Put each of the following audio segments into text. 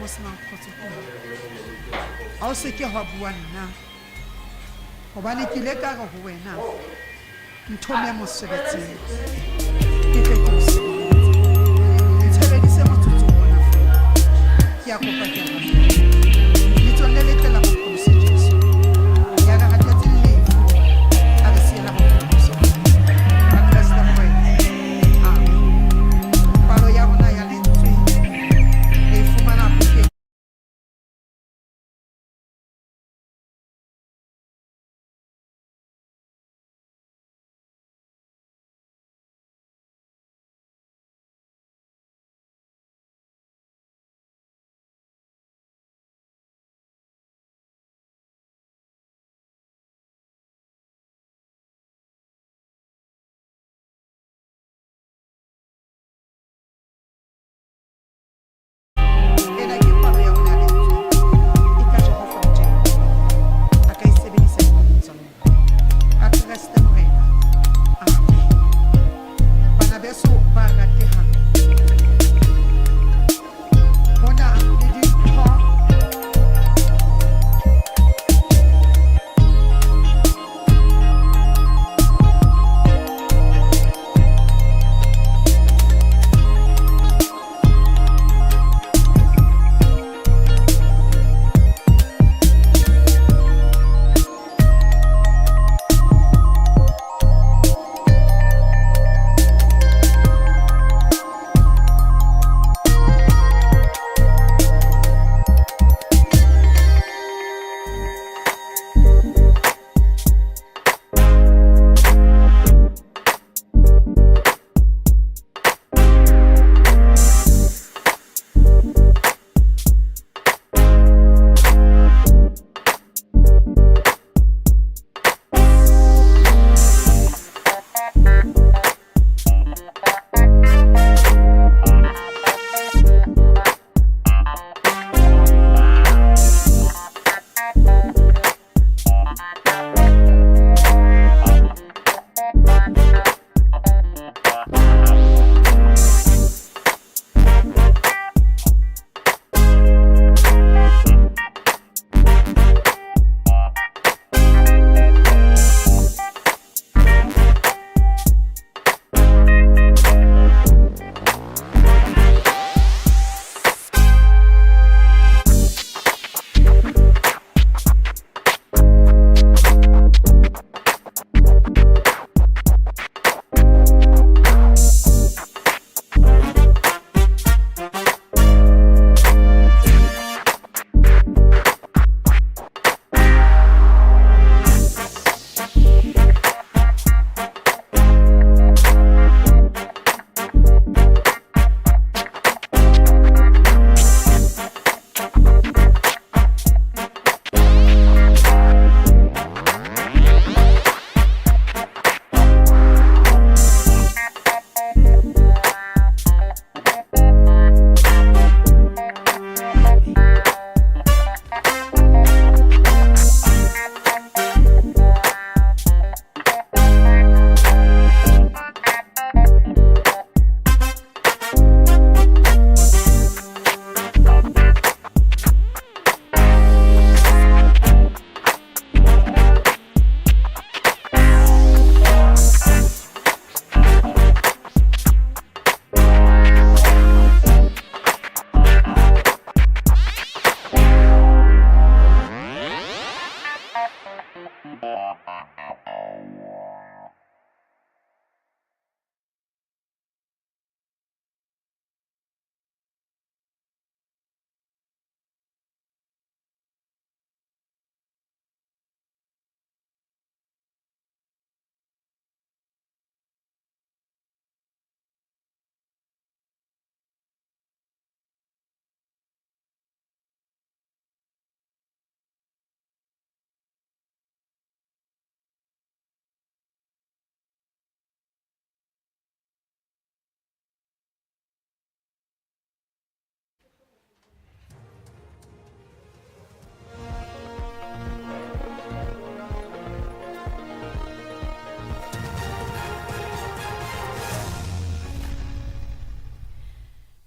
mo senang kgotso teng. Ha o se ke hwa bua nna, hobane ke ile ka re ho wena, Nthome mosebetsing, ke tle ke o sebeletse. Ntshebedise motsotso ona feela. Ke a kopa, ke a rapela. Lebitsong le letle la Mopholosi Jesu, ya re ratetseng lefu, a re siela bophelo bo sa feleng. Ka Kreste Morena. Amen. Palo ya rona ya lentswe re e fumana bukeng.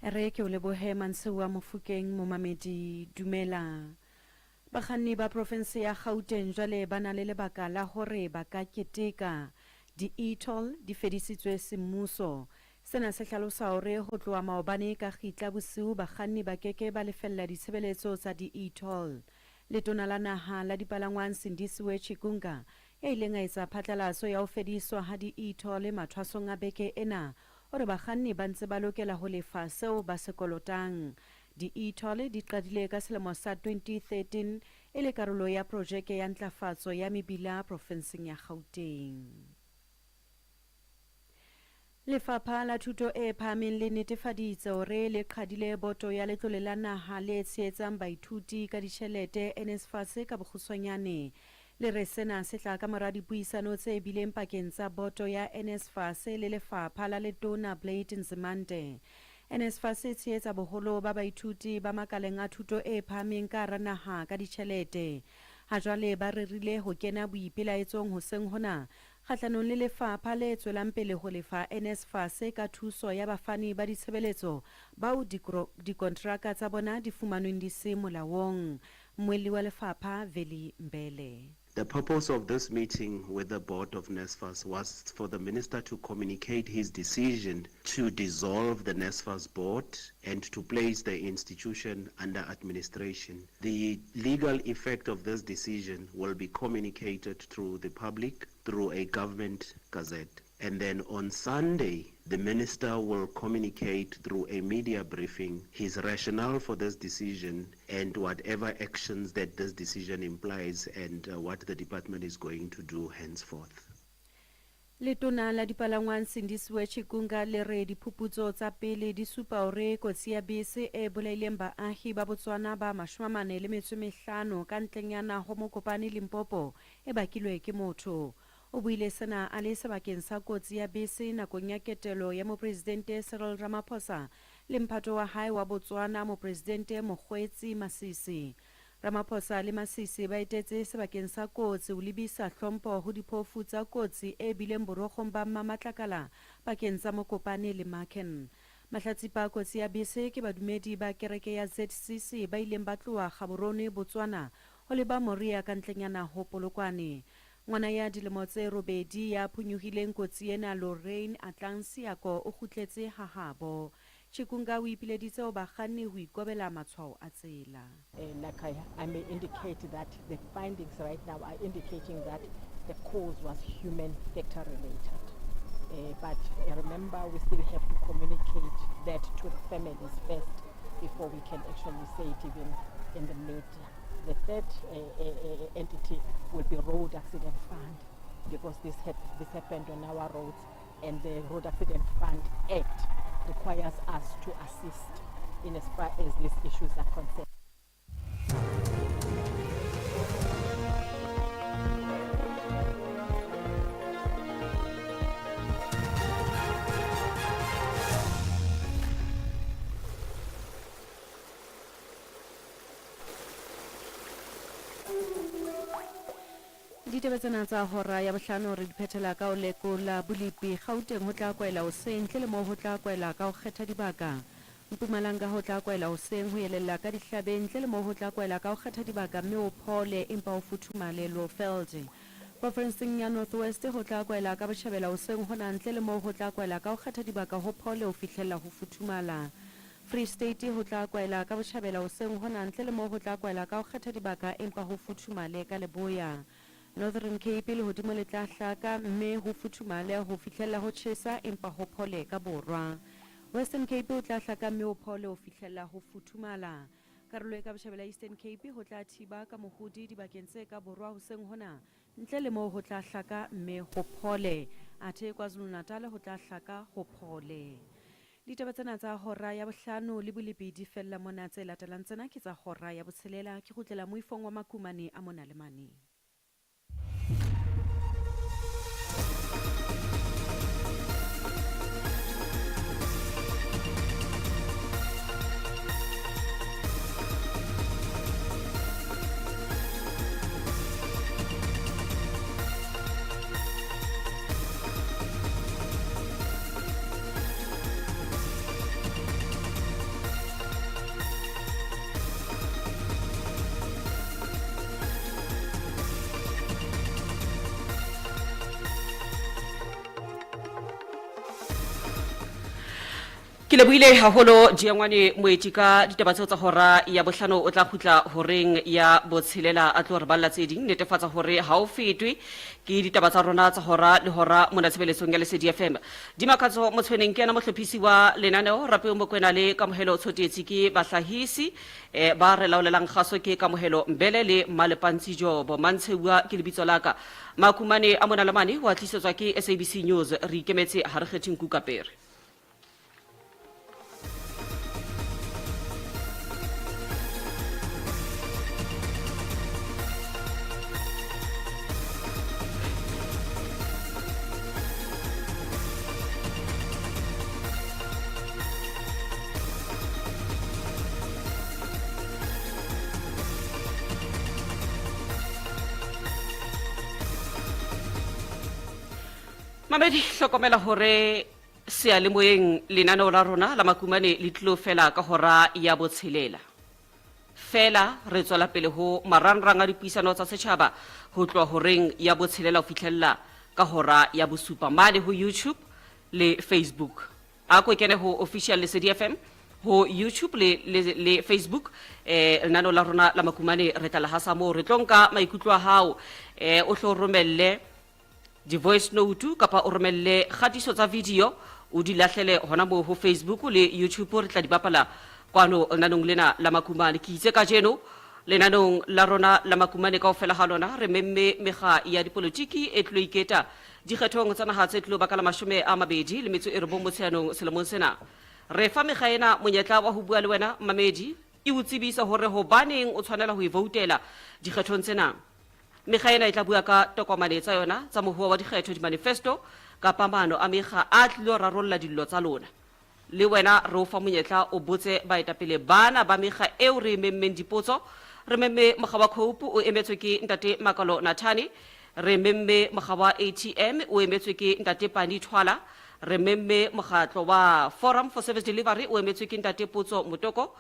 Re ke o lebohe Manseoa Mofokeng momamedi. Dumela. Bakganni ba profense ya Gauteng jwale ba na le lebaka la hore ba ka keteka. Di-e-toll di fedisitswe semmuso. Sena se hlalosa hore ho tloha maobane ka kgitla bosiu bakganni ba keke ba lefella ditshebeletso tsa di-e-toll. Letona la Naha la Dipalangwang Sindisiwe Chikunga ya ileng a etsa phatlalatso ya ho fediswa ha di-e-toll mathwasong a beke ena o re bakganni ba ntse ba lokela ho lefa seo ba se kolotang. Di-e-toll di qadile ka selemo sa 2013 e le karolo ya projeke ya ntlafatso ya mebila profenseng ya Gauteng. Lefapha la Thuto e Phahameng le netefaditse hore le qhadile Boto ya Letlole la Naha le Tshehetsang Baithuti ka Ditjhelete, NSFAS, ka bokgutshwanyane. Le re sena se tla ka mora dipuisano tse bileng pakeng tsa boto ya NSFAS le lefapha la Letona Blade Nzimande. NSFAS e tshehetsa boholo ba baithuti ba makaleng a thuto e phahameng ka hara naha ka ditjhelete. Ha jwale ba rerile ho kena boipelaetsong hoseng hona kgahlanong le lefapha le tswelang pele ho lefa NSFAS ka thuso ya bafani ba ditshebeletso bao dikonteraka tsa bona di fumanweng di se molaong. Mmuelli wa lefapha, Veli Mbele. The purpose of this meeting with the board of NSFAS was for the minister to communicate his decision to dissolve the NSFAS board and to place the institution under administration. The legal effect of this decision will be communicated through the public through a government gazette. And then on Sunday, the minister will communicate through a media briefing his rationale for this decision and whatever actions that this decision implies and what the department is going to do henceforth. Letona la Dipalangwang Sindisiwe Chikunga le re diphuputso tsa pele di supa hore kotsi ya bese e bolaileng baahi ba Botswana ba 45 ka ntlenyana ho Mokopane Limpopo e bakilwe ke motho. O buile sena a le sebakeng sa kotsi ya bese nakong ya ketelo ya Mopresidente Cyril Ramaphosa le mphato wa hae wa Botswana Mopresidente Mokgweetsi Masisi. Ramaphosa le Masisi ba etetse sebakeng sa kotsi ho lebisa hlompho ho diphofu tsa kotsi e bileng borokgong ba Mmamatlakala pakeng tsa Mokopane le Marken. Mahlatsipa a kotsi ya bese ke badumedi ba kereke ya ZCC ba ileng ba tloha Gaborone, Botswana ho leba Moria ka ntlenyana ho Polokwane. Ngwana ya dilemo tse robedi ya phonyohileng kotsi ena Lorraine Atlang Siako o kgutletse ha habo. Chikunga o ipileditse ho bakganni ho ikobela matshwao a tsela. Like I may indicate that the findings right now are indicating that the cause was human factor related. But remember, we still have to communicate that to the families first before we can actually say it even in the media. The third entity will be Road Accident Fund, because this happened on our roads, and the Road Accident Fund Act requires us to assist in as far as these issues are concerned. Ditaba tsena tsa hora ya bohlano re di phethela ka ho lekola bolepi Gauteng ho tla kwaela hoseng ntle le moo ho tla kwaela ka ho kgetha dibaka. Mpumalanga ho tla kwaela hoseng ho elella ka dihlabeng ntle le moo ho tla kwaela ka ho kgetha dibaka mme o phole empa o futhumale Lowveld. Profenseng ya North West ho tla kwaela ka botjhabela hoseng hona ntle le moo ho tla kwaela ka ho kgetha dibaka ho phole ho fihlella ho futhumala. Free State ho tla kwaela ka botjhabela hoseng hona ntle le moo ho tla kwaela ka ho kgetha dibaka empa ho futhumale ka leboya. Northern Cape lehodimo le tla hlaka mme ho futhumale ho fihlella ho tjhesa empa ho phole ka borwa. Western Cape ho tla hlaka mme ho phole ho fihlella ho futhumala. Karolo e ka botjhabela Eastern Cape ho tla thiba ka mohodi dibakeng tse ka borwa hoseng hona ntle le moo ho tla hlaka mme ho phole. Athe KwaZulu-Natal ho tla hlaka ho phole. Ditaba tsena tsa hora ya bohlano le bolepi di fella mona, tse latelang tsena ke tsa hora ya botshelela. Ke kgutlela moifong wa Makumane a mona le mane. Ke lebohile haholo Jiangwane Moeti ka ditaba tseo tsa hora ya bohlano. O tla kgutla horeng ya botshelela a tlo re balla tse ding. Netefatsa hore ha o fetwe ke ditaba tsa rona tsa hora le hora mona tshebeletsong ya Lesedi FM. Dimakatso Motshweneng ke yena mohlophisi wa lenaneo. Rapeo Mokwena le Kamohelo Tshotetsi ke bahlahisi. Eh, ba re laolelang kgaso ke Kamohelo Mbele le Mmalepantsi Jobo. Mantsheuwa ke lebitso la ka. Makumane a mona le mane wa tlisetswa ke SABC News. Re ikemetse ha re kgethe nku ka pere. Mamedi, hlokomela hore Seyalemoyeng lenaneo la rona la Makumane le tlilo fela ka hora ya botshelela. Fela re tswela pele ho marangrang a dipuisano tsa setjhaba ho tloha horeng ya botshelela ho fihlella ka hora ya bosupa mane ho YouTube le Facebook. A ko kene ho Official Lesedi FM ho YouTube le, le, le Facebook. Eh, lenaneo la rona la Makumane re tla le hasa moo. Re tlo nka maikutlo a hao, eh, o hlo romelle di-voice note kapa o romelle kgatiso tsa video o di lahlele hona moo ho Facebook le YouTube. Re tla di bapala kwano lenanong lena la Makumane. Ke itse kajeno lenanong la rona la Makumane kaofela ha lona re memme mekga ya dipolotiki e tlilo iketa dikgethong tsa naha tse tlilo baka la 29 Motsheanong selemong sena. Re fa mekga ena monyetla wa ho bua le wena mmamedi e o tsebisa hore hobaneng o tshwanela ho e voutela dikgethong tsena. Mekga ena e tla bua ka tokomane tsa yona tsa mohoa wa dikgetho, dimanifesto kapa maano a mekga a tlilo rarolla dillo tsa lona. Le wena re o fa monyetla o botse baetapele bana ba mekga eo re e memmeng dipotso. Re memme mokga wa Cope o emetswe ke Ntate Makalo Nathane. Re memme mokga wa ATM o emetswe ke Ntate Pani Thwala. Re memme mokgatlo wa Forum for Service Delivery o emetswe ke Ntate Potso Motoko.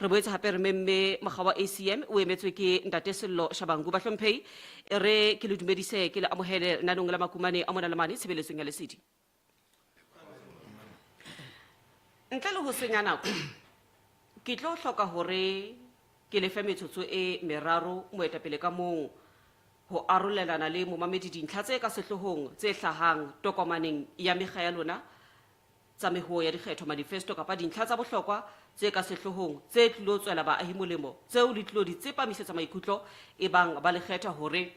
Re boetse hape re memme mokga wa ACM o emetswe ke Ntate Sello Shabangu. Bahlomphehi, e re ke le dumedise, ke le amohele lenanong la Makumane a mona le mane tshebeletsong ya Lesedi. Ntle le ho senya nako, ke tlo hloka hore ke le fe metsotso e meraro moetapele ka mong ho arolelana le momamedi dintlha tse ka sehloohong tse hlahang tokomaneng ya mekga ya lona tsa mehoo ya dikgetho, manifesto, kapa dintlha tsa bohlokwa tse ka sehloohong tse tlilo tswela baahi molemo tseo le tlilo di tsepamisetsa maikutlo ebang ba le kgetha hore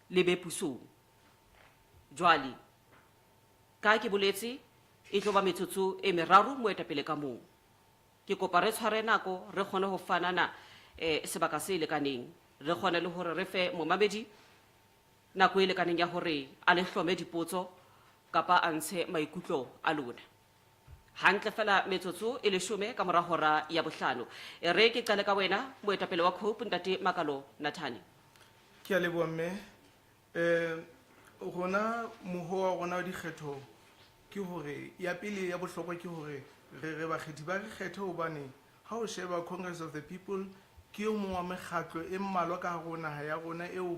le be pusong. Jwale, ka ke boletse, e tlo ba metsotso e meraro moetapele ka mong. Ke kopa re tshware nako re kgone ho fanana eh, sebaka se lekaneng, re kgone le hore re fe momamedi nako e lekaneng ya hore a le hlome dipotso kapa a ntshe maikutlo a lona. Hantle fela metsotso e leshome ka mora hora ya bohlano. E re ke qale ka wena, moetapele wa Cope, Ntate Makalo Nathane. Ke a leboha mme. Eh, rona moho wa rona wa dikgetho ke hore ya pele ya bohlokwa ke hore re re bakgethi ba re kgethe hobane ha o sheba Congress of the People ke o mong wa mekgatlo e mmalwa ka hare ho naha ya rona eo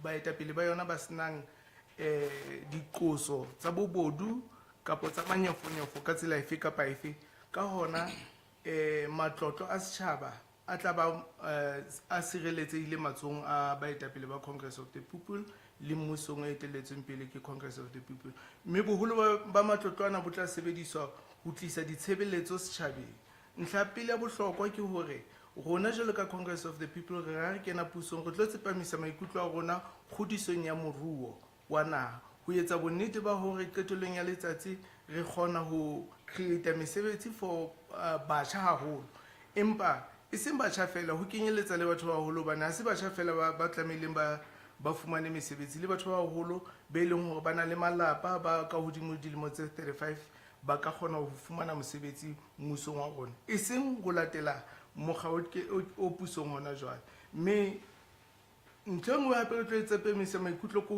baetapele ba yona ba senang eh diqoso tsa bobodu kapa tsa manyofonyofo ka tsela efe kapa efe. Ka hona eh matlotlo a setjhaba a tla ba eh, a sireletsehile matsohong a baetapele ba Congress of the People le mmusong o etelletsweng pele ke Congress of the People. Mme boholo ba matlotlo ana bo tla sebediswa ho tlisa ditshebeletso setjhabeng. Ntlha ya pele ya bohlokwa ke hore rona jwalo ka Congress of the People re ra re kena pusong re tlo tsepamisa maikutlo a rona kgodisong ya moruo wa naha ho etsa bonnete ba hore qetellong ya letsatsi re kgona ho create mesebetsi for batjha haholo. Empa e seng batjha fela, ho kenyeletsa le batho ba baholo hobane ha se batjha fela ba tlamehileng ba fumane mesebetsi, le batho ba baholo be leng hore ba na le malapa ba ka hodimo dilemo tse 35 ba ka kgona ho fumana mosebetsi mmusong wa rona, e seng ho latela mokga o pusong hona jwale. Mme ntho e nngwe hape re tlo e tsepamisa maikutlo ke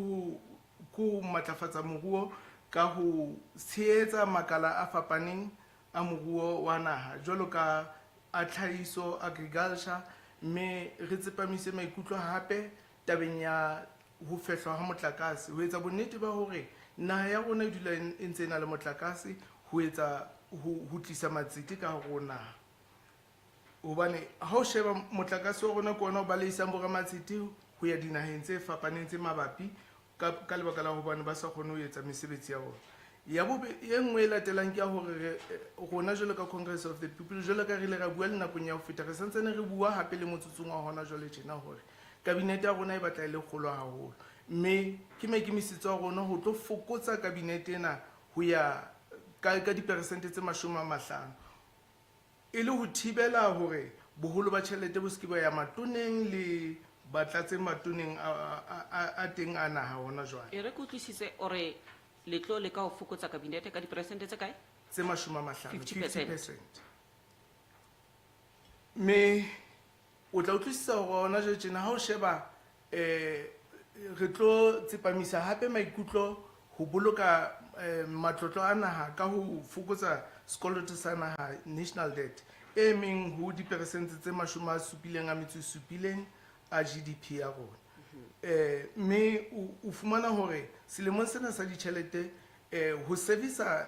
ho matlafatsa moruo ka ho tshehetsa makala a fapaneng a moruo wa naha jwalo ka a tlhahiso, agriculture, mme re tsepamise maikutlo hape tabeng ya ho fehlwa ha motlakase ho etsa bonnete ba hore naha ya rona e dula e ntse e na le motlakase ho etsa ho tlisa matsete ka hare ho naha. Hobane ha o sheba motlakase wa rona ke ona o baleisang boramatsete ho ya dinaheng tse fapaneng tse mabapi ka lebaka la hobane ba sa kgone ho etsa mesebetsi ya bona. Ya bobe, e nngwe e latelang ke ya hore re rona jwalo ka Congress of the People, jwalo ka re ile ra bua le nakong ya ho feta, re santsane re bua hape le motsotsong wa hona jwale tjena hore kabinete ya rona e batla e le kgolo haholo. Mme ke maikemisetso a rona ho tlo fokotsa kabinete ena ho ya ka diperesente tse 50 e le ho thibela hore boholo ba tjhelete bo se ke ba ya matoneng le batlatse matoneng a teng a naha hona jwale. E re ke utlwisise o re le tlo leka ho fokotsa kabinete ka diperesente tse kae? Tse 50, 50 percent. 50%. Mme o tla utlwisisa hore hona jwale tjena ha o sheba re tlo tsepamisa hape maikutlo ho boloka matlotlo a naha ka ho fokotsa sekoloto sa naha, national debt, e meng ho diperesente tse 77 a GDP ya rona. Mme o fumana hore selemong sena sa ditjhelete ho servisa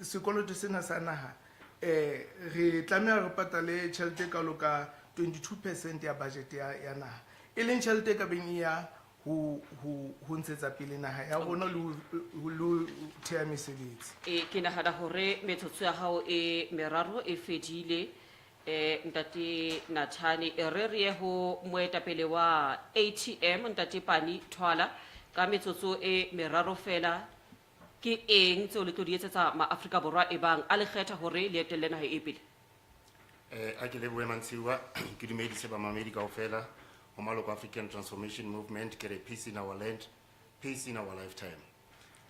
sekoloto sena sa naha re tlameha re patale tjhelete e kalo ka 22% ya budget ya naha, e leng tjhelete e ka beng e ya ho ntshetsa pele naha ya rona le ho theha mesebetsi. Ke nahana hore metsotso ya hao e meraro e fedile, ntate Nathane. E re re ye ho moetapele wa ATM, ntate Pani Thwala, ka metsotso e meraro fela. Ke eng tseo le tlo di etsetsa maAfrika Borwa e bang a le kgetha hore le etelle naha e pele? A ke lebohe Mantshiwa, ke dumedise bamamedi kaofela ho maloko African Transformation Movement, ke re peace in our land, peace in our lifetime.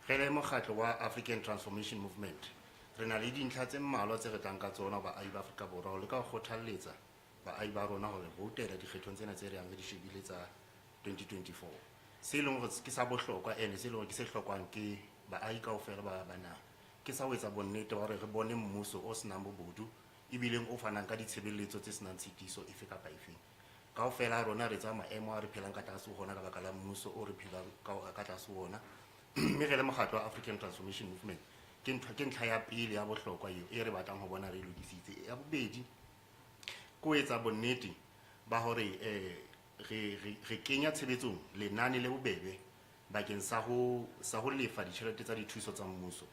Re le mokgatlo wa African Transformation Movement, re na le dintlha tse mmalwa tse re tlang ka tsona ho baahi ba Afrika Borwa ho leka ho kgothalletsa baahi ba rona hore voutela dikgethong tsena tse re yang re di shebile tsa 2024. Se leng hore ke sa bohlokwa ene se leng hore ke se hlokwang ke baahi kaofela ba naha, ke sa ho etsa bonnete ba hore re bone mmuso o senang bobodu ebileng o fanang ka ditshebeletso tse senang tshitiso efe kapa efeng. Kaofela rona re tsaya maemo a re phelang ka tlase ho ona ka baka la mmuso o re phelang ka tlase ho ona. Mme re le mokgatlo wa African Transformation Movement, ke ntlha ya pele ya bohlokwa eo e re batlang ho bona re e lokisitse. Ya bobedi, ke ho etsa bonnete ba hore re kenya tshebetsong lenane le bobebe bakeng sa ho lefa ditjhelete tsa dithuso tsa mmuso,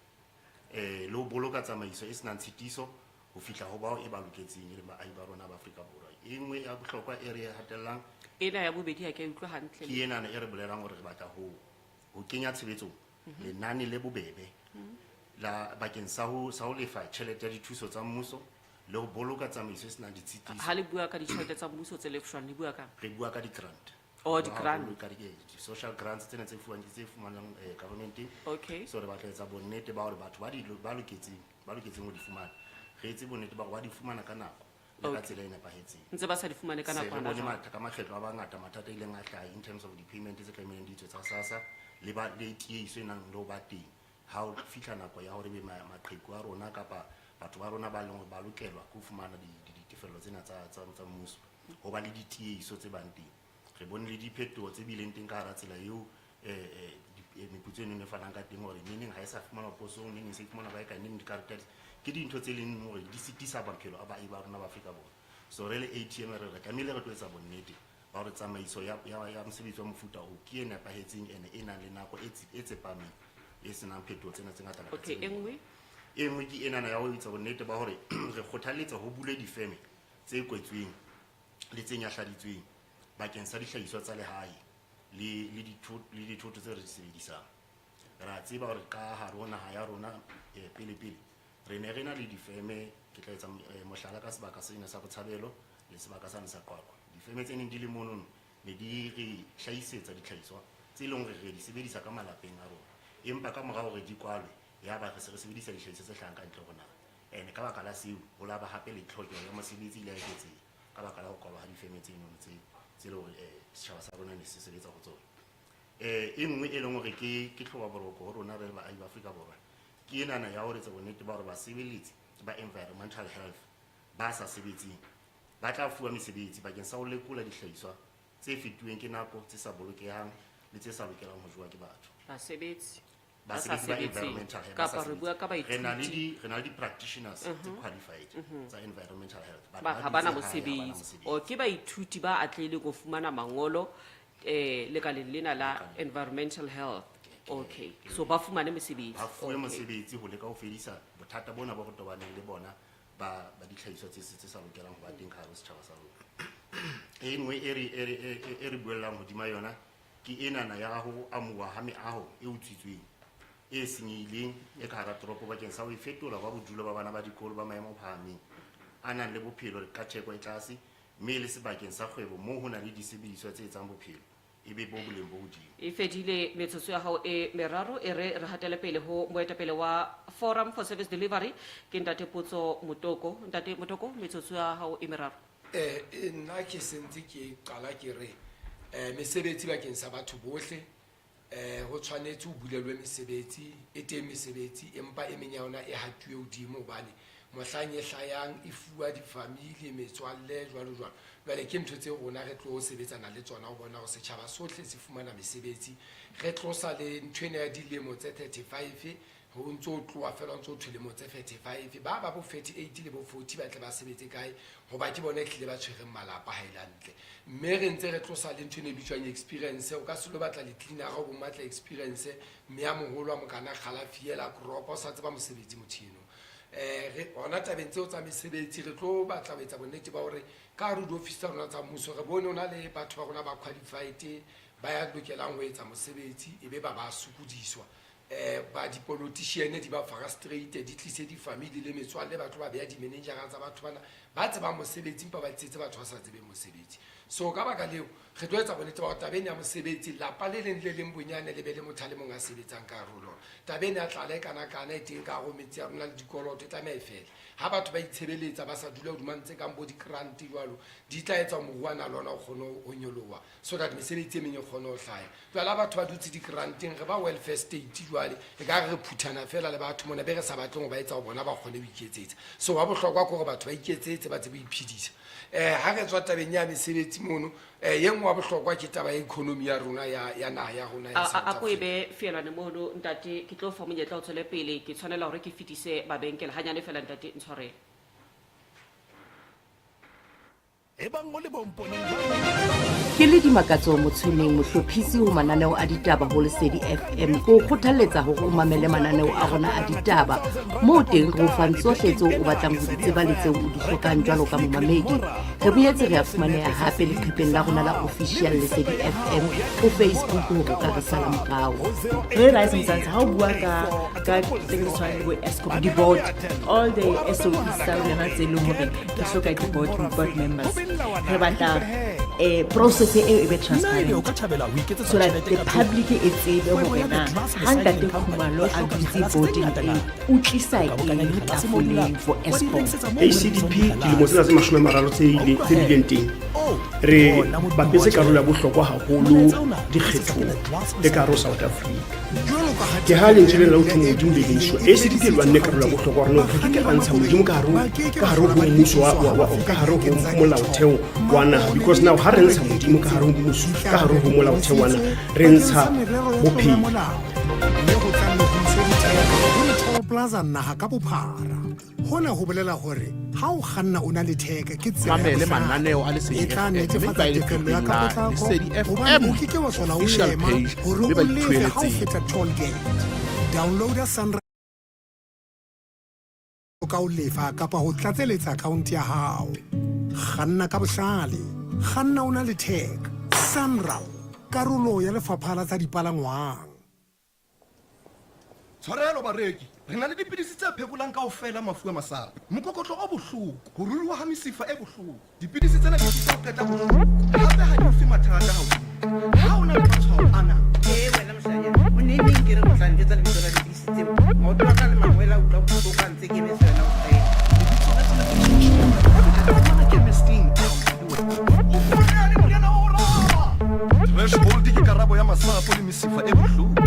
le ho boloka tsamaiso e senang tshitiso ho fihla ho bao e ba loketseng, e leng baahi ba rona ba Afrika Borwa. E nngwe ya bohlokwa e re hatellang, Ena ya bobedi ha ke a utlwa hantle. Ke enana e re bolelang hore re batla ho kenya tshebetsong lenane le bobebe la bakeng sa ho lefa tjhelete ya dithuso tsa mmuso le ho boloka tsamaiso e senang ditshitiso. Ha le bua ka ditjhelete tsa mmuso tse lefshwang, le bua ka? Re bua ka di-grant. Oh, Ba di-grant. haholo ka di-social grants tsena tse fuwang, tse fumanwang government-eng. Okay. So re batla etsa bonnete ba hore batho ba loketseng ho di fumana, re etse bonnete ba hore ba di fumana ka nako le ka Okay. tsela e nepahetseng. Ntse ba sa di fumane ka Se nako re hona bone jwale. ka makgetlo a mangata mathata a ileng a hlaha in terms of di-payment tse tlamehileng di tswe tsa SASSA le ba le tiehiso e nang le ho ba teng ha o fihla nako ya hore ebe maqheku a rona kapa batho ba rona ba leng hore ba lokelwa ke ho fumana ditefello tsena tsa mmuso, ho ba le ditiehiso tse bang teng. Re bone le diphetoho tse bileng teng ka hara tsela eo, meputso eno e fanang ka teng hore neneng ha e sa fumanwa posong, neneng se fumanwa kae kae, neneng dikarete ke dintho tse leng hore di sitisa maphelo a baahi ba rona ba Afrika Borwa. So re le ATM re tlamehile re tlo etsa bonnete ba hore tsamaiso ya mosebetsi wa mofuta o ke e nepahetseng ene e nang le nako e tsepameng, e senang phetoho tsena tse ngata ngata Okay, tse e nngwe? E nngwe ke enana ya ho etsa bonnete ba hore re kgothaletsa ho bulwe difeme tse kwetsweng le tse nyahladitsweng bakeng sa dihlahiswa tsa lehae le dithoto tse re di sebedisang. Re a tseba hore ka hare ho naha ya rona, pele pele re ne re na le difeme, ke tla etsa mohlala ka sebaka sena sa Botshabelo le sebaka sane sa Qwaqwa. Difeme tse neng di le monono ne di re hlahisetsa ditlhahiswa tse leng hore re di sebedisa ka malapeng a rona, empa ka mora hore di kwalwe ya ba re se re sebedisa dihlahiswa tse hlahang ka ntle ho naha. Ene ka baka la seo ho la ba hape le tlhokeho ya mosebetsi ile ya eketseha ka baka la ho kwalwa ha difeme tseno tse leng hore setjhaba sa rona ne se sebetsa ho tsona. E nngwe e leng hore ke tlhoba boroko ho rona re le baahi ba Afrika Borwa ke enana ya hore etsa bonnete ba hore basebeletsi ba environmental health ba sa sebetseng ba tla fuwa mesebetsi bakeng sa ho lekola dihlahiswa tse fetuweng ke nako, tse sa bolokehang le tse sa lokelang ho jowa ke batho. Basebetsi. Ba sa Basebetsi ba sebetseng. environmental health, ba sa Kapa re bua ka sebetseng. Re na le baithuti. re na le di-practitioners tse qualified tsa environmental health, but Ba ba ha bana dutse hae, ha bana mosebetsi. O ke baithuti ba atlehileng ho fumana mangolo lekaleng lena la environmental health. Okay. So ba fumane mesebetsi. Ba fuwe Okay. mosebetsi ho leka ho fedisa bothata bona bo re tobaneng le bona ba ditlhahiswa tse sa lokelang ho ba teng ka hare ho setjhaba sa rona. E nngwe e re buellang hodima yona ke enana ya ho amuwa ha meaho e utswitsweng e senyehileng e ka hara toropo bakeng sa ho e fetola ba bodulo ba bana ba dikolo ba maemo a phahameng a nang le bophelo ka theko e tlase, mme e le sebakeng sa kgwebo moo ho nang le disebediswa tse etsang bophelo e be bo boleng bo hodimo. E fedile metsotso ya hao e meraro. E re re hatele pele ho moetapele wa Forum for Service Delivery, ke Ntate Potso Motoko. Ntate Motoko, metsotso ya hao e meraro. Nna ke sentse ke qala ke re mesebetsi bakeng sa batho bohle, ho tshwanetse ho bulelwe mesebetsi e teng, mesebetsi empa e meng ya yona e hatuwe hodimo hobane mohlang e hlayang e fuwa di-family, metswalle, jwalo jwalo. Jwale ke ntho tse rona re tlo sebetsana le tsona ho bona hore setjhaba sohle se fumana mesebetsi. Re tlosa le nthwena ya dilemo tse 35, ho ntso o tloha fela o ntso o thwe lemo tse 35, ba bo 38 le bo 40 ba tle ba sebetse kae, hoba ke bona ehlile ba tshwereng malapa ha e le hantle. Mme re ntse re tlosa le ntho eno e bitswang experience. O ka se lo batla le-cleanera o bo matla experience, mme a moholo a mokana kgala fiela koropa o sa tseba mosebetsi motho eno. Re hona tabeng tseo tsa mesebetsi re tlo batla ho etsa bonnete ba hore ka hare ho diofisi tsa rona tsa mmuso re bone ho na le batho ba rona ba qualified ba ya lokelang ho etsa mosebetsi, e be ba sokodiswa. Ba di-politician di ba frustrate, di tlise di-family le metswalle, ba tlo ba beha di-managera tsa batho bana ba tsebang mosebetsi, empa ba tsetse batho ba sa tsebeng mosebetsi. So ka baka leo re tlo etsa bonnete ba hore tabeng ya mosebetsi lapa le leng le leng bonyane le be le motho a le mong a sebetsang ka hare ho lona. Tabeng ya tlala e kana-kana e teng ka hare ho metse ya rona le dikoloto e tlameha e fele. Ha batho ba itshebeletsa ba sa dula hodima ntse kang bo di-grant jwalo, di tla etsa moruo wa lona o kgone ho nyoloha so that mesebetsi e meng e kgone ho hlaya. Jwale ha batho ba dutse di-granteng, re ba welfare state, jwale e ka re phuthana fela le batho mona be re sa batleng ho ba etsa ho bona ba kgone ho iketsetsa. So wa bohlokwa ke hore batho ba iketsetse, ba tsebe ho iphedisa. Ha re tswa tabeng ya mesebetsi mono, ye nngwe wa bohlokwa ke taba ya economy ya rona ya naha ya rona ya South A ko e Africa. be feelwane mono ntate, ke tlo fa monyetla o tswele pele, ke tshwanela hore ke fetise mabenkele hanyane fela ntate, ntshwarele. Ke le Dimakatso Motshweneng, mohlophisi ho mananeo a ditaba ho Lesedi FM, ke o kgothalletsa hore o mamele mananeo a rona a ditaba moo teng re o fang tsohle tseo o batlang ho di tseba le tseo o di hlokang jwalo ka momamedi. Re boetse re a fumaneha hape leqhepeng la rona la official Lesedi FM ho Facebook hore o ka re sala morao. Re Rise Mzansi, ha o bua ka tse tshwanang le bo Eskom, di-board, all the SOEs tsa rona tse leng hore re hloka di-board members, re batla process eo e be transparent so that the public e tsebe hore na ha Ntate Khumalo a dutse boarding e o tlisa eng tafoleng for Eskom. ACDP dilemo tsena tse 30 tse bileng teng, re bapetse karolo ya bohlokwa haholo dikgethong le ka hare ho South Africa. Ke ha lentswe lena la ho thwe Modimo le leng ACDP e lwanne karolo ya bohlokwa hore re ke ke ra ntsha Modimo ka hare ho mmuso ka hare ho molaotheo wa naha, because now ha re ntsha Modimo ka hare ho mmuso, ka hare ho molaotheo wa naha, re ntsha bophelo. Mme ho tlamme ho iswe ditheko ho di-toll plaza naha ka bophara. Hona ho bolela hore ha o kganna o na le theke ke tsela ya Mamele bohlale. mananeo a Lesedi E tla FM, mme netefatsa ba e tefello ya leqepheng ka la potlako, Lesedi hobane FM o ke ke wa hlola o official ema page, hore mme ba o lefe ha o ithuele feta toll gate. Downloada Sunrise ka ho lefa kapa ho tlatseletsa account ya hao. Kganna ka bohlale, kganna o na le tag. Sanral, karolo ya lefapha la tsa dipalangwang. Tshwarelo bareki, re na le dipidisi tse phekolang kaofela mafu a masapo, mokokotlo o bohloko, ho ruruha ha mesifa e bohloko. Dipidisi tsena di thusa ho qeta bohloko, hape ha di o fe mathata ha o di nka. Ha o na le matshwao ana, Ee wena moshanyana, o neng ke re o tla njwetsa lebitso la dipidisi tseo? Maoto a ka le mangwele a utlwa bohloko a ntse ke emetse wena o qete. Fumana chemisteng e haufi le wena. O fumaneha le moriana wa ho raba. Threshold ke karabo ya masapo le mesifa e bohloko.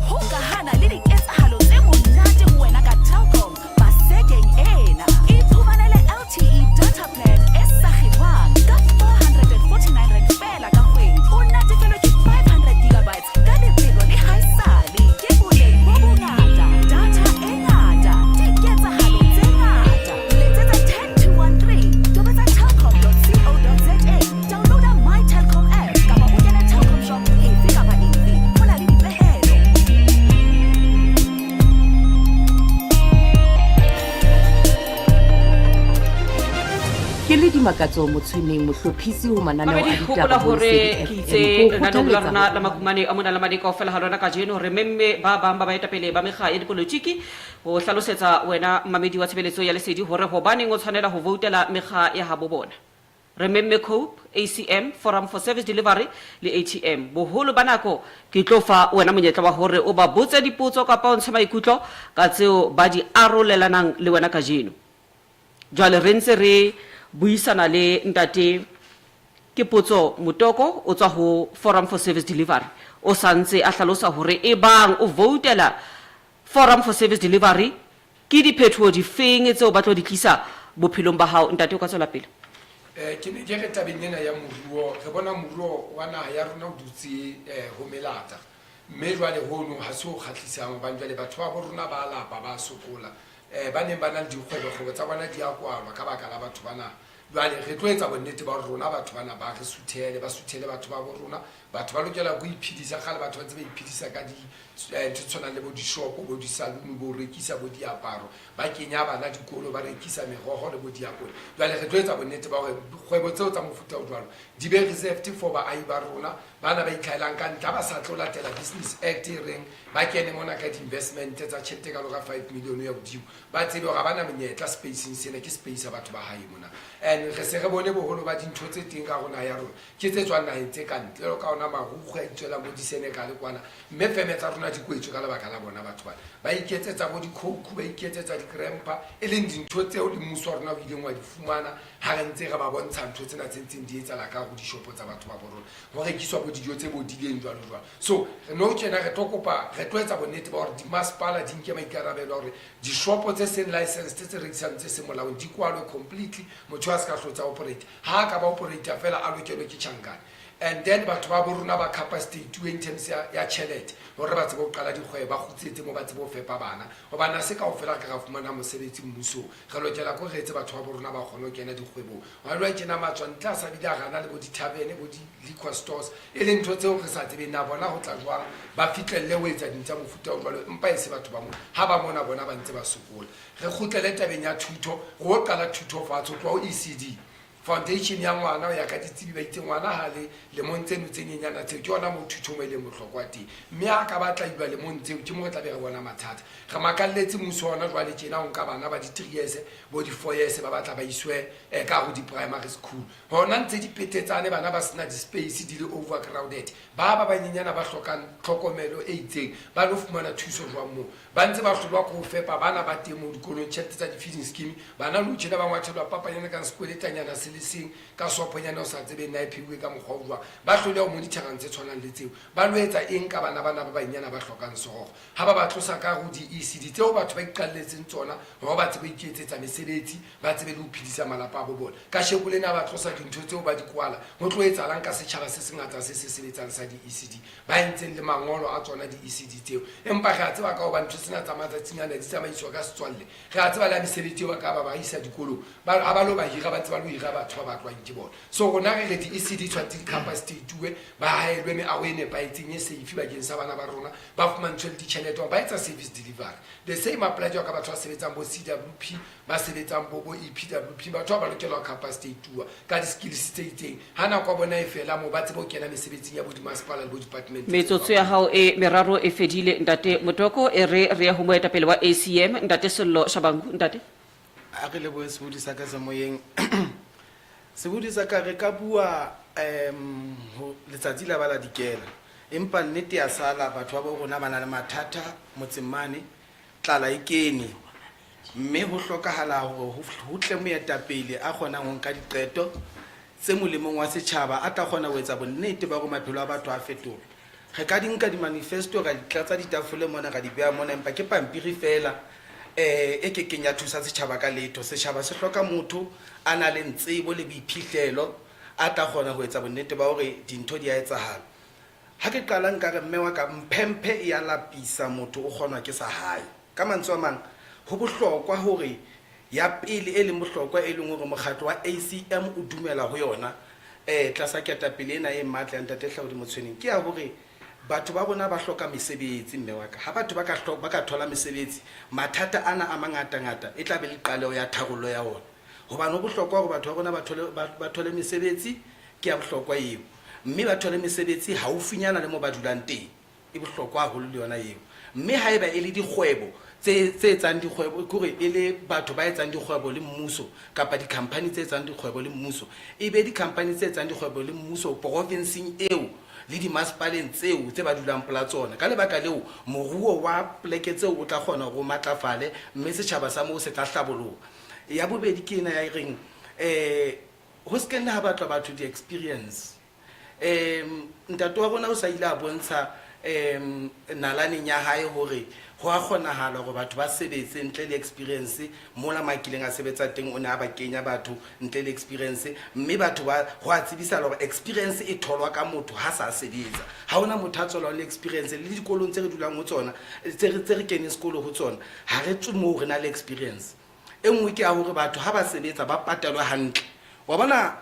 Hokahana le diketsahalo tse monate ho wena ka Telkom basekeng ena. Iphumanele LTE data plan e sa kgethwang ka 449 rand feela ka kgwedi. O natefelwe ke 500 gigabytes ka lebelo le haesale. Ke boleng Ke le Dimakatso Motshweneng, mohlophisi ho mananeo a Mamedi, ditaba hopola ho hore Lesedi ke FM. itse Ke o lenaneong la kgothaletsa rona hore la Makumane a mona la mane kaofela ha lona kajeno re memme ba bang ba baetapele ba mekga ya dipolotiki ho hlalosetsa wena mmamedi wa tshebeletso ya Lesedi hore hobaneng o tshwanela ho voutela mekga ya habo bona. Re memme Cope, ACM, Forum for Service Delivery le ATM. Boholo ba nako ke tlo fa wena monyetla wa hore o ba botse dipotso kapa o ntshe maikutlo ka tseo ba di arolelanang le wena kajeno. Jwale re ntse re buisana le ntate ke Potso Motoko o tswa ho Forum for Service Delivery. O sa ntse a hlalosa hore ebang o voutela Forum for Service Delivery ke diphethoho difeng tseo ba tlo di tlisa bophelong ba hao. Ntate o ka tswela pele. Ke ne ke re tabeng ena ya moruo, re bona moruo wa naha ya rona o dutse ho melata. Mme jwale hono ha se ho kgahlisang hobane jwale batho ba bo rona ba lapa, ba sokola. Ba neng ba na le dikgwebo, kgwebo tsa bona di a kwalwa ka baka la batho bana. Jwale re tlo etsa bonnete ba hore rona batho bana ba re suthele, ba suthele batho ba bo rona. Batho ba lokela ke ho iphedisa. Kgale batho ba ntse ba iphedisa ka di ntho tse tshwanang le bo dishopo, bo di-saloon, bo rekisa bo diaparo, ba kenya bana dikolo, ba rekisa meroho le bo diapole. Jwale re tlo etsa bonnete ba hore kgwebo tseo tsa mofuta o jwalo di be reserved for baahi ba rona bana ba itlhahelang ka ntle, ha ba sa tlo latela Business Act e reng ba kene mona ka di-investment tsa tjhelete e kalo ka 5 million ho ya hodimo, ba tsebe hore ha ba na monyetla spaceng sena, ke space sa batho ba hae mona. And re se re bone boholo ba dintho tse teng ka hare ho naha ya rona ke tse tswang naheng tse ka ntle, jwalo ka ona marukgwe a itswelang bo di-Senegal kwana, mme feme tsa rona di kwetswe ka lebaka la bona batho bana. Ba iketsetsa bo di-coke, ba iketsetsa di-grandpa, e leng dintho tseo le mmuso wa rona o ileng wa di fumana ha re ntse re ba bontsha ntho tsena tse ntseng di etsahala ka hare ho dishopo tsa batho ba bo rona. Ho rekiswa bo dijo tse bodileng jwalo jwalo. So nou tjena re tlo kopa, re tlo etsa bonnete ba hore dimasepala di nke maikarabelo a hore dishopo tse seng licensed tse rekisang tse seng molaong di kwalwe completely, motho a se ka hlotse a operate. Ha a ka ba operator fela a lokelwe ke tjhankane. And then batho ba bo rona ba capacitatiwe in terms ya, ya tjhelete hore ba tsebe ho qala dikgwebo, ba kgutsetse moo ba tsebe ho fepa bana. Hobane ha se kaofela re ka ra fumana mosebetsi mmusong. Re lokela ke hore re etse batho ba bo rona ba kgone ho kena dikgwebong. Hona jwale tjena matswantle a sa bile a rana le bo di-tavern, bo di-liquor stores, e leng ntho tseo re sa tsebeng na bona ho tla jwang ba fihlelle ho etsa dintho tsa mofuta o jwalo, empa e se batho ba mona. Ha ba mona bona ba ntse ba sokola. Re kgutlele tabeng ya thuto, re o qala thuto fatshe ho tloha ho ECD. Foundation ya ngwana ho ya ka ditsebi ba itse ngwana ha le lemong tseno tse nyenyana tseo ke hona moo thuto mo e leng bohlokwa teng. Mme ha ka ba tla ilwa lemong tseo ke mo re tla be re bona mathata. Re makalletse mmuso wa hona jwale tjena o nka bana ba di-three years bo di-four years ba batla ba iswe ka ho di-primary school. Hona ntse di petetsane bana ba sena di-space di le overcrowded. Ba ba banyenyana ba hlokang tlhokomelo e itseng ba lo fumana thuso jwang moo? Ba ntse ba hlolwa ke ho fepa bana ba teng moo dikolong tjhelete tsa di-feeding scheme. Bana nou tjena ba ngwathelwa papanyana kang sekweletanyana se le seng ka sophonyana o sa tsebeng na e pheuwe ka mokgwa o jwang. Ba hloleha ho monitor-a tse tshwanang le tseo. Ba lo etsa eng ka bana bana ba banyenyana ba hlokang serogo? Ha ba ba tlosa ka hare ho di-ECD tseo batho ba iqalletseng tsona hore ba tsebe ho iketsetsa mesebetsi, ba tsebe le ho phedisa malapa a bo bona. Kasheko lena ha ba tlosa dintho tseo ba di kwala, ho tlo etsahalang ka setjhaba se sengata se se sebetsang sa di-ECD ba entseng le mangolo a tsona di-ECD tseo? Empa re a tseba ka hoba ntho tsena tsa matsatsing ana di tsamaiswa ka setswalle, re a tseba le ha mesebetsi eo ba ka ba ba isa dikolong, ba ha ba lo ba hira ba ntse ba lo hira batho ba batlwang ke bona. So rona re re di-ECD tshwanetse di capacitatuwe, ba haelwe meaho e nepahetseng e safe bakeng sa bana ba rona, ba fumantshwe le ditjhelete hore ba etsa service delivery. The same apply jwalo ka batho ba sebetsang bo CWP, ba sebetsang bo bo EPWP, batho ba ba lokela ho capacitatuwa ka di-skills tse itseng. Ha nako ya bona e fela moo ba tsebe ho kena mesebetsing ya bo dimasepala le bo department tse Metsotso ya hao e meraro e fedile Ntate Motoko, e re re ye ho moetapele wa ACM, Ntate Sello Shabangu. Ntate. A re lebohe sebodi sa ka se moyeng. Sebodi sa ka re ka bua um letsatsi la ba la dikela, empa nnete ya sala batho ba bo rona ba na le mathata motseng mane, tlala e kene, mme ho hlokahala hore ho tle moetapele a kgonang ho nka diqeto tse molemong wa setjhaba, a tla kgona ho etsa bonnete ba hore maphelo a batho a fetoha. Re ka di nka di-manifesto ra di tlatsa ditafole mona ra di beha mona, empa ke pampiri feela e ke keng ya thusa setjhaba ka letho. Setjhaba se hloka motho a na leng tsebo le boiphihlelo, a tla kgona ho etsa bonnete ba hore dintho di a etsahala. Ha ke qala nka re mme wa ka, mphemphe e a lapisa motho o kgonwa ke sa hae. Ka mantswe a mang, ho bohlokwa hore ya pele e leng bohlokwa e leng hore mokgatlo wa ACM o dumela ho yona tlasa ketapele ena e matla ya Ntate Hlaudi Motshweneng ke ya hore batho ba rona ba hloka mesebetsi mme wa ka. Ha batho ba ka ba ka thola mesebetsi, mathata ana a mangatangata e tla be le qaleho ya tharollo ya ona. Hobane ho bohlokwa hore batho ba rona ba thole, ba, ba thole mesebetsi, ke ya bohlokwa eo. Mme ba thole mesebetsi haufinyana le moo ba dulang teng. E bohlokwa haholo le yona eo. Mme haeba e le dikgwebo tse, tse etsang dikgwebo, ke hore e le batho ba etsang dikgwebo le mmuso, kapa dikhampani tse etsang dikgwebo le mmuso, e be dikhampani tse etsang dikgwebo le mmuso porofenseng eo le dimasepaleng tseo tse ba dulang pela tsona. Ka lebaka leo, moruo wa poleke tseo o tla kgona hore o matlafale, mme setjhaba sa moo se tla hlaboloha. Ya bobedi ke ena ya reng, um ho se ke nne ha batlwa batho di-experience. Um ntate wa rona o sa ile a bontsha um nalaneng ya hae hore ho a kgonahala hore batho ba sebetse ntle le experience. Mola mo a kileng a sebetsa teng o ne a ba kenya batho ntle le experience, mme batho ba ho a tsebisahala hore experience e tholwa ka motho ha sa sebetsa. Ha hona motho a tswalwang le experience. Le dikolong tse re dulang ho tsona, tse re, tse re keneng sekolo ho tsona, ha re tswe moo re na le experience. E nngwe ke ya hore batho ha ba sebetsa ba patalwe hantle. Wa bona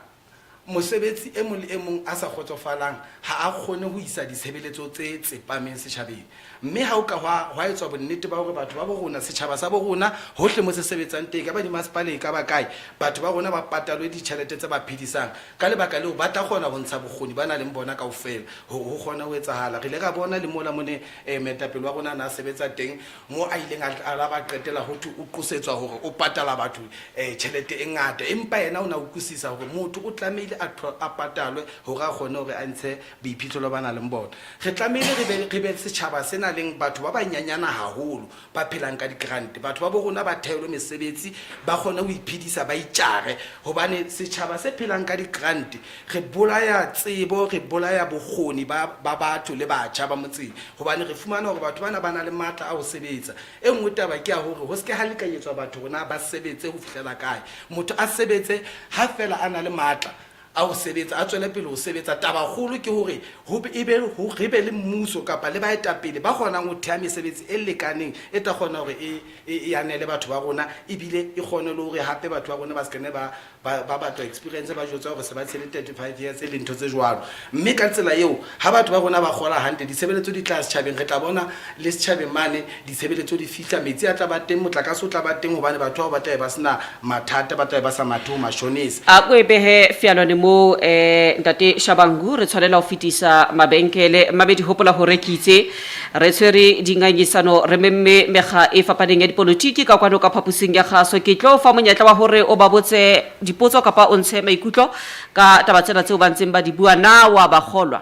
mosebetsi e mong le e mong a sa kgotsofalang ha a kgone ho isa ditshebeletso tse tsepameng setjhabeng. Mme ha o ka hwa, hwa etswa bonnete ba hore batho ba bo rona, setjhaba sa bo rona, hohle mo se sebetsang teng, e ka ba dimasepaleng, e ka ba kae, batho ba rona ba patalwe ditjhelete tse ba phedisang. Ka lebaka leo, ba tla kgona ho ntsha bokgoni ba nang leng bona kaofela hore ho kgone ho etsahala. Re ile ra bona le mola mone moetapele wa rona a ne a sebetsa teng, mo a ileng a a la ba qetela ho thwe o qosetswa hore o patala batho um tjhelete e ngata, empa yena o ne a utlwisisa hore motho o tlamehile a a patalwe hore a kgone hore a ntshe boiphihlelo ba nang le bona. Re tlamehile re be re be setjhaba se nang leng batho ba banyenyana haholo ba phelang ka di-grant. Batho ba bo rona ba thehelwe mesebetsi, ba kgone ho iphedisa, ba itjare, hobane setjhaba se phelang ka di-grant re bolaya tsebo, re bolaya bokgoni ba ba batho le batjha ba motseng, hobane re fumana hore batho bana ba na le matla a ho sebetsa. E nngwe taba ke ya hore ho se ke ha lekanyetswa batho hore na ba sebetse ho fihlela kae. Motho a sebetse ha feela a na le matla a ho sebetsa, a tswele pele ho sebetsa. Taba kgolo ke hore ho be, e be, ho, re be le mmuso kapa le baetapele ba kgonang ho theha mesebetsi e lekaneng e tla kgona hore e, e, e anele batho ba rona, ebile e kgone le hore hape batho ba rona ba se ke ne ba ba ba batla experience, ba jwetsa hore se ba tshele 35 years le ntho tse jwalo. Mme ka tsela eo, ha batho ba rona ba kgola hantle, ditshebeletso di tla setjhabeng. Re tla bona le setjhabeng mane ditshebeletso di fihla, metsi a tla ba teng, motlakase o tla ba teng, hobane batho bao ba tla be ba sena mathata, ba tla be ba sa mathe ho mashonisa. A ko e behe fealwane moo, Ntate Shabangu, re tshwanela ho fetisa mabenkele mabedi. Hopola hore ke itse Re tshwere dingangisano, re memme mekga e fapaneng ya dipolotiki ka kwano ka phaposing ya kgaso. Ke tlo fa monyetla wa hore o ba botse dipotso kapa o ntshe maikutlo ka taba tsena tseo ba ntseng ba di bua. Na wa ba kgolwa?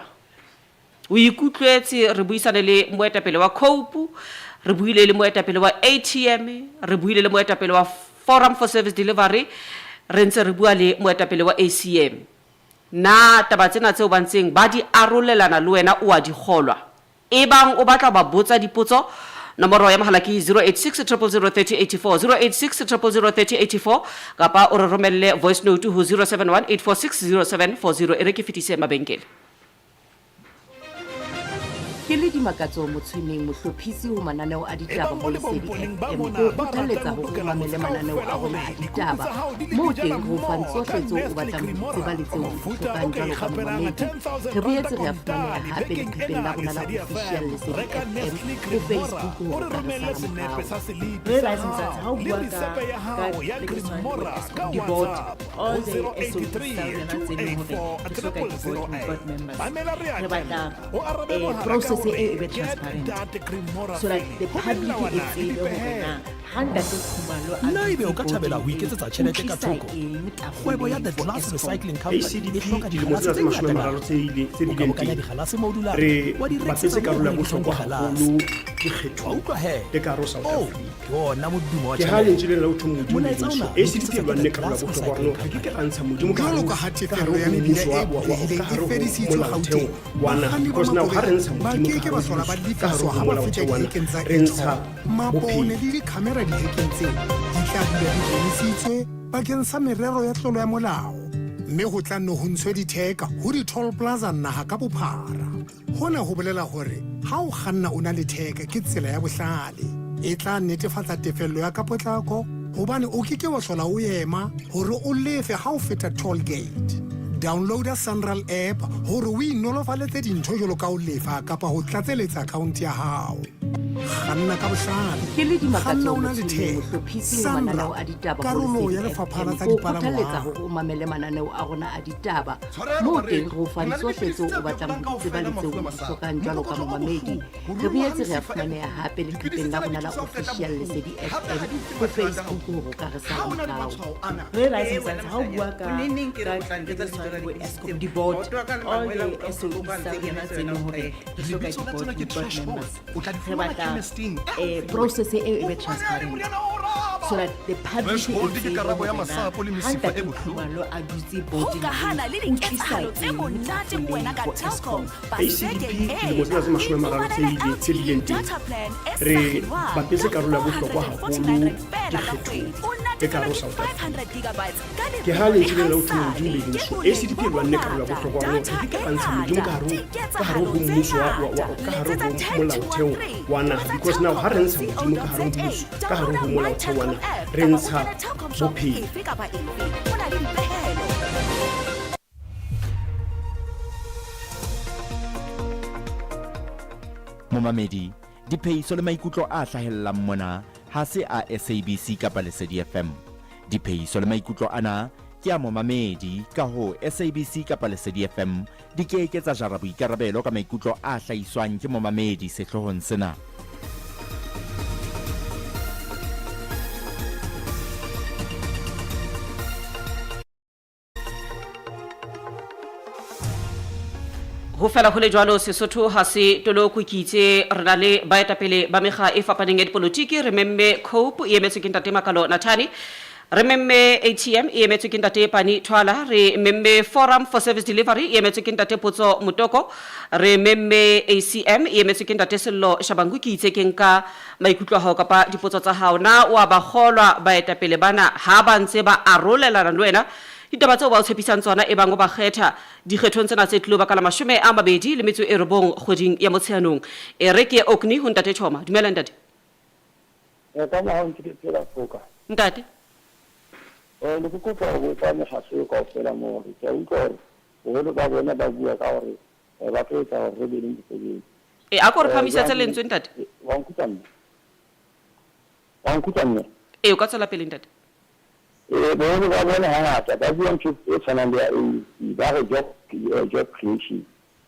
O ikutlwetse re buisane le moetapele wa COPE, re buile le moetapele wa ATM, re buile le moetapele wa Forum for Service Delivery, re ntse re bua le moetapele wa ACM. Na taba tsena tseo ba ntseng ba di arolelana le wena o a di kgolwa? Ebang o batla ho ba botsa dipotso, nomoro ya mohala ke 086 000 3084, 086 000 3084, kapa o re romelle voice note ho 071 846 0740. E re ke fetise mabenkele. Ke le Dimakatso Motshweneng, mohlophisi ho mananeo a ditaba Ebang ho o le Lesedi bomponeng ba FM, ke mona o ba kgothalletsa ratang ho hore o lokela mamele motse mananeo kaofela a rona hore a dikuku ditaba tsa hao di le moo dijana teng re o fang mmoho tsohle ka tseo o Nestle batlang ho di Cremora, tseba le tseo o di mofuta o hlokang ka jwalo ka ikgapelang momamedi. 10,000 Re ranta boetse re a fumaneha kontane hape bekeng leqepheng la ena rona la Lesedi official FM. Lesedi Reka FM Nestle ho Cremora Facebook o hore re o ka re romelle sala senepe morao. sa selipi Re sa license ha hao o le bua ka risepe ya ka hao ya pleke e tshwanang le bo Cremora ka Eskom, di-board, WhatsApp all ho the SOEs tsa 083 rona tse leng hore 284 re hloka di-board, board 0008. members. Mamela re a Re batla tella. O arabe mohala ka process hore e e be get transparent that Cremora so that feeling. the Ho public e melawana le tsebe hore dipehelo. na ha ntate Khumalo a Na ebe o dutse ka thabela ho boarding eo, iketsetsa o tjhelete ka tlisa thoko? eng Kgwebo ya tafoleng The for Glass Eskom? Recycling Company e ACDP hloka dilemo digalase tsena tse tse mashome a ngata mararo ngata. tse ile tse O ka bileng bokanya teng digalase mo o dulang, re wa di bapetse rekisetsa moo karolo ho ya rekiswang bohlokwa digalase. haholo Wa dikgethong utlwa he? le ka hare ho South Oo, Africa. ke ona modumo wa Ke ha tjhelete. lentswe lena la ho thwe Modimo Molaetsa le ona Jesu o ACDP tlisetswa e ke The lwanne karolo ya Glass bohlokwa Recycling hore re ke ke Company. ra ntsha Modimo ka hare Jwalo ho ka ha ka hare tefello ho ya mebila mmuso e wa wa wa bulehileng ka e hare ho fedisitswe molaotheo Gauteng, wa naha bakganni ba because now ha re makoloi ntsha ba Modimo ke ka ke hare ba ho hlola ba mmuso ka hare lefiswa ho ha ba feta molaotheo wa naha dihekeng tsa re ntsha e-toll. Mapone bophelo. le dikhamera dihekeng tseo di tla dula di emisitswe bakeng sa merero ya tlolo ya molao, mme ho tla nne ho ntshwe ditheka ho di-toll plaza naha ka bophara. Hona ho bolela hore ha o kganna o na le theka ke tsela ya bohlale e tla netefatsa tefello ya ka potlako hobane o ke ke wa hlola o ema hore o lefe ha o feta toll gate. Downloada Sanral app hore o inolofaletse dintho jwalo ka ho lefa kapa ho tlatseletsa akhaonte ya hao. Kganna ka bohlale. Ke le Dimakatso Kganna o na le Motshweneng, theko. mohlophisi wa SANRAL, mananeo a ditaba ho karolo Lesedi ya Lefapha la FM, tsa ke o kgothalletsa Dipalangwang. hore o mamele mananeo a rona a ditaba Tshwarelo moo bareki, teng re o fang re na le tsohle dipidisi tseo tse o batlang phekolang ho di tseba kaofela le tseo mafu a o di masapo, hlokang jwalo ka mokokotlo o momamedi. bohloko, ho Re ruruha boetse re a mesifa e fumaneha hape leqepheng Dipidisi la tsena rona di la thusa ho qeta official bohloko. Lesedi Hape ha FM di o fe ho mathata haholo. Facebook hore o ka re Ha sala o na le morao. matshwao ana, Re Rising Suns, ha o bua ka O neng neng ke re ka o tla njwetsa tse lebitso la tshwanang le bo dipidisi Eskom, tseo. di-board, Maoto a ka le all mangwele a the utlwa SOEs bohloko a tsa ntse ke rona emetse tse wena leng o hore qete. re hloka Lebitso la di-board tsona ke board Trash Hole. members. O tla di Re fumana batla chemist-ing e haufi le process wena. eo e be transparent so that the public Fresh e Hold ke tsebe karabo ya hore na masapo le ha mesifa e Ntate bohloko. Khumalo a dutse boarding Hokahana le eo, o tlisa diketsahalo tse eng monate ho wena ka tafoleng for Telkom Eskom. ACDP dilemo tsena tse 30 tse ile tse bileng teng re bapetse karolo ya bohlokwa haholo dikgethong le ka hare ho South Africa. Ke ha lentswe lena la ho thwe Modimo le leso. ACDP e lwanne karolo ya bohlokwa haholo hore re ke ka ntsha Modimo ka hare ho ka hare ho mmuso wa wa wa ka hare ho molaotheo wa naha because now ha re ntsha Modimo ka hare ho mmuso ka hare ho molaotheo wa naha re ntsha bophelo. Momamedi, diphehiso le maikutlo a hlahellang mona ha se a SABC kapa Lesedi FM. Diphehiso le maikutlo ana ke a momamedi, kahoo SABC kapa Lesedi FM di ke ke tsa jara boikarabelo ka maikutlo a hlahiswang ke momamedi sehloohong sena. Ho fela ho le jwalo, Sesotho ha se toloko. Ke itse re na le baetapele ba mekga e fapaneng ya dipolotiki. Re memme Cope e emetswe ke Ntate Makalo Nathane. Re memme ATM e emetswe ke Ntate Pani Thwala. Re memme Forum for Service Delivery e emetswe ke Ntate Potso Motoko. Re memme ACM e emetswe ke Ntate Sello Shabangu. Ke itse ke nka maikutlo a hao kapa dipotso tsa hao. Na o a ba kgolwa baetapele bana ha ba ntse ba arolelana le wena ditaba tseo ba o tshepisang tsona ebang o ba kgetha dikgethong tsena tse tlilo ba ka la 29 kgweding ya Motsheanong? E re ke ye Orkney ho Ntate Choma. Dumela Ntate. Eh, ka mohau ntse ke phela Phoka. Ntate. Eh, ne ke kopa ho botsa mekgatlo eo kaofela moo hore ke a utlwa hore boholo ba bona ba bua ka hore eh, ba tlo etsa hore re be le mesebetsi. E, a ko re Eh, phahamisetse jwale, lentswe Ntate. eh, wa nkutlwa mme? Wa nkutlwa mme? E, o ka tswela pele Ntate. Eh, boholo ba bona hangata ba bua ntho e tshwanang le ya ANC, ba re job, eh, job creation.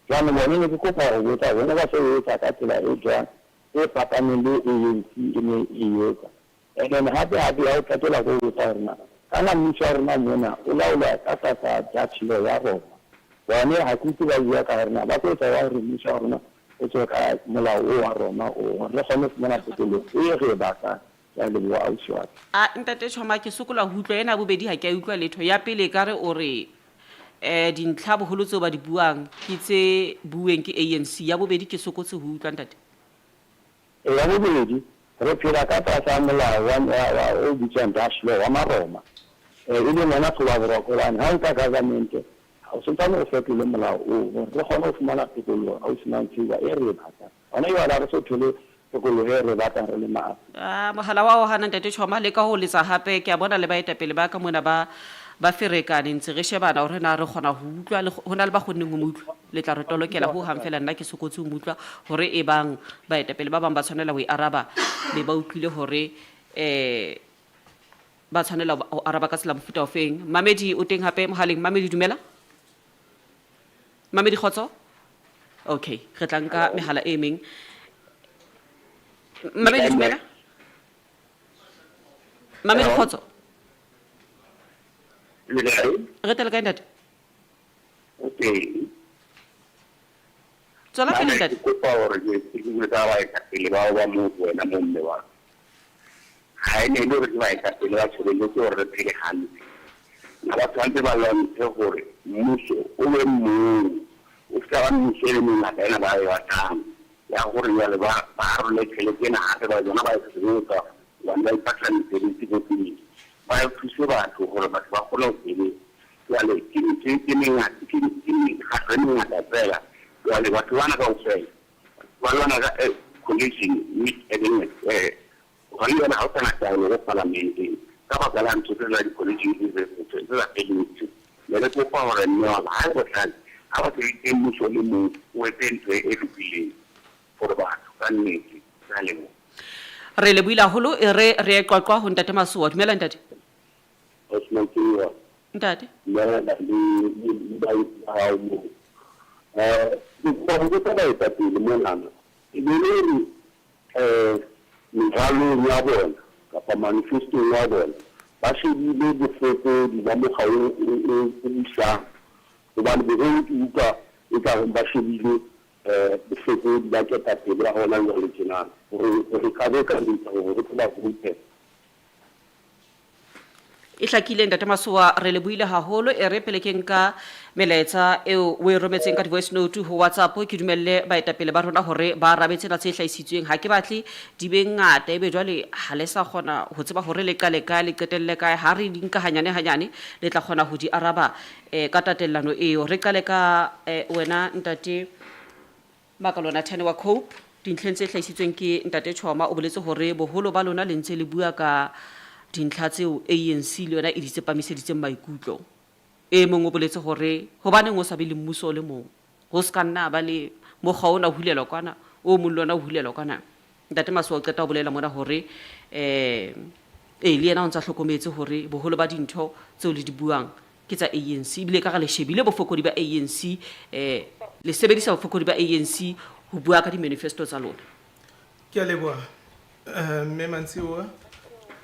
Jwale bone ne ke kopa ho botsa bona ba se e etsa ka tsela e jwang e fapaneng le ANC e ne e etsa. And then hape hape ya ho qetela ko botsa hore na kana mmuso wa rona mona o laolwa ka tlasa Dutch law ya Roma. Bone ha ke utlwe ba bua ka hore na ba tlo etsa jwang hore mmuso wa rona o tswe ka molao o wa Roma o hore re kgone ho fumana tokoloho e re e batlang. Ke a leboha ausi wa ka. A Ntate Choma ke sokola ho utlwa ena ya bobedi ha ke a utlwa letho. Ya pele ekare o re eh dintlha boholo tseo ba di buang ke tse bueng ke ANC. Ya bobedi ke sokotse ho utlwa ntate. E, ya bobedi, re phela ka tlasa molao wa, wa, wa, o bitswang Dutch law wa Maroma, e, e leng ona tlhobaboroko hobane ha o nka government, o santsane o fetole molao oo hore re kgone ho fumana tokoloho ausi Manthiba e re e batlang. Hona jwale ha re so thole tokoloho e re e batlang re le maAfrika. Ah, mohala wa o hana Ntate Choma, leka ho letsa hape. Ke a bona le baetapele ba ka mona ba ba ferekane, ntse re shebana hore na re kgona ho utlwa le ho na le ba kgonneng ho mo utlwa. Le tla re tolokela ho hang feela, nna ke sokotse ho mo utlwa hore e bang baetapele ba bang ba tshwanela ho e araba be ba utlwile hore eh ba tshwanela ho araba ka tsela mofuta ofeng. Mamedi o teng hape mohaleng. Mamedi dumela. Mamedi kgotso. Okay, re tla nka mehala e meng. Mamedi dumela. Mamedi kgotso. Le kae? Re tele kae ntate? O teng. Tswela pele ntate. Ke kopa hore ke bue ka baetapele bao ba moo wena mo mme wa. Ha e ne e le hore ke baetapele ba tshireletso hore re phele hantle. Na ba tshwanetse ba lwantshe hore mmuso o be mong, o ska ba mmuso e le mengata ena ba e batlang ya hore jwale ba ba arole tjhelete ena hape ba yona ba e sebetsa hobane ba ipatlela mesebetsi ko pele. Ba thuse batho hore batho ba kgone ho sebetsa. Jwale ke ntho e mengata ke ke mekgatlo e mengata feela. Jwale batho bana kaofela ba lwana ka eh, collision with eh, hona jwale ha ho sana taolo ko palamenteng ka baka la ntho tse tsa di-collision tse tse sa feleng tse. Ne re kopa hore mme wa ka ha e bohlale ha ba sebeditse mmuso o le mong o etse ntho e lokileng for batho ka nnete. Re Re a leboha. Re lebohile haholo e re re ye Qwaqwa ho Ntate Masoa. Dumela Ntate. Osman Tsewa. Ntate. Dumela le le baeti ba hao moo. Eh, ke kopa ho botsa baetapele monana. E be le hore eh meralong ya bona kapa manifestong wa bona ba shebile bofokodi ba mokga o o o busang hobane boholo ke utlwa ekareng ba shebile eh bofokodi ba ketapele ya hona jwale tjenana hore re ka be ka etsa hore re tlo ba voutela. E hlakile Ntate Masoa, re lebohile haholo. E re pele ke nka melaetsa eo o e rometseng ka di-voice note ho WhatsApp, ke dumelle baetapele ba rona hore ba arabe tsena tse hlahisitsweng. Ha ke batle di be ngata, ebe jwale ha le sa kgona ho tseba hore le qale kae, le qetelle kae. Ha re di nka hanyane hanyane, le tla kgona ho di araba eh, ka tatellano eo. Re qale ka eh, wena Ntate Makalo Nathane wa Cope, dintlheng tse hlahisitsweng ke Ntate Choma, o boletse hore boholo ba lona le ntse le bua ka dintlha tseo ANC le yona e di tsepamiseditseng maikutlo. E mong o boletse hore hobaneng o sa be le mmuso o le mong, ho se ka nna ha ba le mokgwa ona o hulelwa kwana, o mong le ona o hulelwa kwana. Ntate Masoa o qeta ho bolela mona hore um ee le yena o ntse a hlokometse hore boholo ba dintho tseo le di buang ke tsa ANC ebile ekare le shebile bofokodi ba ANC eh le sebedisa bofokodi ba ANC ho bua ka di-manifesto tsa lona. Ke a leboha eh, mme Mantsiwa.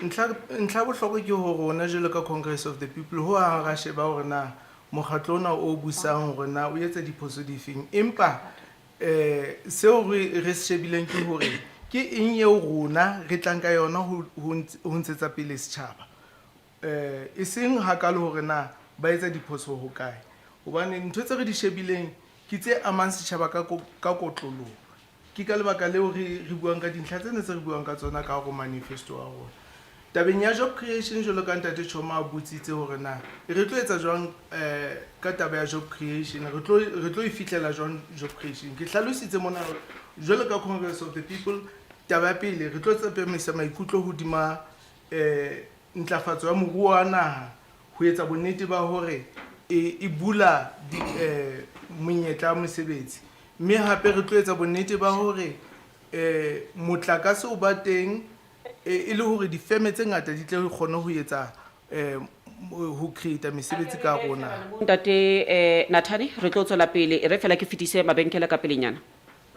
Ntlha ntlha ya bohlokwa ke hore rona jwalo ka Congress of the People ho hang ra sheba hore na mokgatlo ona o busang hore na o etsa diphoso difeng. Empa eh seo re re se shebileng ke hore ke eng eo rona re tlang ka yona ho ho ntshetsa pele setjhaba. Eh, e seng hakalo hore na ba etsa diphoso hokae. Hobane ntho tse re di shebileng ke tse amang setjhaba ka ka kotloloho. Ke ka lebaka leo re re buang ka dintlha tsena tse re buang ka tsona ka hare ho manifesto wa rona. Tabeng ya job creation jwalo ka Ntate Choma a botsitse hore na re tlo etsa jwang eh ka taba ya job creation, re tlo re tlo e fihlela jwang job creation. Ke hlalositse mona hore jwalo ka Congress of the People, taba ya pele re tlo tsepamisa maikutlo hodima eh ntlafatso ya moruo wa naha ho etsa bonnete ba hore e, e bula di, eh, monyetla wa mesebetsi. Mme hape re tlo etsa bonnete ba hore eh, motlakase o ba teng e, e le hore difeme tse ngata di tle kgone ho etsa eh, ho create mesebetsi ka hare ho naha. Ntate eh, Nathane, re tlo tswela pele, e re fela ke fetise mabenkele ka pelenyana.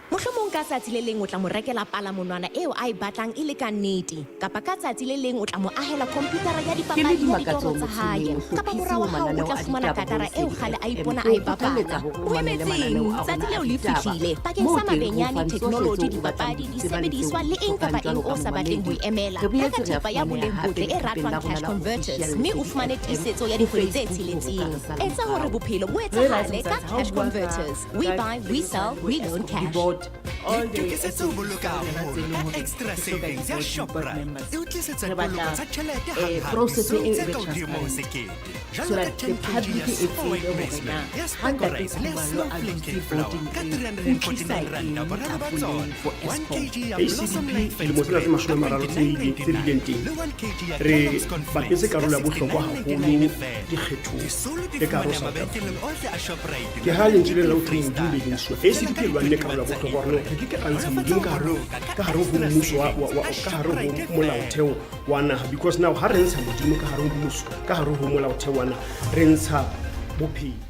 Mohlomong ka tsatsi le leng o tla mo rekela palamonwana eo a e batlang e le ka nnete. Kapa ka tsatsi le leng o tla mo ahela khomputara ya Ke le dipapadi ya Dimakatso ditoro tsa hae. Motshweneng, Kapa mohlophisi mora ho wa hao o mananeo tla a fumana ditaba ho katara eo Lesedi kgale a FM. ipona Ke a o e kgothalletsa bapala. hore o O mamele emetseng? mananeo a Tsatsi rona a leo le ditaba, fihlile. Bakeng moo sa teng re o mabenyane, fang tsohle theknoloji, tseo o batlang dipapadi, ho di tseba le tseo disebediswa o le di eng hlokang kapa jwalo eng ka o sa batleng ho momamedi. e emela. Re Reka boetse re a thepa ya fumaneha boleng hape botle e leqepheng ratwang la rona Cash la Converters Official mme o Lesedi fumane FM tiisetso ya ho dikgwedi tse Facebook hore o ka tsheletseng. re sala Etsa hore morao. bophelo bo Re etsahale ka license ha o Cash bua ka Converters. We ka buy, we sell, we loan cash. di-board all the Itokisetse ho boloka tse haholo leng ka hore Extra re hloka Savings ya di-board Shoprite. members. E o tlisetsa Re dipoloko batla tsa tjhelete eh, hanghang process eo disong e tse be ka hodimo ho transparent sekete. so Jwalo that ka the 10 kg ya public e Super tsebe White hore Maize na Meal, ya ha Specco Ntate Rice le ya Khumalo a Snowflake dutse Cake Flour boarding ka eo o tlisa 349 ranta eng boraro ba tafoleng tsona. for 1 Eskom. kg ya ACDP Blossom Light dilemo tsena tse mashome a mararo tse ileng tse bileng teng le 1 kg ya re Kellogg's Cornflakes bapetse ka karolo ya bohlokwa 69.99 haholo feela. dikgethong Disolo di le ka hare ho fumaneha South mabenkeleng Africa. ohle a Shoprite Ke le ha lentswe lena la ho Free thweng Modimo le Stata. leng siyo. ACDP e lwanne karolo ya bohlokwa hore re ke ke ra ntsha Modimo ka hare ka hare ho mmuso wa, wa, wa, ka hare ho molaotheo wa naha because now ha re ntsha Modimo ka hare ho mmuso ka hare ho molaotheo wa naha re ntsha bophelo.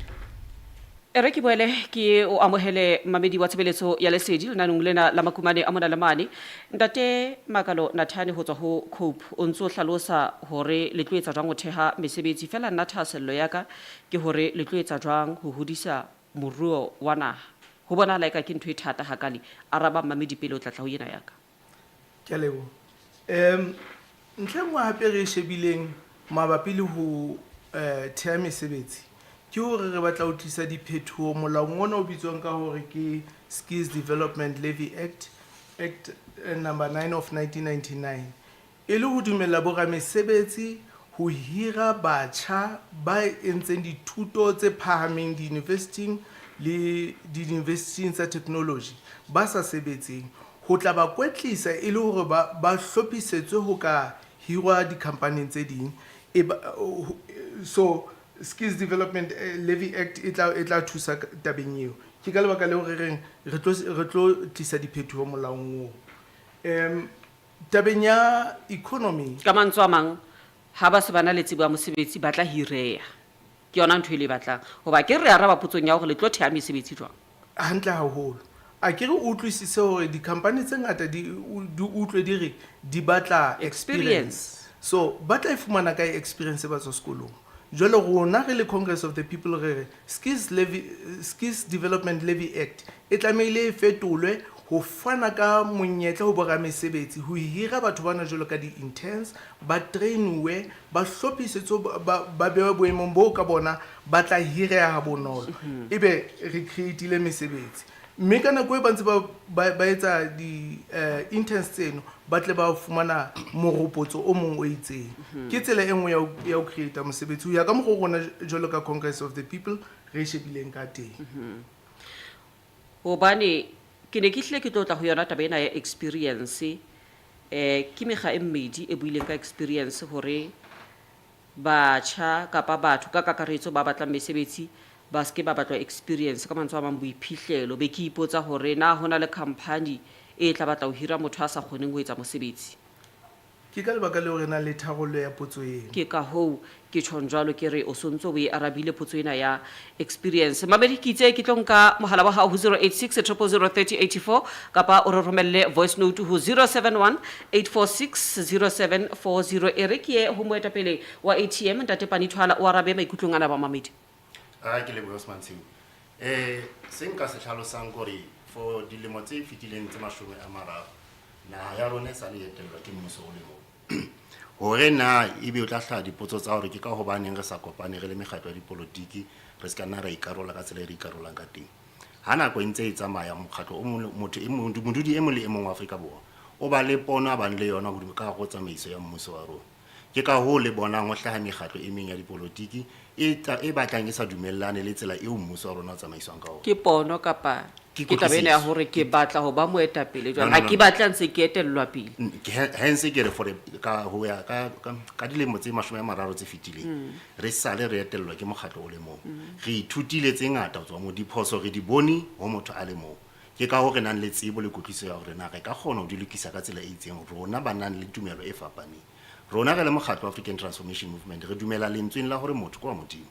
E re ke boele ke o amohele mamedi wa tshebeletso ya Lesedi lenanong lena la Makumane a mona le mane. Ntate Makalo Nathane ho tswa ho Cope o ntse o hlalosa hore le tlo etsa jwang ho theha mesebetsi. Feela nna thahasello ya ka ke hore le tlo etsa jwang ho hodisa moruo wa naha. Ho bonahala eka ke ntho e thata hakale. Araba mmamedi pele o tla tla ho ena ya ka. Ke a leboha. Um ntlha e nngwe hape re e shebileng mabapi le ho eh, theha mesebetsi ke hore re batla ho tlisa diphetoho molaong ona o bitswang ka hore ke Skills Development Levy Act, Act eh, number 9 of 1999 e le ho dumella boramesebetsi ho hira batjha ba entseng dithuto tse phahameng diyunivesithing le diyunivesithing tsa theknoloji ba sa sebetseng ho tla ba kwetlisa e le hore ba ba hlophisetswe ho ka hirwa dikhampaning tse ding. E ba, so Skills Development eh, Levy Act e tla e tla thusa tabeng eo. Ke ka lebaka leo re reng re tlo re tlo tlisa diphetoho molaong oo. Tabeng ya economy. Ka mantswe a mang, ha ba se ba na le tsebo ya mosebetsi ba tla hireha. Ke yona ntho e le e batlang. Hoba akere re araba potsong ya hore le tlo theha mesebetsi jwang? Hantle haholo. Akere o utlwisise hore di-company tse ngata di di utlwe di re di batla experience. So ba tla e fumana kae experience ba tswa sekolong? Jwale rona re le Congress of the People re re Skills Levy, Skills Development Levy Act e tlamehile e fetolwe ho fana ka monyetla ho boramesebetsi ho hira batho bana jwalo ka di-interns, ba train-uwe, ba hlophisetswe, ba bewe boemong boo ka bona ba tla hireha ha bonolo. Ebe re create-ile mesebetsi. Mme ka nako e ba ntse ba etsa di-interns tseno, ba tle ba fumana moropotso o mong o itseng. Ke tsela e nngwe ya ho create-a mosebetsi ho ya ka mokgwa o rona jwalo ka Congress of the People re e shebileng ka teng. Hobane ke ne ke hlile ke tlo tla ho yona taba ena ya experience. Ke mekga e mmedi e buileng ka experience hore batjha kapa batho ka kakaretso ba batlang mesebetsi ba se ke ba batlwa experience, ka mantswe a mang boiphihlelo. Be ke ipotsa hore na ho na le company e tla batla ho hira motho a sa kgoneng ho etsa mosebetsi. Ke ka lebaka leo re nang le tharollo ya potso eno. Ke ka hoo ke tjhong jwalo ke re o so ntso o e arabile potso ena ya experience. Mamedi ke itse ke tlo nka mohala wa hao ho 086 000 3084 kapa o re romelle voice note ho 071 846 0740. E re ke ye ho moetapele wa ATM Ntate Pani Thwala o arabe maikutlong ana bamamedi. A ke lebohe Osman Tshiu. Se nka se hlalosang ke hore for dilemo tse fetileng tse 30, naha ya rona e sa le etellwa ke mmuso o le mong. Hore na ebe o tla hlaha dipotso tsa hore ke ka hobaneng re sa kopane re le mekgatlo ya dipolotiki, re se ka nna ra ikarola ka tsela e re ikarolang ka teng. Ha nako e ntse e tsamaya, mokgatlo o mong, motho e mong, modudi e mong le e mong wa Afrika Borwa o ba le pono a bang le yona hodimo ka hare ho tsamaiso ya mmuso wa rona. Ke ka hoo le bonang ho hlaha mekgatlo e meng ya dipolotiki e e batlang e sa dumellane le tsela eo mmuso wa rona o tsamaiswang ka ona. Ke pono kapa Ke ke taba ena ya kutlwisiso. hore ke batla ho ba moetapele jwale, No, no, ha no, ke no. batle ha ntse ke etellwa pele. Hence ke re for ka ho ya ka dilemo tse 30 tse fetileng, re sale re etellwa ke mokgatlo o le mong. Re ithutile tse ngata ho tswa moo, diphoso re di bone ho motho a le mong. Ke ka hoo re nang le tsebo le kutlwisiso ya hore na re ka kgona ho di lokisa ka tsela e itseng rona ba nang le tumelo e fapaneng. Rona re le mokgatlo wa African Transformation Movement re dumela lentsweng la hore motho ke wa Modimo.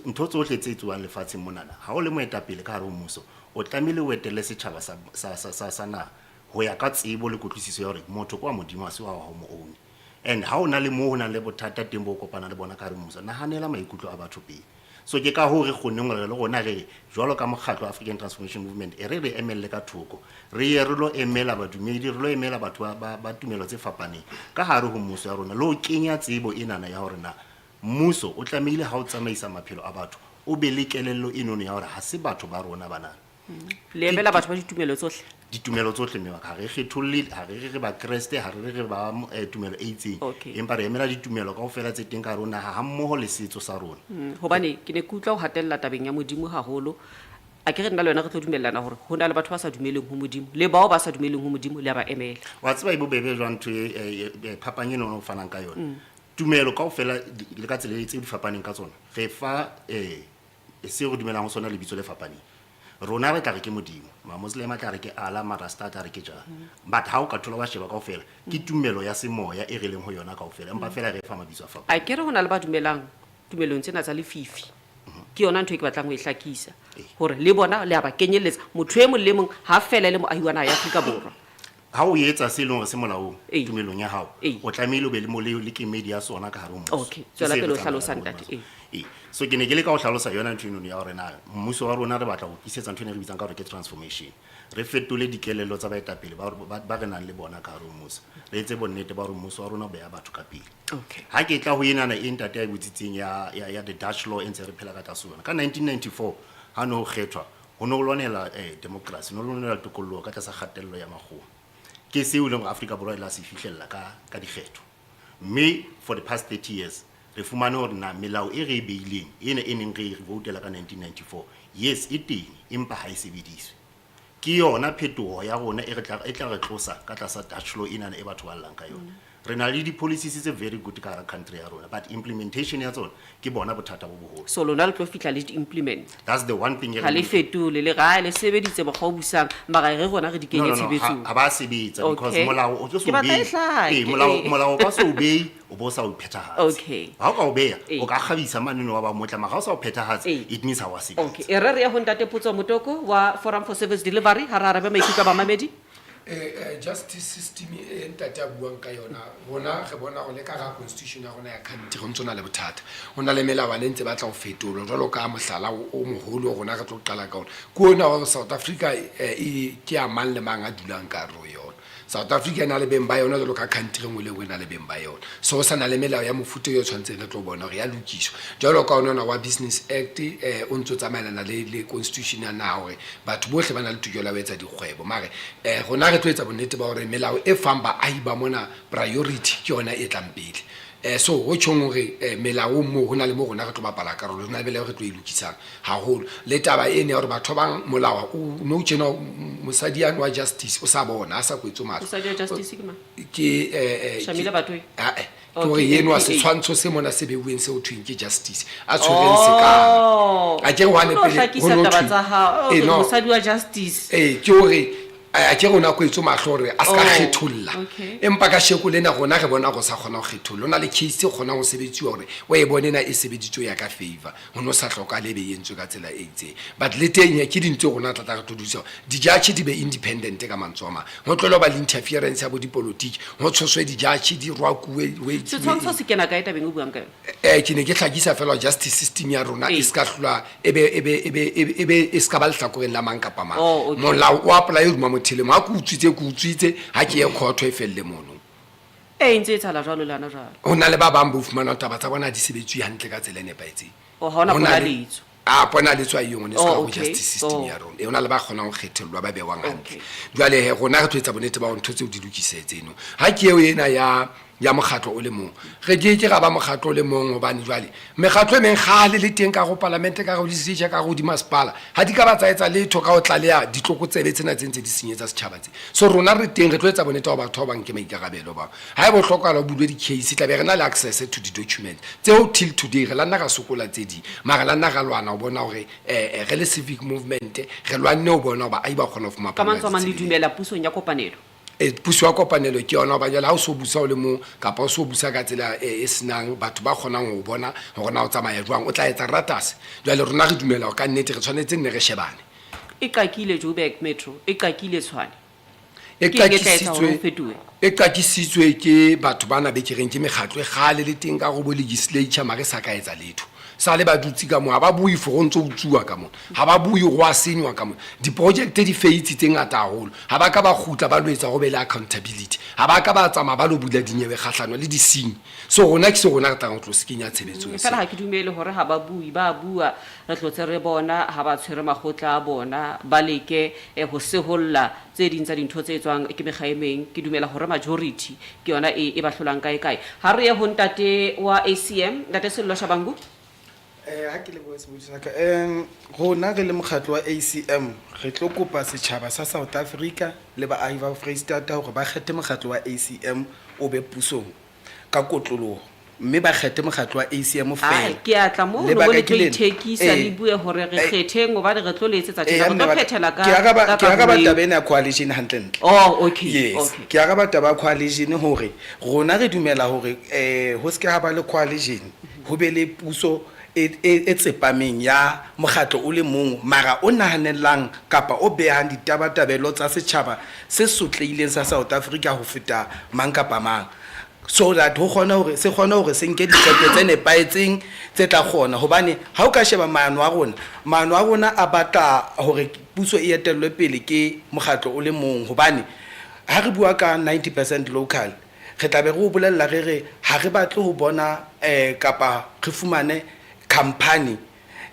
Ntho tsohle tse etsuwang lefatsheng monana, ha o le moetapele ka hare ho mmuso, o tlamehile o etelle setjhaba sa naha ho ya ka tsebo le kutlwisiso ya hore motho ke wa Modimo, ha se wa hao mo own. And ha o na le moo ho nang le bothata teng bo kopana le bona ka hare ho mmuso, nahanela maikutlo a batho pele. So ke ka hoo re kgonneng hore le rona re jwalo ka mokgatlo wa African Transformation Movement, e re re emelle ka thoko, re ye re lo emela badumedi, re lo emela batho ba tumelo tse fapaneng ka hare ho mmuso ya rona, le ho kenya tsebo enana ya hore na mmuso o tlamehile ha o tsamaisa maphelo a batho o be le kelello enono ya hore ha se batho ba rona banana. Le emela batho ba ditumelo tsohle? Ditumelo tsohle, mme wa ka, ha re kgetholle, ha re re re Bakreste, ha re re re ba tumelo e itseng. Empa re emela ditumelo kaofela tse teng ka hare ho naha ha mmoho le setso sa rona. Hobane ke ne ke utlwa o hatella tabeng ya Modimo haholo. A ke re nna le wena re tlo dumellana hore ho na le batho ba sa dumeleng ho Modimo, le bao ba sa dumeleng ho Modimo le a ba emela. Wa tseba e bobebe jwang ntho e phapang eno o fanang ka yona. Tumelo kaofela le ka tsela tse di fapaneng ka tsona, re fa seo re dumelang ho sona lebitso le fapaneng. Rona re tla re ke Modimo, ma-Muslim a tla re ke Allah, ma-Rasta a tla re ke Jah. But ha o ka thola wa sheba kaofela, ke tumelo ya semoya e re leng ho yona kaofela, empa feela re fa mabitso a fapaneng. A ke re ho na le ba dumelang tumelong tsena tsa lefifi. Ke yona ntho e ke batlang ho e hlakisa, hore le bona le a ba kenyelletsa. Motho e mong le mong ha feela e le moahi wa naha ya Afrika Borwa. Ha o etsa se leng hore se molaong tumelong ya hao, o tlamehile o be le mo le kemedi ya sona ka hare ho mmuso. Okay, Ke tswela se pele re o tsamayang hlalosa, ka ntate. mmuso. So ke ne ke leka ho hlalosa yona ntho eno ya hore na mmuso wa rona re batla ho tlisetsa ntho ena e re bitsang ka hore ke transformation. Re fetole dikelello tsa baetapele ba re nang le bona ka hare ho mmuso. Re etse bonnete ba hore mmuso wa rona o beha batho ka pele. Ha ke tla ho enana e ntate a e botsitseng ya the Dutch law e ntse re phela ka tlase ho yona. Ka 1994 ha no ho kgethwa, ho no lwanela democracy, no lwanela tokolloho ka tlasa kgatello ya makgowa. Ke seo e leng hore Afrika Borwa e la se fihlella ka dikgetho. Mme for the past 30 years re fumane hore na melao e re e beileng ena e neng re e voutela ka 1994, yes e teng empa ha e sebediswe. Ke yona phetoho ya rona e re tla, e tla re tlosa ka tlasa Dutch law enana e batho ba llang ka yona. Re na le di-policies tse very good ka hara country ya rona, but implementation ya tsona ke bona bothata bo boholo. So lona le tlo fihla le di-implement. That's the one thing e re Ha le fetole le ga le sebeditse mokgwa o busang mara e re rona re di No, kenye no, no, tshebetsong. ha ba sebetsa because Okay. molao o tlo se Ke o batla e behe. hlake, Ee, molao ee. molao o ka se o behe, o bo o sa o phethahatse. Okay. Ha o ka o beha, Ee. o ka kgabisa manene wa ba motle, mara ha o sa o phethahatse, it means ha wa sebetsa. Okay, e re re ya ho ntate Potso Motoko wa Forum for Service Delivery ha re arabe maikutlo a bamamedi. Justice system e ntate a buang ka yona, rona re bona gore le ka ga constitution ya rona ya country go ntse o na le bothata. Go na le melawana e ntse batla go fetolwa, jwalo ka mohlala o mogolo o rona re tlo qala ka ona ke ona wa gore South Africa ke ya mang le mang a dulang ka hare ho yona. South Africa e na le beng ba yona jwalo ka country e nngwe le nngwe e na le beng ba yona. So ho sa na le melao ya mofuta eo tshwanetseng re tlo bona gore ya lokiswa, jwalo ka ona ona wa Business Act, o ntse o tsamaelana le constitution ya naha gore batho bohle ba na le tokelo ya ho etsa dikgwebo. Mare rona re tlo etsa bonnete ba hore melao e fang baahi ba mona priority ke yona e tlang pele. So ho tjhong hore melaong moo ho na le mo rona re tlo bapala karolo, ho na le melao re tlo e lokisang haholo. Le taba ene ya hore batho ba bang molao o no tjena, mosadi yane wa justice o sa bona, a sa kwetse mahlo. Mosadi wa justice ke mang? Ke Shamila Batohi? Ah, eh. Ke Okay, hore yenwa NPA. setshwantsho se mona se beuweng se ho thweng ke justice a tshwereng sekala. Oh. A ke re hwane O no pele hlakisa ho no taba thwe- tsa hao. Oh, Eh, no. mosadi wa justice. Eh, ke hore a ke rona kwetse mahlo hore a ska Oh, kgetholla. okay. Empa ka sheko lena rona re bona go sa kgona ho kgetholla. Ho na le case e kgonang ho sebetsiwa hore o e bone na e sebeditswe ya ka favor. Ho no sa hlokahale e be e entswe ka tsela e itseng. But le teng he, ke dintho tse rona tla tla re tlo dusa. Di-judge di be independent ka mantswe a mang. Ho tlohele ho ba le interference ya bo dipolotiki. Ho tshoswe di-judge, di rwakuwe, ho etsuwe Setshwantsho eng. se kena kae tabeng o buang ka yona? Ke ne ke hlakisa fela hore justice system ya rona e Ee. ska hlola, e be, e be, e be, e be, e be, e ska ba lehlakoreng la mang kapa mang. Oh, okay. Molao o apply hodima motho e le mong. Ha ke utswitse, ke utswitse, ha ke ye court e felle mono. E ntse e tshala jwalo le hana jwale. Ho na le ba bang bo fumanang taba tsa bona di sebetswe hantle ka tsela e nepahetseng. Oh, ha hona Ho na le ponaletso. Ah, ponaletso ha e yo ngwaneso Oh, ka ho okay. justice system Oh. ya rona. E, ho na le ba kgonang ho kgethollwa, ba bewang hantle. Okay. Jwale he, rona re tlo etsa bonnete ba hore ntho tseo di lokise tseno. Ha ke eo ena ya mokgatlo o le mong. Re ke ke ra ba mokgatlo o le mong hobane jwale mekgatlo e meng kgale le teng ka ho palamente, ka ho legislature, ka ho dimasepala, ha di ka ba tsa etsa letho ka ho tlaleha ditlokotsebe tsena tse ntse di senyetsa setjhaba tse. So rona re teng, re tlo etsa bonnete ba batho ba bang ke maikarabelo bao. Ha e bohlokwa ho bulwe di-case, tla be re na le access to di-documents tseo till today re la nna ra sokola tse ding, mara la nna ra lwana ho bona hore, re le civic movement re lwanne ho bona hore baahi ba kgona ho fumana Ka mantswe a mang, le tshebeletso. dumela pusong ya kopanelo? Puso ya kopanelo ke yona, hobane jwale ha o so busa o le mong kapa o so busa ka tsela e senang batho ba kgonang ho bona hore na o tsamaya jwang, o tla etsa ratase. Jwale rona re dumela hore ka nnete re tshwanetse nne re shebane. E qakile Joburg Metro, e qakile Tshwane. E Ke eng e tla etsa hore ho fetohe? E qakisitswe ke batho bana be ke reng ke mekgatlo e kgale le teng ka go bo legislature, mare sa ka etsa letho. Sa le ba dutse ka moo, ha ba bue for ho ntso utsuwa ka mona, ha ba bue ho a senywa ka mona. Di-project di feitse tse ngata haholo, ha ba ka ba kgutla ba lo etsa ho be le accountability, ha ba ka ba tsamaya ba lo bula dinyewe kgahlano le disenyi. So rona ke se rona re tlang ho tlo se kenya tshebetsong Fela seo. ha ke dumele hore ha ba bue, ba bua, re tlotse re bona ha ba tshwere makgotla a bona, ba leke ho seholla tse ding tsa dintho tse etswang ke mekga e meng. Ke dumela hore majority ke yona e ba hlolang kae kae. Ha re ye ho ntate wa ACM, ntate Sello Shabangu. Ha ke lebohe sebodi sa ka. Rona re le mokgatlo wa ACM, re tlo kopa setjhaba sa South Africa le baahi ba Freistata hore ba kgethe mokgatlo wa ACM o be pusong ka kotloloho, mme ba kgethe mokgatlo wa ACM Ai, fela. ke a tla moo, Lebaka mo le ke tlo lena. ithekisa, le bue hore re kgetheng hobane re tlo le etsetsa tjena, re Mme tlo wa ka, phethela ke araba, ka ke araba karolo eo. taba ena ya coalition hantlentle. Oh, okay, Yes. okay. Ke araba taba ya coalition hore rona re dumela hore, ho se ke ha ba le coalition, ho be le puso e tsepameng ya mokgatlo o le mong, mara o nahanelang kapa o behang ditabatabelo tsa setjhaba se sotlehileng sa South Africa ho feta mang kapa mang, so that ho kgone hore se kgone hore se nke diqeto tse nepahetseng tse tla kgona. Hobane ha o ka sheba maano a rona, maano a rona a batla hore puso e etellwe pele ke mokgatlo o le mong, hobane ha re bua ka 90% local, re tla be re o bolella re re ha re batle ho bona, kapa re fumane company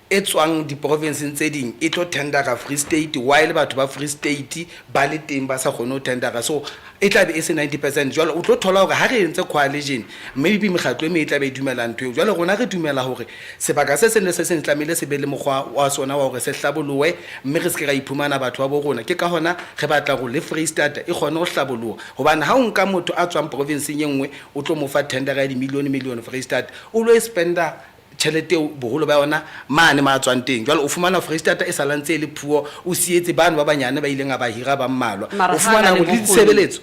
e tswang diprovinseng tse ding e tlo tendera Free State, while batho ba Free State ba le teng ba sa kgone ho tendera. So E tla be e se 90%. Jwale o tlo thola hore ha re entse coalition, maybe mekgatlo e meng e tla be e dumela ntho eo. Jwale rona re dumela hore sebaka se seng le se seng tlamehile se be le mokgwa wa sona wa hore se hlabolohe, mme re se ke ra iphumana batho ba bo rona. Ke ka hona re batla hore le Freistata e kgone ho hlaboloha, hobane ha o nka motho a tswang provinseng e nngwe o tlo mo fa tendera ya dimilione milione Freistata, o lo e spenda tjhelete eo boholo ba yona mane ma tswang teng. Jwale o fumana Freistata e sala ntse e le poor, o sietse bano ba banyane ba ileng a ba hira ba mmalwa. Mara O ha fumana na le hore le bokgoni, ditshebeletso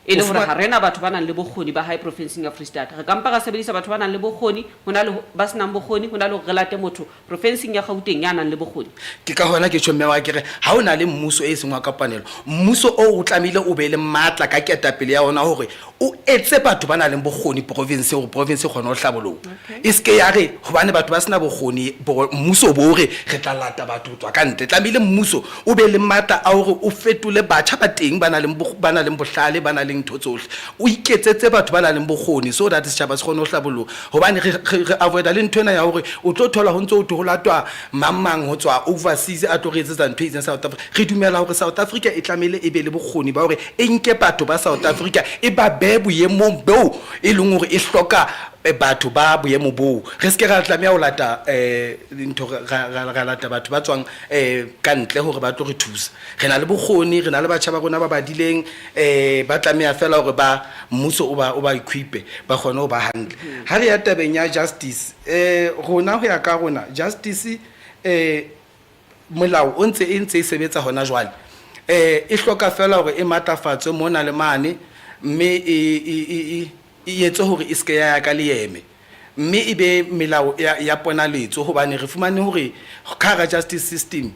e le o hore fumana ha rena batho ba nang le bokgoni ba hae profinseng ya Free State. Re ka mpa ra sebedisa batho ba nang le bokgoni, ho na le ba senang bokgoni, ho na le hore re late motho profinseng ya Gauteng ya nang le bokgoni. Ke ka hona ke tjho mme wa ke re ha o na le mmuso e seng wa kopanelo, mmuso oo o tlamehile o be le matla ka ketapele ya ona hore o etse batho ba nang le bokgoni province hore province e kgone ho hlaboloha. E se ke ya re hobane batho ba sena bokgoni, mmuso o bo re re tla lata batho ho tswa ka ntle. Tlamehile mmuso o be le matla a hore o fetole batjha ba teng ba nang le ba nang le bohlale, ba nang le ntho tsohle. O iketsetse batho ba nang le bokgoni so that setjhaba se kgone ho hlaboloha. Hobane re, re, re avoida le ntho ena ya hore o tlo thola ho ntso ho thwe ho latwa mang mang ho tswa overseas a tlo re etsetsa ntho e itseng South Africa. Re dumela hore South Africa e tlamehile e be le bokgoni ba hore e nke batho ba South Africa e ba behe boemong boo e leng hore e hloka batho ba boemo boo. Re se ke ra tlameha ho lata ntho, ra, ra, ra lata batho ba tswang ka ntle hore ba tlo re thusa. Re na le bokgoni, re na le batjha ba rona ba badileng, ba tlameha feela hore ba mmuso o ba, o ba equipe, ba kgone ho ba hantle. Ha re ya tabeng ya justice, rona ho ya ka rona justice, molao o ntse e ntse e sebetsa hona jwale. E hloka feela hore e matlafatswe mona le mane, mme e, e, e, e, e etse hore e se ke ya ya ka leeme, mme e be melao ya, ya ponaletso. Hobane re fumane hore ka hara justice system,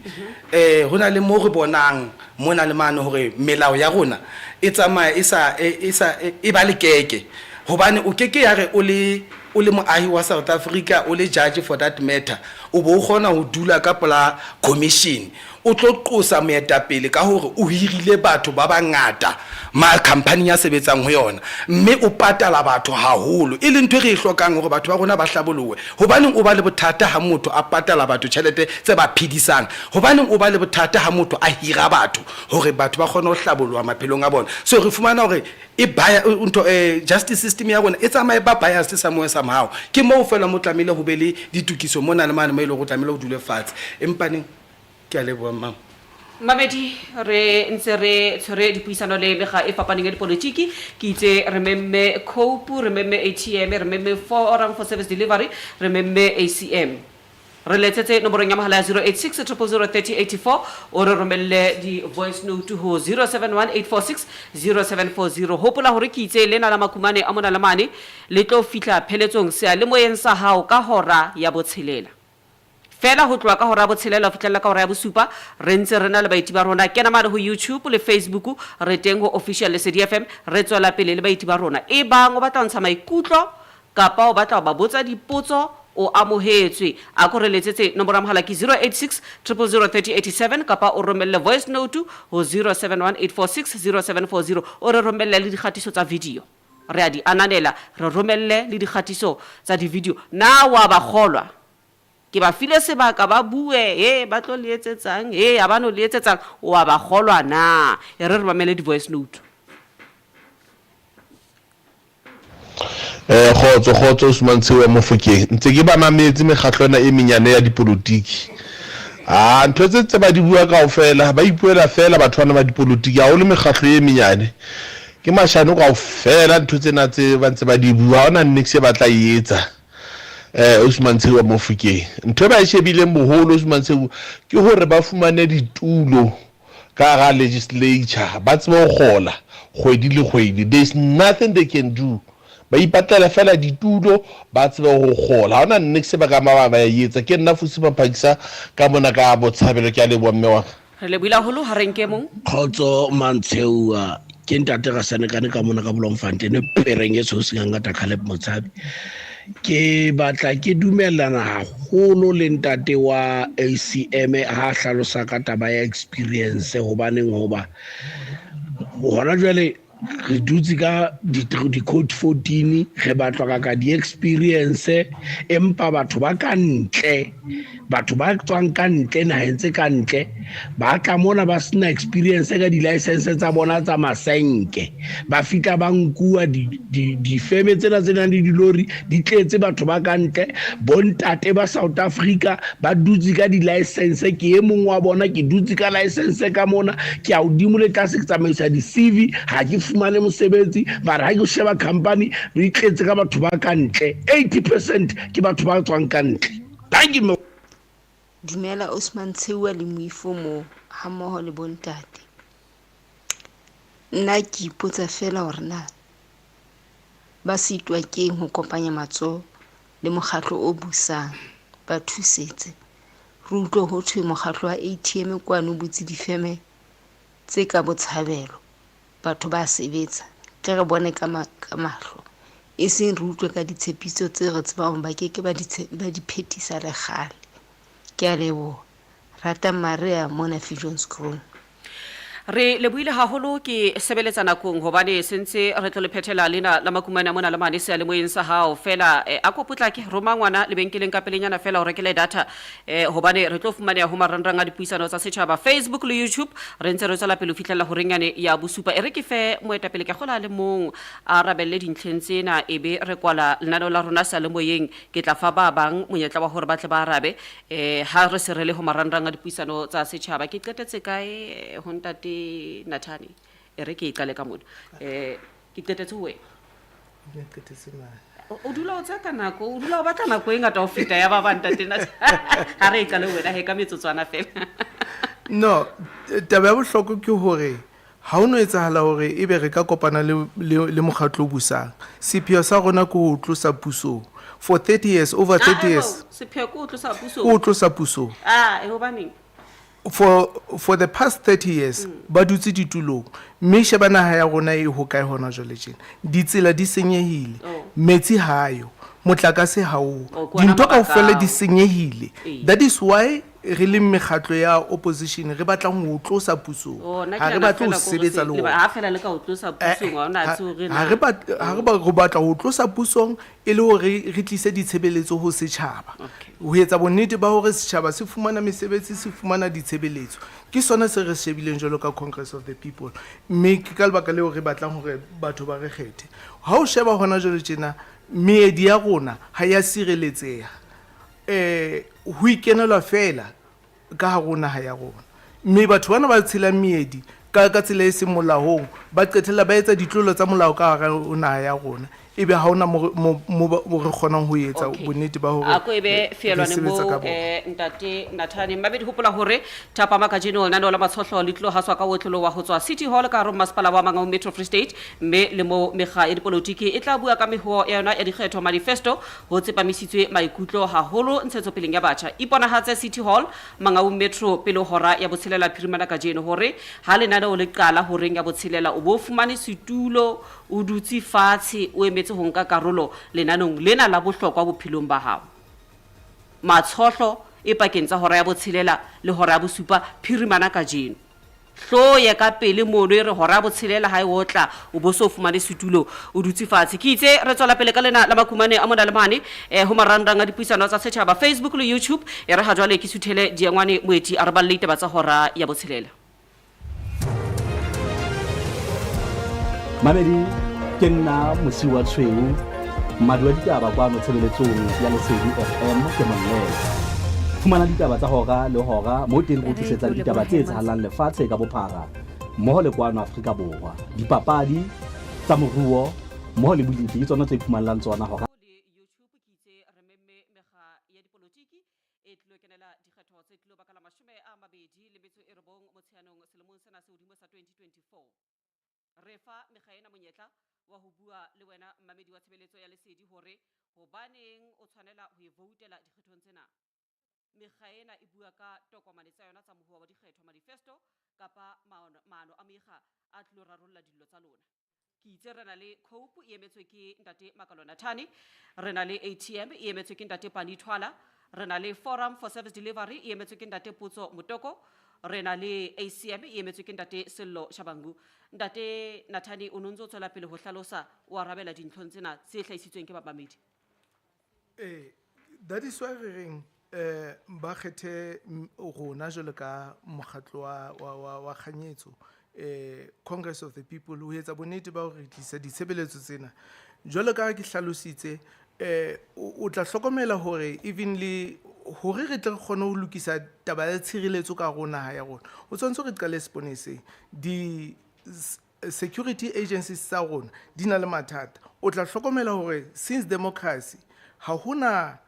ho na le mo re bonang mona le mane hore melao ya rona e tsamaya e sa, e, e sa, e, e ba lekeke. Hobane o ke ke ya re o le, o le moahi wa South Africa, o le judge for that matter, o bo o kgona ho dula ka pola commission o tlo qosa moetapele ka hore o hirile batho ba bangata ma khamphaning ya sebetsang ho yona, mme o patala batho haholo, e leng ntho e re e hlokang hore batho ba rona ba hlabolohe. Hobaneng o ba le bothata ha motho a patala batho tjhelete tse ba phedisang? Hobaneng o ba le bothata ha motho a hira batho hore batho ba kgone ho hlaboloha maphelong a bona? So re fumana hore e baya ntho, justice system ya rona e tsamaye ba biased somewhere somehow. Ke moo feela mo tlamehile ho be le ditokiso mona le mane mo e leng hore o tlamehile o dule fatshe. Empaneng ke a leboha mmama. Mamedi, re ntse re tshwere dipuisano le mekga e fapaneng ya dipolotiki. Ke itse re memme Cope, re memme ATM, re memme Forum for Service Delivery, re memme ACM. Re letsetse nomorong ya mohala ya 086 000 3084, o re romelle di-voice note ho 071 846 0740. Hopola hore ke itse lena la makumane a mona le mane le tlo fihla pheletsong seyalemoyeng sa hao ka hora ya botshelela. Feela ho tloha ka hora ya botshelela ho fihlella ka hora ya bosupa, re ntse re na le baeti ba rona. Kena mane ho YouTube le Facebook, re teng ho Official Lesedi FM, re tswela pele le baeti ba rona. Ebang o batla ho ntsha maikutlo kapa o batla ho ba botsa dipotso, o amohetswe. Ako re letsetse, nomoro ya mohala ke 086 000 3087 kapa o romelle voice note ho 071 846 0740. O re romelle le dikgatiso tsa video. Re a di ananela. Re romelle le dikgatiso tsa di-video. Na wa ba kgolwa? Ke ba file sebaka ba bue, he ba tlo le etsetsang, he ha ba no le etsetsang, o a ba kgolwa na? E re re mamele di-voice note. Eh, kgotso, kgotso Usman Tshewa Mofokeng. Ntse ke ba mametse mekgatlo ena e menyane ya dipolotiki. Ah, ntho tse tse ba di bua kaofela, ba ipuela fela batho bana ba dipolotiki, haholo mekgatlo e menyane. Ke mashano kaofela ntho tsena tse ba ntse ba di bua, ha hona niks e ba tla e etsa. Eh, Usman Tshewa Mofokeng. Ntho e ba e shebileng boholo Usman Tshewa ke hore ba fumane ditulo ka hara legislature, ba tsebe ho kgola kgwedi le kgwedi. There is nothing they can do. Ba ipatlela fela ditulo, ba tsebe ho kgola. Ha hona niks e ba ka ba ba e etsa. Ke nna Fusi Maphakisa ka mona ka Botshabelo. Ke a leboha mme wa ka. Re lebohile haholo, ha re nke mong. Kgotso Mantsheuwa, ke ntate Rasanekane ka mona ka Bloemfontein, pereng e tshweu sengangata Caleb Motshabi. Ke batla ke dumellana haholo le ntate wa ACM ha a hlalosa ka taba ya experience, hobaneng hoba hona jwale Re dutse ka di-code 14, re batlwa ka di-experience, empa batho ba ka ntle, batho ba tswang ka ntle naheng tse ka ntle, ba tla mona ba sena experience ka di-license tsa bona tsa masenke. Ba fihla ba nkuwa difeme tsena tse nang le dilori di tletse batho ba ka ntle. Bontate ba South Africa ba dutse ka di-license, ke e mong wa bona, ke dutse ka license ka mona, ke a hodimo le tlase, ke tsamaisa di-CV, ha ke fumane mosebetsi, mara ha ke sheba company re tletse ka batho ba ka ntle, 80% ke batho ba tswang ka ntle. Thank you. Dumela Osman Tsheua le Moifo moo ha mmoho le bontate. Nna ke ipotsa feela hore na ba sitwa keng ho kopanya matsoho le mokgatlo o busang ba thusetse. Re utlwe ho thwe mokgatlo wa ATM kwano o butse difeme tse ka botshabelo, batho ba sebetsa, tle re bone ka mahlo, e seng re utlwe ka ditshepiso tse re tsebang hore ba ke ke ba di phethisa le kgale. Ke a leboha. Ratang Maria mona Viljoenskroon. Re lebohile haholo ke sebeletsa nakong hobane se ntse re tlo le phethela lena la makumane a mona le mane seyalemoyeng sa hao feela. A ko potlake, roma ngwana lebenkeleng ka pelenyana feela o rekele data, hobane re tlo fumaneha ho marangrang a dipuisano tsa setjhaba Facebook le YouTube. Re ntse re tswela pele ho fihlella horeng yane ya bosupa. E re ke fe moetapele ke kgola le mong a arabelle dintlheng tsena, ebe re kwala lenaneo la rona seyalemoyeng. Ke tla fa ba bang monyetla wa hore ba tle ba arabe ha re se re le ho marangrang a dipuisano tsa setjhaba. Ke qetetse kae ho ntate Nathane? E re ke e qale ka mona. Ke qetetse ho wena. Ke qetetse mane. O dula o tsaya nako, o dula o batla nako e ngata ho feta ya ba bang ntate Nathane. Ha re e qale ho wena he ka metsotswana fela. No, taba ya bohlokwa ke hore ha ho no etsahala hore ebe re ka kopana le, le, le mokgatlo o busang. Sepheo sa rona ke ho tlosa pusong. For 30 years, over 30 years. Sepheo ke ho tlosa pusong. Ke ho tlosa pusong. Ah, e hobaneng? For the past 30 years, ba dutse ditulong. Mme sheba naha ya rona e hokae hona jwale tjena. Ditsela di senyehile. Metsi ha ayo. Motlakase ha o. Dintho kaofela di senyehile. That is why re leng mekgatlo ya opposition re batlang ho tlosa pusong. Ha re batle ho sebetsa le ona. Ha fela le ka ho tlosa pusong, ha ona tseo re Ha re re batla ho tlosa pusong e le hore re tlise ditshebeletso ho setjhaba. Ho etsa bonnete ba hore setjhaba se fumana mesebetsi, se fumana ditshebeletso. Ke sona se re shebileng jwalo ka Congress of the People. Mme ke ka lebaka leo re batlang hore batho ba re kgethe. Ha o sheba hona jwale tjena, meedi ya rona ha ya sireletseha. Ho ikenelwa fela ka hare ho naha ya rona. Mme batho bana ba tshelang meedi ka tsela e seng molaong, ba qetella ba etsa ditlolo tsa molao ka hare ho naha ya rona. Ebe ha hona mo re kgonang ho etsa bonnete ba hore A ko ebe re feelwane sebetsa moo, ka bona. Ntate Nathane. Mmamedi, hopola hore thapama kajeno lenaneo la Matshohlo le tlilo haswa ka otloloha ho tswa City Hall ka hare ho masepala wa Mangaung Metro Free State, mme le moo mekga ya dipolotiki e tla bua ka mehoo ya yona ya dikgetho manifesto ho tsepamisitswe maikutlo haholo ntshetsopeleng ya batjha. Iponahatse City Hall, Mangaung Metro pele ho hora ya botshelela phirimana kajeno hore ha lenaneo le qala horeng ya botshelela o bo fumane setulo o dutse fatshe o emetse ho nka karolo lenaneong lena la bohlokwa bophelong ba hao. Matshohlo e pakeng tsa hora ya botshelela le hora ya bosupa phirimana kajeno. Hloye ka pele mono e re hora ya botshelela ha e otla o bo so fumane setulo o dutse fatshe. Ke itse re tswela pele ka lena la makumane a mona le mane ho marangrang a dipuisano tsa setjhaba Facebook le YouTube. E re ha jwale ke suthele Diengwane Moeti a re balle ditaba tsa hora ya botshelela. Mamedi, ke nna Mosiuwa Tshweu, mmadi wa ditaba kwano tshebeletsong ya Lesedi FM ke Mollela. Fumana ditaba tsa hora le hora moo teng re o tlisetsang ditaba tse etsahalang lefatshe ka bophara mmoho le kwano Afrika Borwa. Dipapadi, tsa moruo mmoho le bolepi ke tsona tse iphumanelang tsona hora. E tlilo kenela dikgetho tse tlilo baka la 29 Motsheanong selemong sena se hodimo sa 2024. Re fa mekga ena monyetla wa ho bua le wena mmamedi wa tshebeletso ya Lesedi hore hobaneng o tshwanela ho e voutela dikgethong tsena. Mekga ena e bua ka tokomane tsa yona tsa mohuwa wa dikgetho, manifesto kapa maano a mekga a tlilo rarolla dillo tsa lona. Ke itse re na le Cope e emetswe ke ntate Makalo Nathane, re na le ATM e emetswe ke ntate Pani Thwala, re na le Forum for Service Delivery e emetswe ke ntate Potso Motoko, Re na le ACM e emetswe ke ntate Sello Shabangu. Ntate Nathane o no ntso tswela pele ho hlalosa o arabela dintlhong tsena tse hlahisitsweng ke bamamedi. Ee, that is why re reng ba kgethe rona jwalo ka mokgatlo wa wa wa wa kganyetso Congress of the People ho etsa bonnete ba hore re tlisa ditshebeletso tsena. Jwalo ka ha ke hlalositse o tla hlokomela hore even le hore re tle re kgone ho lokisa taba ya tshireletso ka hare ho naha ya rona, o tshwanetse re qale seponeseng. Di security agencies tsa rona di na le mathata. O tla hlokomela hore since democracy ha hona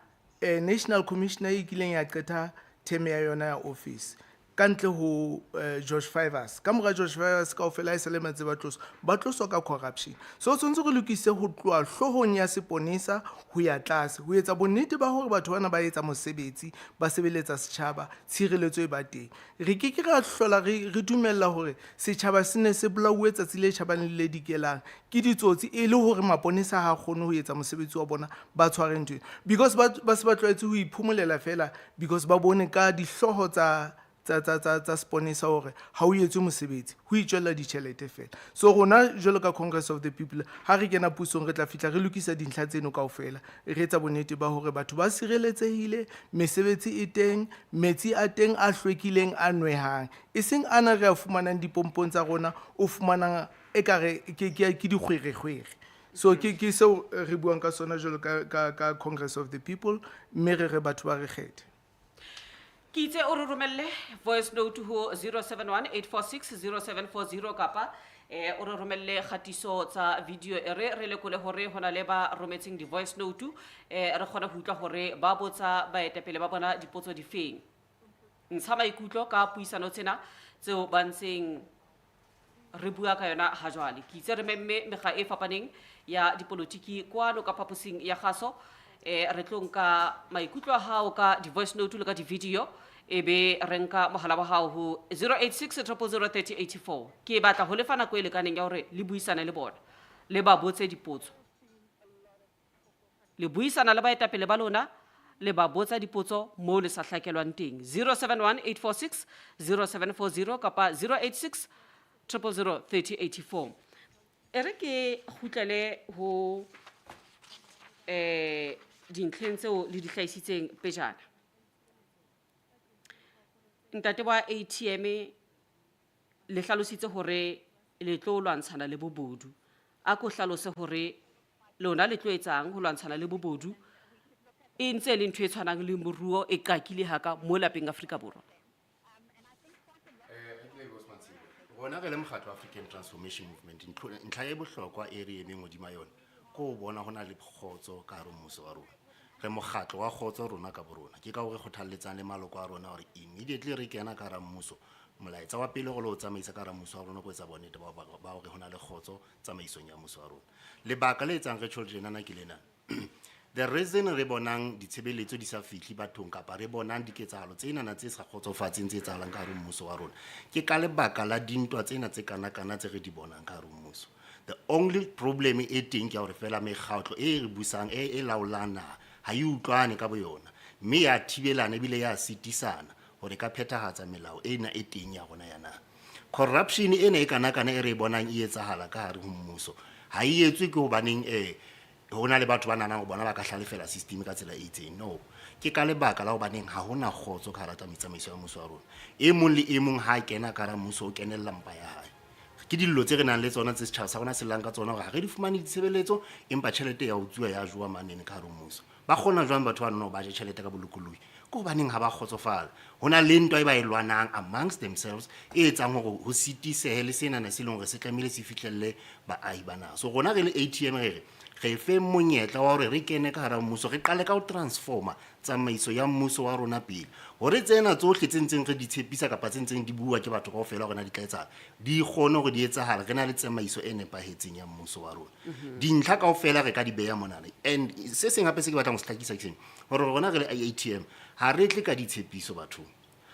national commissioner e kileng ya qeta term ya yona ya office ka ntle ho George Fivaz. Ka mora George Fivaz kaofela ha e sale matse ba tloswa, ba tloswa ka corruption. So tshwanetse re lokise ho tloha hloohong ya seponesa ho ya tlase, ho etsa bonnete ba hore batho bana ba etsa mosebetsi, ba sebeletsa setjhaba, tshireletso e ba teng. Re ke ke ra hlola re re dumella hore setjhaba se ne se bolauwe tsatsi le tjhabang le le dikelang ke ditsotsi e le hore maponesa ha kgone ho etsa mosebetsi wa bona, ba tshware ntho ena. Because ba se ba tlwaetse ho iphomolela fela because ba bone ka dihlooho tsa tsa tsa tsa tsa seponesa hore ha o etswe mosebetsi, ho itjwella ditjhelete fela. So rona jwalo ka Congress of the People ha re kena pusong re tla fihla re lokisa dintlha tseno kaofela, re etsa bonnete ba hore batho ba sireletsehile, mesebetsi e teng, metsi a teng a hlwekileng a nwehang, e seng ana re a fumanang dipompong tsa rona, o fumanang ekare ke ke ke dikgwerekgwere. So ke ke seo re buang ka sona jwalo ka ka ka Congress of the People, mme re re batho ba re kgethe. Ke itse o re romelle voice note ho 071 846 0740 kapa o re romelle kgatiso tsa video e re re lekole hore hona le ba rometseng di-voice note re kgone ho utlwa hore ba botsa baetapele ba bona dipotso difeng. Ntsha maikutlo ka puisano tsena tseo ba ntseng re bua ka yona ha jwale. Ke itse re memme mekga e fapaneng ya dipolotiki kwano ka phaposing ya kgaso. Re tlo nka maikutlo a hao ka di-voice note le ka di-video, e be re nka mohala wa hao ho 086 000 3084. Ke batla ho lefa nako e lekaneng ya hore le buisane le bona, le ba botse dipotso. Le buisana le baetapele ba lona, le ba botsa dipotso moo le sa hlakelwang teng. 071 846 0740 kapa 086 000 3084. E re ke kgutlele ho dintlheng tseo le di hlahisitseng pejana. Ntate wa ATM le hlalositse hore le tlo lwantshana le bobodu. A ko hlalose hore lona le tlo etsang ho lwantshana le bobodu, e ntse e le ntho e tshwanang le moruo e qakile haka mo lapeng Afrika Borwa. Rona re le mokgatlo wa African Transformation Movement, ntlha e bohlokwa e re emeng hodima yona ke ho bona ho na le kgotso ka hare ho mmuso wa rona. Re mokgatlo wa kgotso rona ka borona, ke ka hoo re kgothalletsang le maloko a rona hore immediately re kena ka hara mmuso, molaetsa wa pele re lo tsamaisa ka hara mmuso wa rona ke ho etsa bonnete ba hore ho na le kgotso tsamaisong ya mmuso wa rona. Lebaka le etsang re tjho tjenana ke lena. The reason re bonang ditshebeletso di sa fihle bathong kapa re bonang diketsahalo tsenana tse sa kgotsofatseng tse etsahalang ka hare ho mmuso wa rona ke ka lebaka la dintwa tsena tse kanakana tse re di bonang ka hare ho mmuso. The only problem e teng ke ya hore fela mekgatlo e re busang, e laolang naha ha e utlwane ka boyona, mme ya thibelana ebile ya sitisana hore ka phethahatsa melao ena e teng ya rona ya naha. Corruption ena e kanakana e re e bonang e etsahala ka hare ho mmuso ha e etswe ke hobaneng ho na le batho ba nahanang hore bona ba ka hlalefela system ka tsela e itseng. No, ke ka lebaka la hobaneng ha hona kgotso ka hara tsamaiso ya mmuso wa rona. E mong le e mong ha a kena ka hara mmuso o kenella mpa ya hae. Ke dillo tse re nang le tsona tse setjhaba sa rona se llang ka tsona hore ha re di fumane ditshebeletso, empa tjhelete ya utsuwa ya jowa manene ka hare ho mmuso. Ba kgona jwang batho ba nona hore ba je tjhelete ka bolokolohi? Ke hobaneng ha ba kgotsofala? Ho na le ntwa e ba e lwanang amongst themselves e etsang hore ho sitisehe le senana se leng hore se tlamehile se fihlelle baahi ba naha. So rona re le ATM re re, re fe monyetla wa hore re kene ka hara mmuso, re qale ka ho transforma tsamaiso ya mmuso wa rona pele, hore tsena tsohle tse ntseng re di tshepisa kapa tse ntseng di bua ke batho kaofela hore na di tla etsahala, di kgone hore di etsahale. Re na le tsamaiso e nepahetseng ya mmuso wa rona. Dintlha kaofela re ka di beha monana. And se seng hape se ke batlang ho se hlakisa ke sena, hore rona re le ATM ha re tle ka ditshepiso bathong.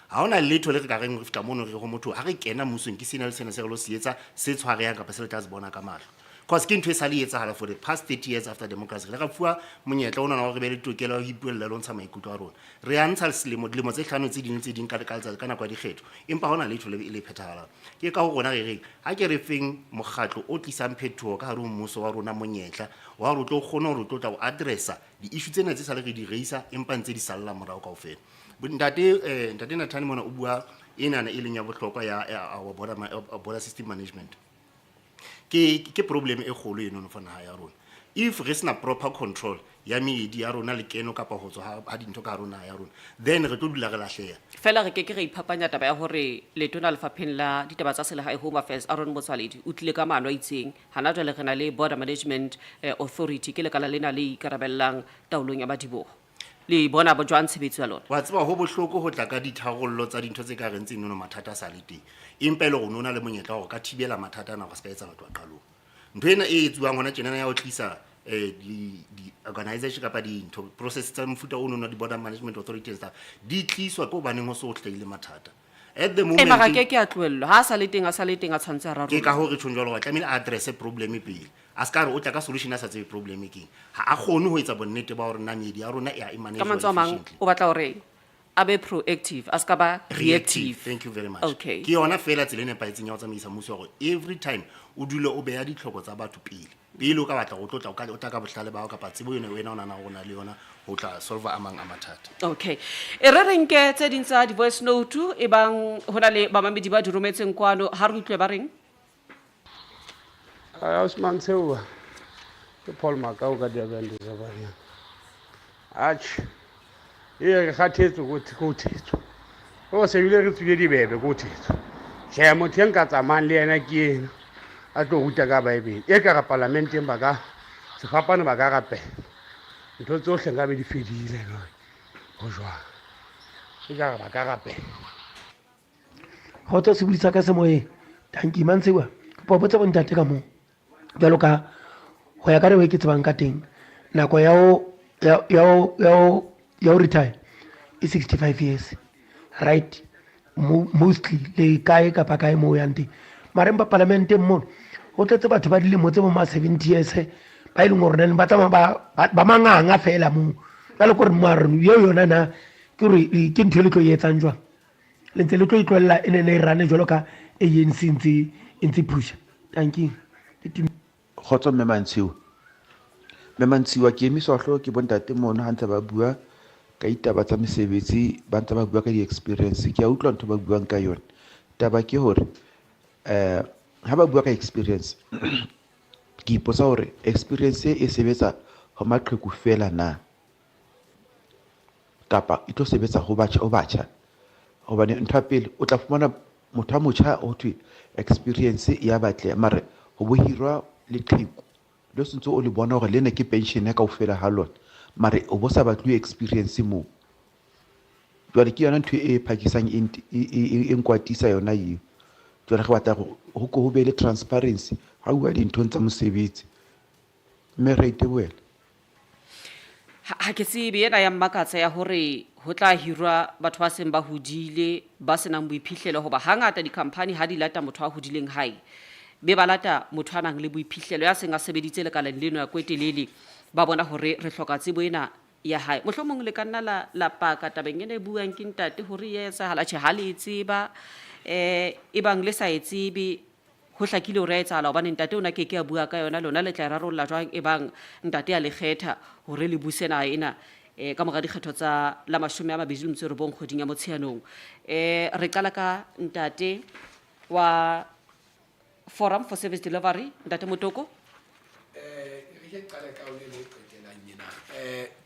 Ha hona letho le re ka reng re fihla mono re ho motho ha re kena mmusong ke sena le sena se re lo se etsa se tshwarehang kapa se le tla se bona ka mahlo. Cause ke ntho e sa le etsahala for the past 30 years after democracy. Re ka fuwa monyetla ona wa hore re be le tokelo ya ho ipuella le ho ntsha maikutlo a rona. Re a ntsha selemo dilemo tse hlano tse ding le tse ding ka ka letsatsi ka nako ya dikgetho, empa ha hona letho le le phethahalang. Ke ka ho rona re reng ha ke re feng mokgatlo o tlisang phetoho ka hare ho mmuso wa rona monyetla wa hore o tlo kgone hore o tlo tla o addressa di-issue tsena tse sale re di raisa empa ntse di salla morao kaofela. Ntate ntate Nathane mona o bua enana e leng ya bohlokwa ya ya our border border system management. Ke ke problem e kgolo eno for naha ya rona. If re sena proper control ya meedi ya rona le keno kapa ho tswa ha ha dintho ka hare ho naha ya rona, then re tlo dula re lahleha. Feela re ke ke ra iphapanya taba ya hore letona lefapheng la ditaba tsa selehae Home Affairs Aaron Motsoaledi o tlile ka maano a itseng. Hana jwale re na le Border Management Authority, ke lekala lena le ikarabellang taolong ya madiboho. Le bona bo jwang tshebetso ya lona? Wa tseba ho bohloko ho tla ka ditharollo tsa dintho tse ka reng tsenono mathata a sa le teng. Empa e le hore o no na le monyetla wa hore o ka thibela mathata ana hore a se ka etsahala ho tloha qalong. Ntho ena e etsuwang hona tjenana ya ho tlisa di di-organisation kapa dintho process tsa mofuta ono wa di-border management authority and stuff di tliswa ke hobaneng ho so hlahile mathata. At the E mara moment ke ke a tlohellwa. Ha a sa le teng, a sa le teng a tshwanetse a ke ka rarollwe. hoo re tjhong jwalo hore tlamehile a address problem pele. A se ka re o tla ka solution a sa tsebe problem ke eng. Ha a kgone ho etsa bonnete ba hore na meedi ya rona e a e Ka manage mantswe a mang efficiently. o batla hore a be proactive, a se ka ba Reactive. reactive. Thank you very much. Okay. Ke yona feela tsela e nepahetseng ya ho tsamaisa mmuso hore every time o dule o beha ditlhoko tsa batho pele. Pele o ka batla ho tlotla o ka o tla ka bohlale ba hao kapa tsebo eno wena o nahanang hore o na le yona ho tla solve a mang a mathata. Okay. E re re nke tse ding tsa di-voice note e bang ho na le bamamedi ba di rometseng kwano, ha re utlwe ba reng. Osman Tsheoa ke Paul Makau ka Durban Disabanyana. Atjhe, ee re kgathetse ko ko thetso. O se bile re tswile dibebe ko thetso. Tjhe, motho e nka tsamayang le yena ke ena a tlo ruta ka Bible. E ka re parlamenteng ba ka sefapano ba ka rapela. Ntho tsohle nka be di fedile no. Ho jwang? E ka re ba ka rapela. Kgotso sebodi sa ka se moyeng. Tanki Mantshiwa, kopa botsa bontate ka moo. Jwalo ka ho ya ka re ke tsebang ka teng, nako ya ho ya ya ho ya ho ya ho retire e 65 years. Right? Mo, mostly le kae kapa kae moo o yang teng. Mara empa palamenteng mono ho tletse batho ba dilemo tse bo ma 70 years ba e leng hore ba tsamaya ba ba manganga fela moo. Jwale ko re mare eo yona na ke hore ke ntho e le tlo e etsang jwang? Le ntse le tlo itlohella e ne ne e rane jwalo ka ANC ntse e ntse phusha. Tanking. Kgotso Mme Mantshiwa. Mme Mantshiwa ke emiswa hlooho ke bontate mono ha ntse ba bua ka ditaba tsa mesebetsi, ba ntse ba bua ka di-experience. Ke a utlwa ntho ba buang ka yona. Taba ke hore ha ba bua ka experience ke ipotsa hore experience e sebetsa ho maqheku fela na? Kapa e tlo sebetsa ho batjha ho batjha? Hobane ntho ya pele o tla fumana motho a motjha ho thwe experience ya batleha mare ho bo hirwa leqheku le o sentse o le bona hore lena ke pension kaofela ha lona mare o bo sa batluwe experience moo. Jwale ke yona ntho e phakisang e nkwatisa yona eo. Jwale re batla ho ko ho be le transparency ha uwa dinthong tsa mosebetsi. Mme re itebohela. Ha ke tsebe ena ya mmakatsa ya hore ho tla hirwa batho ba seng ba hodile ba senang boiphihlelo, hoba hangata di-company ha di lata motho a hodileng hae be ba lata motho a nang le boiphihlelo ya seng a sebeditse lekaleng leno ya kwetelele, ba bona hore re hloka tsebo ena ya hae. Mohlomong le ka nna la la paka tabeng ena e buang ke ntate hore e etsahala, tjhe ha le e tseba e bang le sa e tsebe ho hlakile hore ya etsahala hobane ntate o na ke ke a bua ka yona, lona le tla e rarolla jwang e bang ntate a le kgetha hore le buse naha ena ka mora dikgetho tsa la 29 kgweding ya Motsheanong. Re qala ka ntate wa Forum for Service Delivery, ntate Motoko. Re ke qale ka yone le qetelang ena.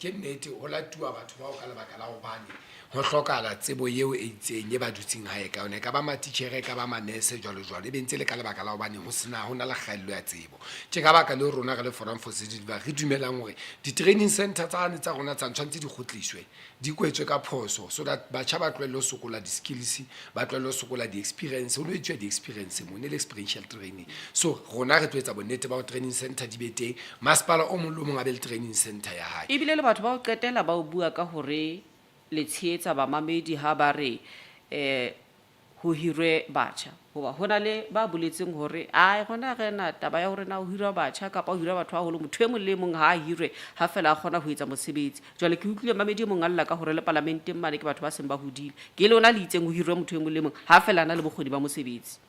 Ke nnete ho latuwa batho bao ka lebaka la hobane ho hlokahala tsebo eo e itseng e ba dutseng hae ka yona, e ka ba matitjhere, e ka ba manese jwalo jwalo, e be ntse le ka lebaka la hobane ho sena ho na le kgaello ya tsebo. Ke ka baka leo rona re le Forum for Service Delivery re dumelang hore di-training center tsane tsa rona tsa tshwanetse di kgutliswe, di kwetswe ka phoso so that batjha ba tlohelle ho sokola di-skills, ba tlohelle ho sokola di-experience. Ho no etsuwa di-experience mo, ne le experiential training. So rona re tlo etsa bonnete ba ho training center di be teng, masepala o mong le o mong a be le training center ya hae. Ebile le batho ba ho qetela ba o bua ka hore le tshehetsa bamamedi ha ba re ho hirwe batjha? Hoba ho na le ba boletseng hore ae gona ge na taba ya hore na ho hirwa batjha kapa ho hirwa batho ba baholo, motho e mong le e mong ha a hirwe ha fela a kgona ho etsa mosebetsi. Jwale ke utlwile mamedi e mong a lla ka hore le palamenteng mane ke batho ba seng ba hodile. Ke lona le itseng ho hirwe motho e mong le e mong ha fela a na le bokgoni ba mosebetsi.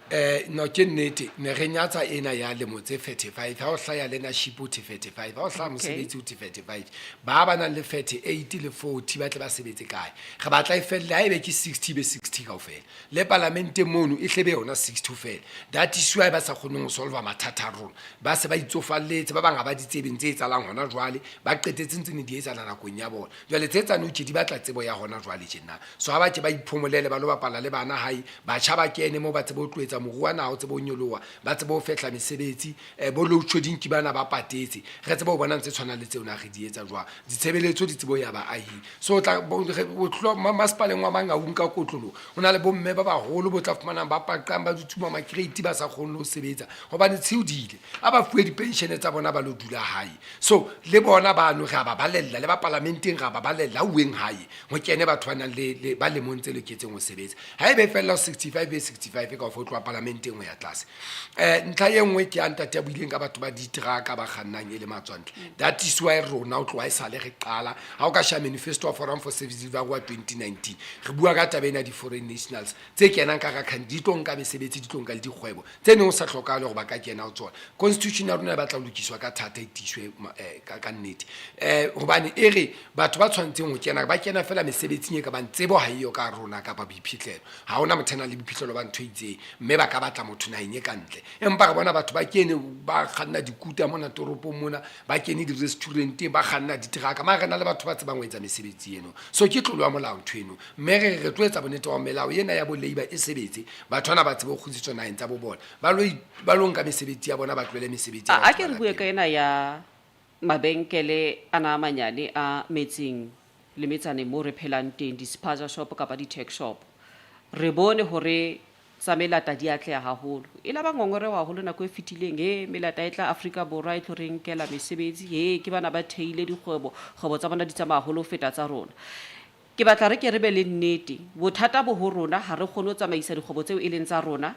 Eh, no ke nnete ne re nyatsa ena ya lemo tse 35 ha o hlaya leadership o the 35 ha o hlaya mosebetsi o the 35 ba ba nang le 38 le 40 ba tle ba sebetse kae re batla e felle ha ebe ke 60 be 60 kaofela le palamenteng mono e hle be yona 60 fela that is why ba sa kgoneng ho solva mathata a rona ba se ba itsofalletse ba bang ha ba di tsebeng tse etsahalang hona jwale ba qetetse ntse ne di etsahala nakong ya bona jwale tse tsane tje di batla tsebo ya hona jwale tjena so ha ba ke ba iphomolele ba lo bapala le bana hae batjha ba kene moo ba tsebe ho tloetsa moruo wa naha o tsebe ho nyoloha ba tsebe ho fehla mesebetsi um bo load shedding ke bana ba patetse re tsebe ho bona ntse tshwanang le tseo na re di etsa jwang ditshebeletso di tsebe ho ya baahing so o tla masepaleng wa Mangaung ka kotlolo ho na le bomme ba baholo bo tla fumanang ba paqang ba dutshuma makrate ba sa kgone ho sebetsa gobane tshiu di ile a ba fuwe dipenšene tsa bona ba lo dula hae so le bona bano re a ba balella le ba palamenteng re a ba balella uweng hae go kene batho ba nang le ba lemong tse loketseng go sebetsa ga e be felela 65 be 65 ka go tloa palamenteng go ya tlase um ntlha ye nngwe ke ya ntate ya buileng ka batho ba ditraka ba kgannang e le matswantle that is why rona o tloa e sale re qala ga o ka sha manifesto wa forum for service delivery wa 2019 re bua ka taba ena di-foreign nationals tse kenang ka ga di tlo nka mesebetsi di tlo nka le dikgwebo tse neng o sa tlhokagale gore ba ka kena go tsona constitution ya rona e batla go lokiswa ka thata e tiiswe eh, ka nnete um gobane e re batho ba tshwanetseng go kena ba kena fela mesebetsing e ka bang tsebo ga eyo ka rona kapa boiphitlhelo ga ona motho a nang le boiphitlhelo ba ntho e itseng mme ba ka batla motho nageng e ka ntle empa re bona batho ba kene ba kganna dikuta mona toropong mona ba kene di-restauranteng ba kganna diteraka ma re na le batho ba tsebang go etsa mesebetsi eno so ke tlolo ya molao ntho eno mme re re tlo etsa bonnete wa melao ena ya bo labor e sebetse batho bana ba tsebe go kgutsitswa nageng tsa bo bona ba lo ba lo nka mesebetsi ya bona ba tlohele mesebetsi ya A ke re bue ka ena ya mabenkele ana a manyane a metseng le metsaneng moo re phelang teng, di-spaza shop kapa di-tuck shop. Re bone hore tsa melata di atleha haholo. E la ba ngongoreho haholo nako e fetileng, he melata e tla Afrika Borwa e tlo re nkela mesebetsi, he ke bana ba theile dikgwebo, kgwebo tsa bona di tsamaya haholo ho feta tsa rona. Ke batla re ke re be le nnete, bothata bo ho rona, ha re kgone ho tsamaisa dikgwebo tseo e leng tsa rona,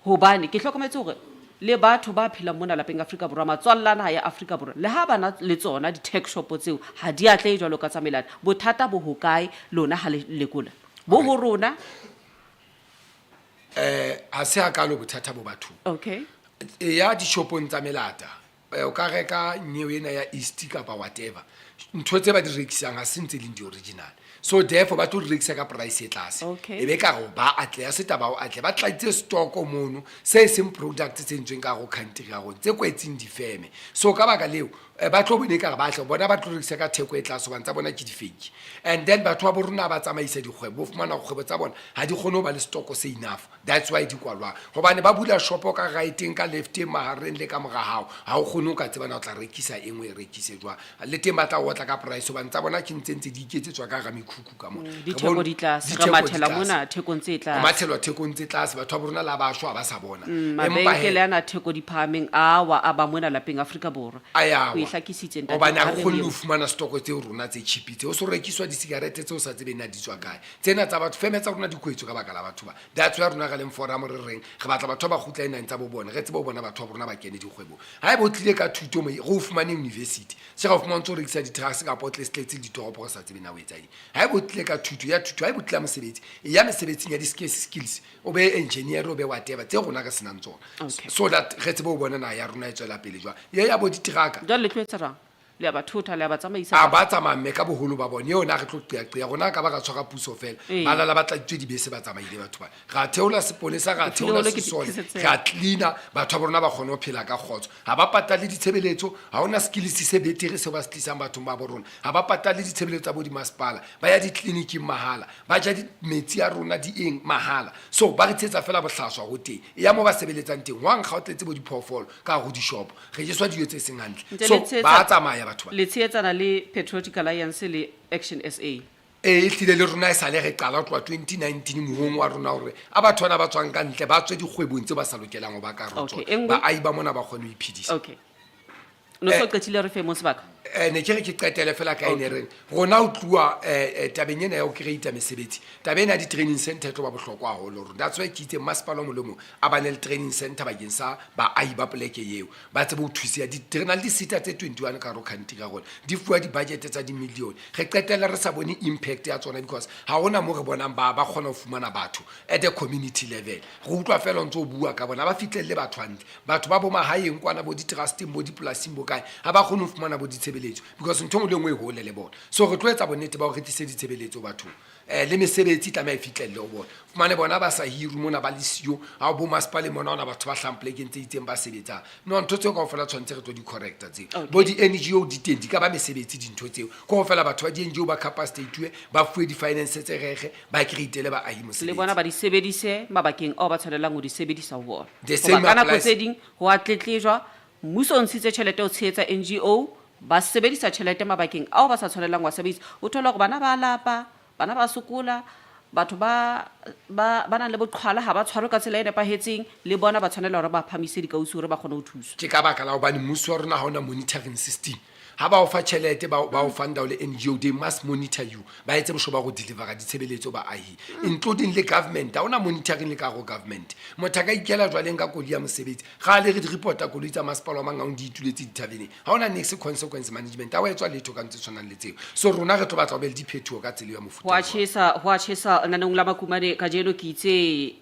hobane ke hlokometse hore le batho ba phelang mona lapeng Afrika Borwa, matswalla a naha ya Afrika Borwa, le ha ba na le tsona di-tuck shop tseo, ha di atlehe jwalo ka tsa melata. Bothata bo hokae lona ha le lekola? Bo ho rona? Eh, ha se hakalo bothata bo bathong. Okay. E ya dishopong tsa melata, eh, o ka reka nyeo ena ya east kapa whatever ntho tse ba di rekisang ga se ntse e leng di-original so therefore ba tlo di rekisa ka price e tlase Okay. e be ka go ba atleha se taba o atle ba tlaitse stoko mono se e seng product tse entsweng ka go country ya rona tse kwetseng difeme so ka baka leo eh, ba tlo bone kare ba tle bona ba tlo rekisa ka theko e tlase hobane tsa bona ke di-fake and then batho ba bo rona ba tsamaisa dikgwebo bo fumana kgwebo tsa bona ga di kgone ho ba le stoko se enough that's why di kwalwang gobane ba bula shopo ka righteng ka lefteng magareng le ka mora gago ga o kgone o ka tsebana o tla rekisa e nngwe e rekise jwang le teng ba tla otla ka price gobane tsa bona ke ntse ntse di iketsetswa ka gara mekhukhu ka mona Ditheko di tlase re mathela mona thekong tse tlase mathelwa thekong tse tlase batho ba borona la ba shwa ba sa bona mm, mabenkele ana theko di phahameng awa a ba mona lapeng Afrika Borwa o e hlakisitse ntate gobane ga re kgone ho fumana stoko tseo rona tse cheap tse o se rekiswa di-cigarette tse o sa tsebeng na di tswa kae tsena tsa batho feme tsa rona di kwetswe ka baka la batho ba that's why rona re leng forum re reng re batla batho ba ba kgutla nang tsa bo bona re tsebe ho bona batho ba rona ba kene dikgwebong ga ebe o tlile ka thuto mo re o fumane university se ga o fumane o rekisa di-trucks kapa o tletse le ditoropo re sa tsebe na o etsa eng ga ebe o tlile ka thuto ya thuto ga ebe o tlile mosebetsi e ya mesebetsing ya di-skills o be engineer o be whatever tse rona re senang tsona so that re tsebe ho bona naha ya rona e tswela pele jwang ye ya bo diteraka jwale le tlo etsa jwang le a ba thotha le a ba tsamaisa a ba tsamaya mme ka boholo ba bone yona re tlo qeaqea rona ka ba ra tshwara puso fela Ee. ba lala ba tladitswe dibese ba tsamaile batho ba ra theola sepolesa ra theola Lefelo le ke sesole ke ra cleaner batho ba rona ba kgone ho phela ka kgotso ga ba patale ditshebeletso ga ona skills se betere seo ba se tlisang bathong ba bo rona ga ba patale ditshebeletso tsa bo dimasepala ba ya ditleliniking mahala ba ja metsi a rona di eng mahala so ba re tshetsa fela bohlaswa go teng e ya mo ba sebeletsang teng wa nkga o tletse bo diphoofolo ka go dishopo re jeswa dijo tse seng hantle Ntse so le tshehetsa- ba tsamaya batho ba le tshehetsana le patriotic alliance le action sa ee e tlile le rona e sale re qala ho tloha 2019 mohong wa rona hore a batho bana ba tswang ka ntle ba tswe dikgwebong tse ba sa lokelang ho ba ka hare ho Okay, tsona e nngwe? baahi ba mona ba kgone ho iphedisa okay no so Eh. qetile re fe mo sebaka Eh, ne ke re ke qetele fela ka ene reng rona o tluwa eh, eh, tabeng ena ya ho creata mesebetsi taba ena ya di-training center e tlo ba bohlokwa haholo rona that's why ke itse masepala o mong le mong a bane le training center bakeng sa baahi ba poleke eo ba tsebe ho thuseha re na le di-seta tse 21 ka hare ho country ya rona di fuwa di-budget tsa di-million re qetella re sa bone impact ya tsona because ha hona mo re bonang ba ba kgona ho fumana batho at a community level re utlwa fela o ntse o bua ka bona ba fihlelle batho hantle batho ba bo mahaeng kwana bo di-trusteng bo dipolasing bo kae ga ba kgone go fumana bo ditshebeletso because ntho engwe le engwe e hole le bona so re tlo etsa bonnete ba gore re tlise ditshebeletso bathong um le mesebetsi e tlameha e fitlhelele go bona fumane bona ba sa hiri mona ba le siyo ga bo masepaleng mona ona batho ba tlhang polekeng tse itseng ba sebetsang no ntho tseo kao fela tshwanetse re tlo di-correcta tseo bo di-ngo di teng di ka ba mesebetsi dintho tseo ke go fela batho ba di-ngo ba capacitatiwe ba fuwe di-finance tse rege ba createle baahi mosebetsi le bona ba di sebedise mabakeng ao ba tshwanelang go di sebedisa ho ona The same Hoba ka nako applies- tse ding ho a tletlejwa mmuso o ntshitse tjhelete ho tshehetsa ngo ba sebedisa tjhelete mabakeng ao ba sa tshwanelang wa sebedisa o thola hore bana ba lapa bana ba sokola batho ba ba ba nang le boqhwala ha ba tshwarwe ka tsela e nepahetseng le bona ba tshwanela hore ba phamise dikausi hore ba kgone ho thuswa ke ka baka la hobane mmuso wa rona ha ona monitoring system ha ba o fa tjhelete ba ba o funda o le ngo they must monitor you ba etse bosho ba go delivera ditshebeletso baahi including le government ha ona monitoring le ka go government motho a ka ikela jwaleng ka koloi ya mosebetsi ga le re di-reporta koloi tsa masepala wa Mangaung di ituletse dithaveneng ha ona nex consequence management ha o etswa letho ka ntse tshwanang le tseo so rona re tlo batla ho be le diphetoho ka tsela ya mofuta ho a tjhesa ho a tjhesa lenaneng la makumane kajeno ke itse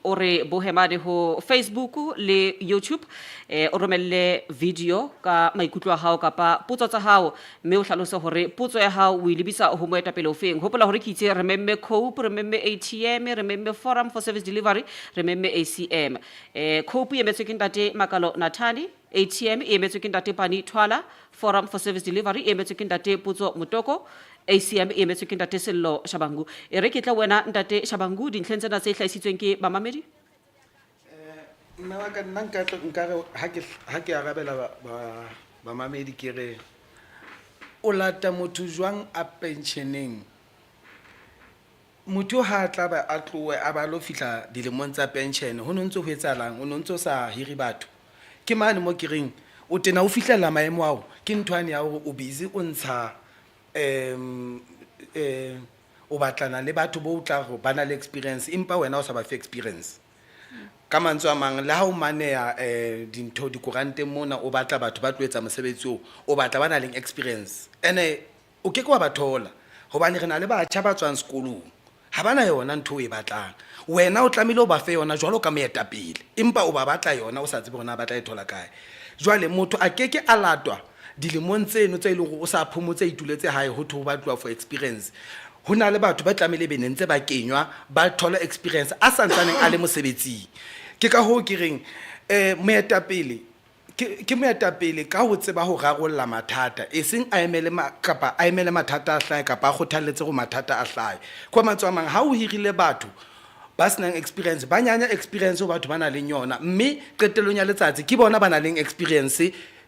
o re bohemane ho facebook le youtube eh, o romelle video ka maikutlo a hao kapa potso tsa hao mme o hlalose hore potso ya hao o e lebisa ho moetapele ofeng hopola hore ke itse re memme cope re memme atm re memme forum for service delivery re memme acm eh, cope e emetswe ke ntate makalo nathane atm e emetswe ke ntate pani thwala forum for service delivery e emetswe ke ntate potso motoko acm e emetswe ke ntate sello shabangu e re ke tla wena ntate shabangu dintlheng tsena tse hlahisitsweng ke bamamedi Mme wa ka nna nka tlo nka re ha ke ha ke arabela ba ba bamamedi ke re o lata motho jwang a pensioneng motho ha a tla ba a tlohe a ba lo fihla dilemong tsa pension ho no ntso ho etsahalang o no ntso sa hire batho ke mane mo ke reng o tena o fihlela maemo ao ke ntho yane ya hore o busy o ntsha um um o batlana le batho bo o tla re ba na le experience empa wena o sa ba fe experience ka mantswe a mang le ha o maneha um dintho dikoranteng mona o batla batho ba tlo etsa mosebetsi oo o batla ba nang le experience ene o ke ke wa ba thola hobane re na le batjha ba tswang sekolong ha ba na yona ntho o e batlang wena o tlamehile o ba fe yona jwalo ka moetapele empa o ba batla yona o sa tsebe hore na ba tla e thola kae jwale motho a ke ke a latwa dilemong tseno tse e leng hore o sa phomotse a ituletse hae ho thwe ho batluwa for experience ho na le batho ba tlamehile be ne ntse ba kenywa ba thola experience a santsaneng a le mosebetsing ke ka hoo ke reng um moetapele ke ke moetapele ka ho tseba ho rarolla mathata eseng a emele ma, kapa a emele mathata a hlahe kapa a kgothalletse go mathata a hlahe kwa mantswe a mang ha o hirile batho ba senang experience ba nyanya experience ho batho ba nang leng yona mme qetellong ya letsatsi ke bona ba nang leng experience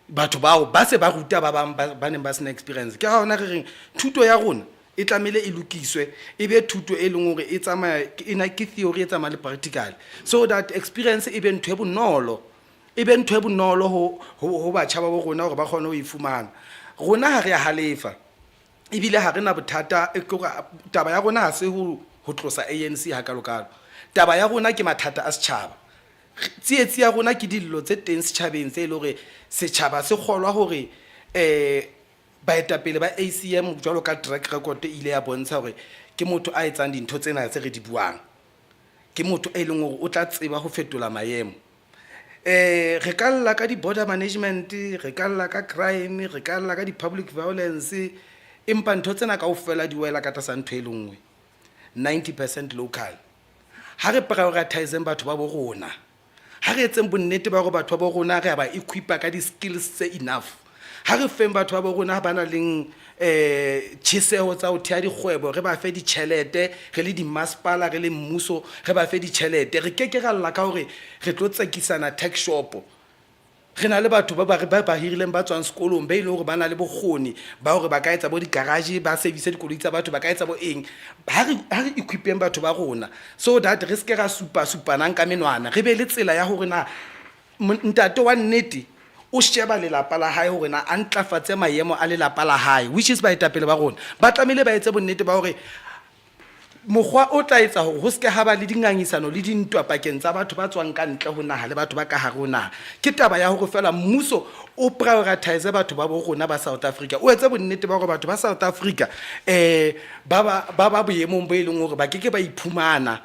batho bao ba se ba ruta ba bang ba neng ba sena experience ke ga ona re reng thuto ya rona e tlamehile e lokiswe e be thuto e leng hore e tsamaya e na ke theory e tsamaya le practical so that experience e be ntho e bonolo e be ntho e bonolo ho ho batjha ba bo rona hore ba kgone ho e fumana rona ha re ya halefa ebile ha re na bothata e ke hore taba ya rona ha se ho ho tlosa ANC hakalokalo taba ya rona ke mathata a setjhaba tsietsi ya rona ke dillo tse teng setjhabeng tse e le hore setjhaba se kgolwa hore um baetapele ba ACM jwalo ka track record e ile ya bontsha hore ke motho a etsang dintho tsena tse re di buang ke motho e leng hore o tla tseba ho fetola maemo eh re ka lla ka di-border management re ka lla ka crime re ka lla ka di-public violence empa ntho tsena kaofela di wela ka tlasa ntho e le nngwe 90 percent local ha re prioritizeng batho ba bo rona ha re etseng bonnete ba hore batho ba bo rona re a ba equipa ka di-skills tse enough ha re feng batho ba bo rona ba nang leng um tjheseho tsa ho theha dikgwebo re ba fe ditjhelete re le dimasepala re le mmuso re ba fe ditjhelete re ke ke ra lla ka hore re tlo tsekisana tax shop re na le batho ba ba ba ba hirileng ba tswang sekolong ba e leng hore ba na le bokgoni ba hore ba ka etsa bo di-garage ba service dikoloi tsa batho ba ka etsa bo eng ha re ha re equipeng batho ba rona so that re se ke ra supa supanang ka menwana re be le tsela ya hore na ntate wa nnete O sheba lelapa la hae hore na a ntlafatse maemo a lelapa la hae, which is baetapele ba rona ba tlamehile ba etse bonnete ba hore mokgwa o tla etsa hore ho se ke ha ba le dingangisano le dintwa pakeng tsa batho ba tswang ka ntle ho naha le batho ba ka hare ho naha. Ke taba ya hore feela mmuso o prioritize batho ba bo rona ba South Africa, o etse bonnete ba hore batho ba South Africa um ba ba ba ba boemong bo e leng hore ba ke ke ba iphumana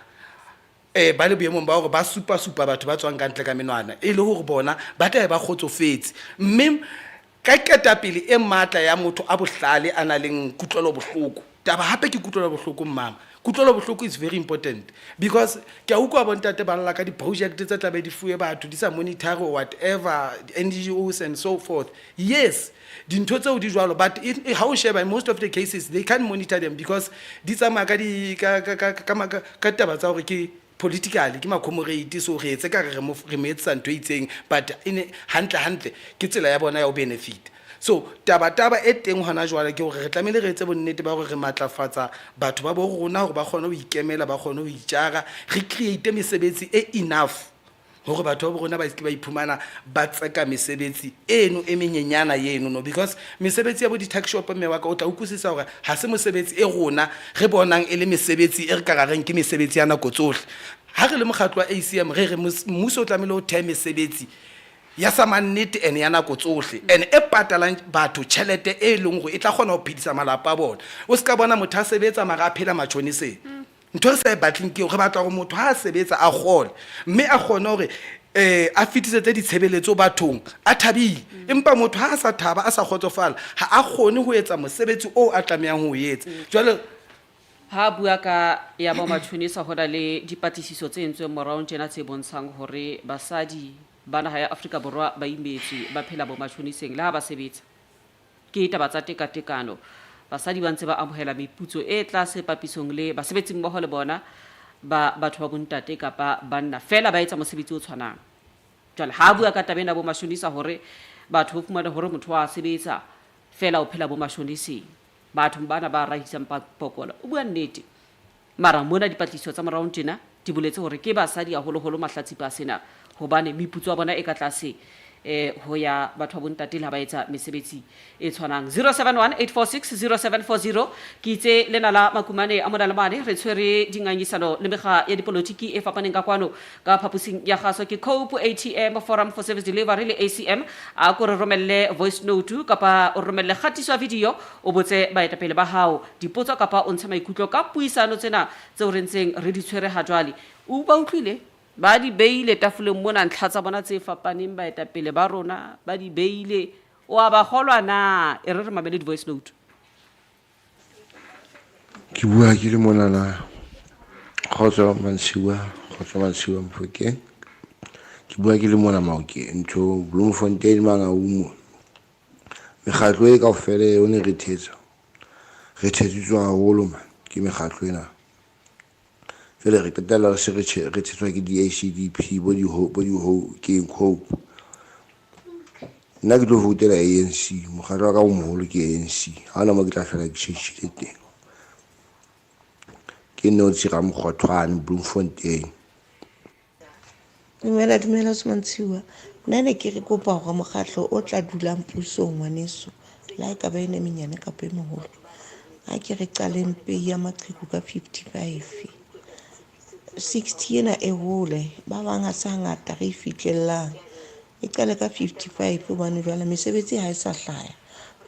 um ba le boemong ba hore ba supa-supa batho ba tswang ka ntle ka menwana, e le hore bona ba tla be ba kgotsofetse. Mme ka ketapele e matla ya motho a bohlale a nang le kutlwelobohloko. Taba hape ke kutlwelobohloko mmama. Kutlwelobohloko is very important because ke a utlwa bontate ba lla ka di-project tse tlabe di fuwe batho di sa monitor or whatever, NGOs and so forth. Yes, dintho tseo di jwalo, but ha o sheba in most of the cases they can't monitor them because di tsamaya ka di ka ka ka ka ka taba tsa hore ke politically ke ma-comrade, so re etse ka re re mo re mo etsetsa ntho e itseng, but e ne hantle hantle ke tsela ya bona ya ho benefit. So taba taba e teng hona jwale ke hore re tlamehile re etse bonnete ba hore re matlafatsa batho ba bo rona hore ba kgone ho ikemela, ba kgone ho itjara, re create mesebetsi e enough hore batho ba bo rona ba seke ba iphumana ba tseka mesebetsi eno e menyenyana eno no, because mesebetsi ya bo di-tuck shop, mme wa ka, o tla utlwisisa hore ha se mosebetsi e rona re bonang e le mesebetsi e re ka ra reng ke mesebetsi ya nako tsohle. Ha re le mokgatlo wa ACM re re mmuso o tlamehile o thehe mesebetsi ya sa mannete and ya nako tsohle and e patalang batho tjhelete e leng hore e tla kgona ho phedisa malapa a bona. O se ka bona motho a sebetsa mara a phela matjhoniseng. Ntho e re sa e batleng ke eo. Re batla hore motho ha a sebetsa a kgole mme a kgone hore um a fetisetse ditshebeletso bathong a thabile. Empa motho ha a sa thaba, a sa kgotsofala, ha a kgone ho etsa mosebetsi oo a tlamehang ho o etsa. Jwale Ha a bua ka ya bo matjhonisa, ho na le dipatlisiso tse entsweng moraong tjena tse bontshang hore basadi ba naha ya Afrika Borwa ba imetswe, ba phela bo matjhoniseng le ha ba sebetsa. Ke taba tsa tekatekano. Basadi ba ntse ba amohela meputso e tlase papisong le basebetsimmoho le bona ba batho ba bontate kapa banna, feela ba etsa mosebetsi o tshwanang. Jwale ha a bua ka taba ena bo mashonisa hore batho o fumane hore motho wa sebetsa feela o phela bo mashoniseng. Bathong bana ba rahisang pokola. O bua nnete. Mara mona dipatlisiso tsa moraong tjena di boletse hore ke basadi haholoholo mahlatsipa a sena hobane meputso ya bona e ka tlase ho ya batho ba bontate le ha ba etsa mesebetsi e tshwanang. 0718460740 Ke itse lena la Makumane a mona le mane re tshwere dingangisano le mekga ya dipolotiki e fapaneng ka kwano ka phaposing ya kgaso ke Cope, ATM, Forum for Service Delivery le ACM. A ko re romelle voice note kapa o re romelle kgatiso ya video o botse baetapele ba hao dipotso kapa o ntshe maikutlo ka puisano tsena tseo re ntseng re di tshwere ha jwale. U ba utlwile? Ba di beile tafoleng mona ntlha tsa bona tse fapaneng baetapele ba rona ba di beile. O a ba kgolwa na? E re re mamele di-voice note. Ke bua ke le monana kgotso mantshiwa kgotso mantshiwa Mofokeng ke bua ke le mona Maokeng ntho Bloemfontein Mangaung mekgatlo e kaofela e ne re thetsa re thetsitswe haholo man ke mekgatlo ena jwale re qetella re se re thetswa ke di-A_C_D_P bo di-ho bo di-ho ke hope nna ke tlo voutela A_N_C mokgatlo wa ka o moholo ke A_N_C ha hona mo ke tla fela ke tjhentjhile teng ke notshi Ramokgothwane Bloemfontein. Dumela dumela Smantshiwa. Nna ne ke re kopa hore mokgatlo o tla dulang pusong ngwaneso le ha e ka ba ene menyane kapa e moholo a ke re qaleng pei ya maqheku ka 55 60 ena e hole ba bang ha se hangata re e fihlellang e qale ka 55 hobane jwale mesebetsi ha e sa hlaya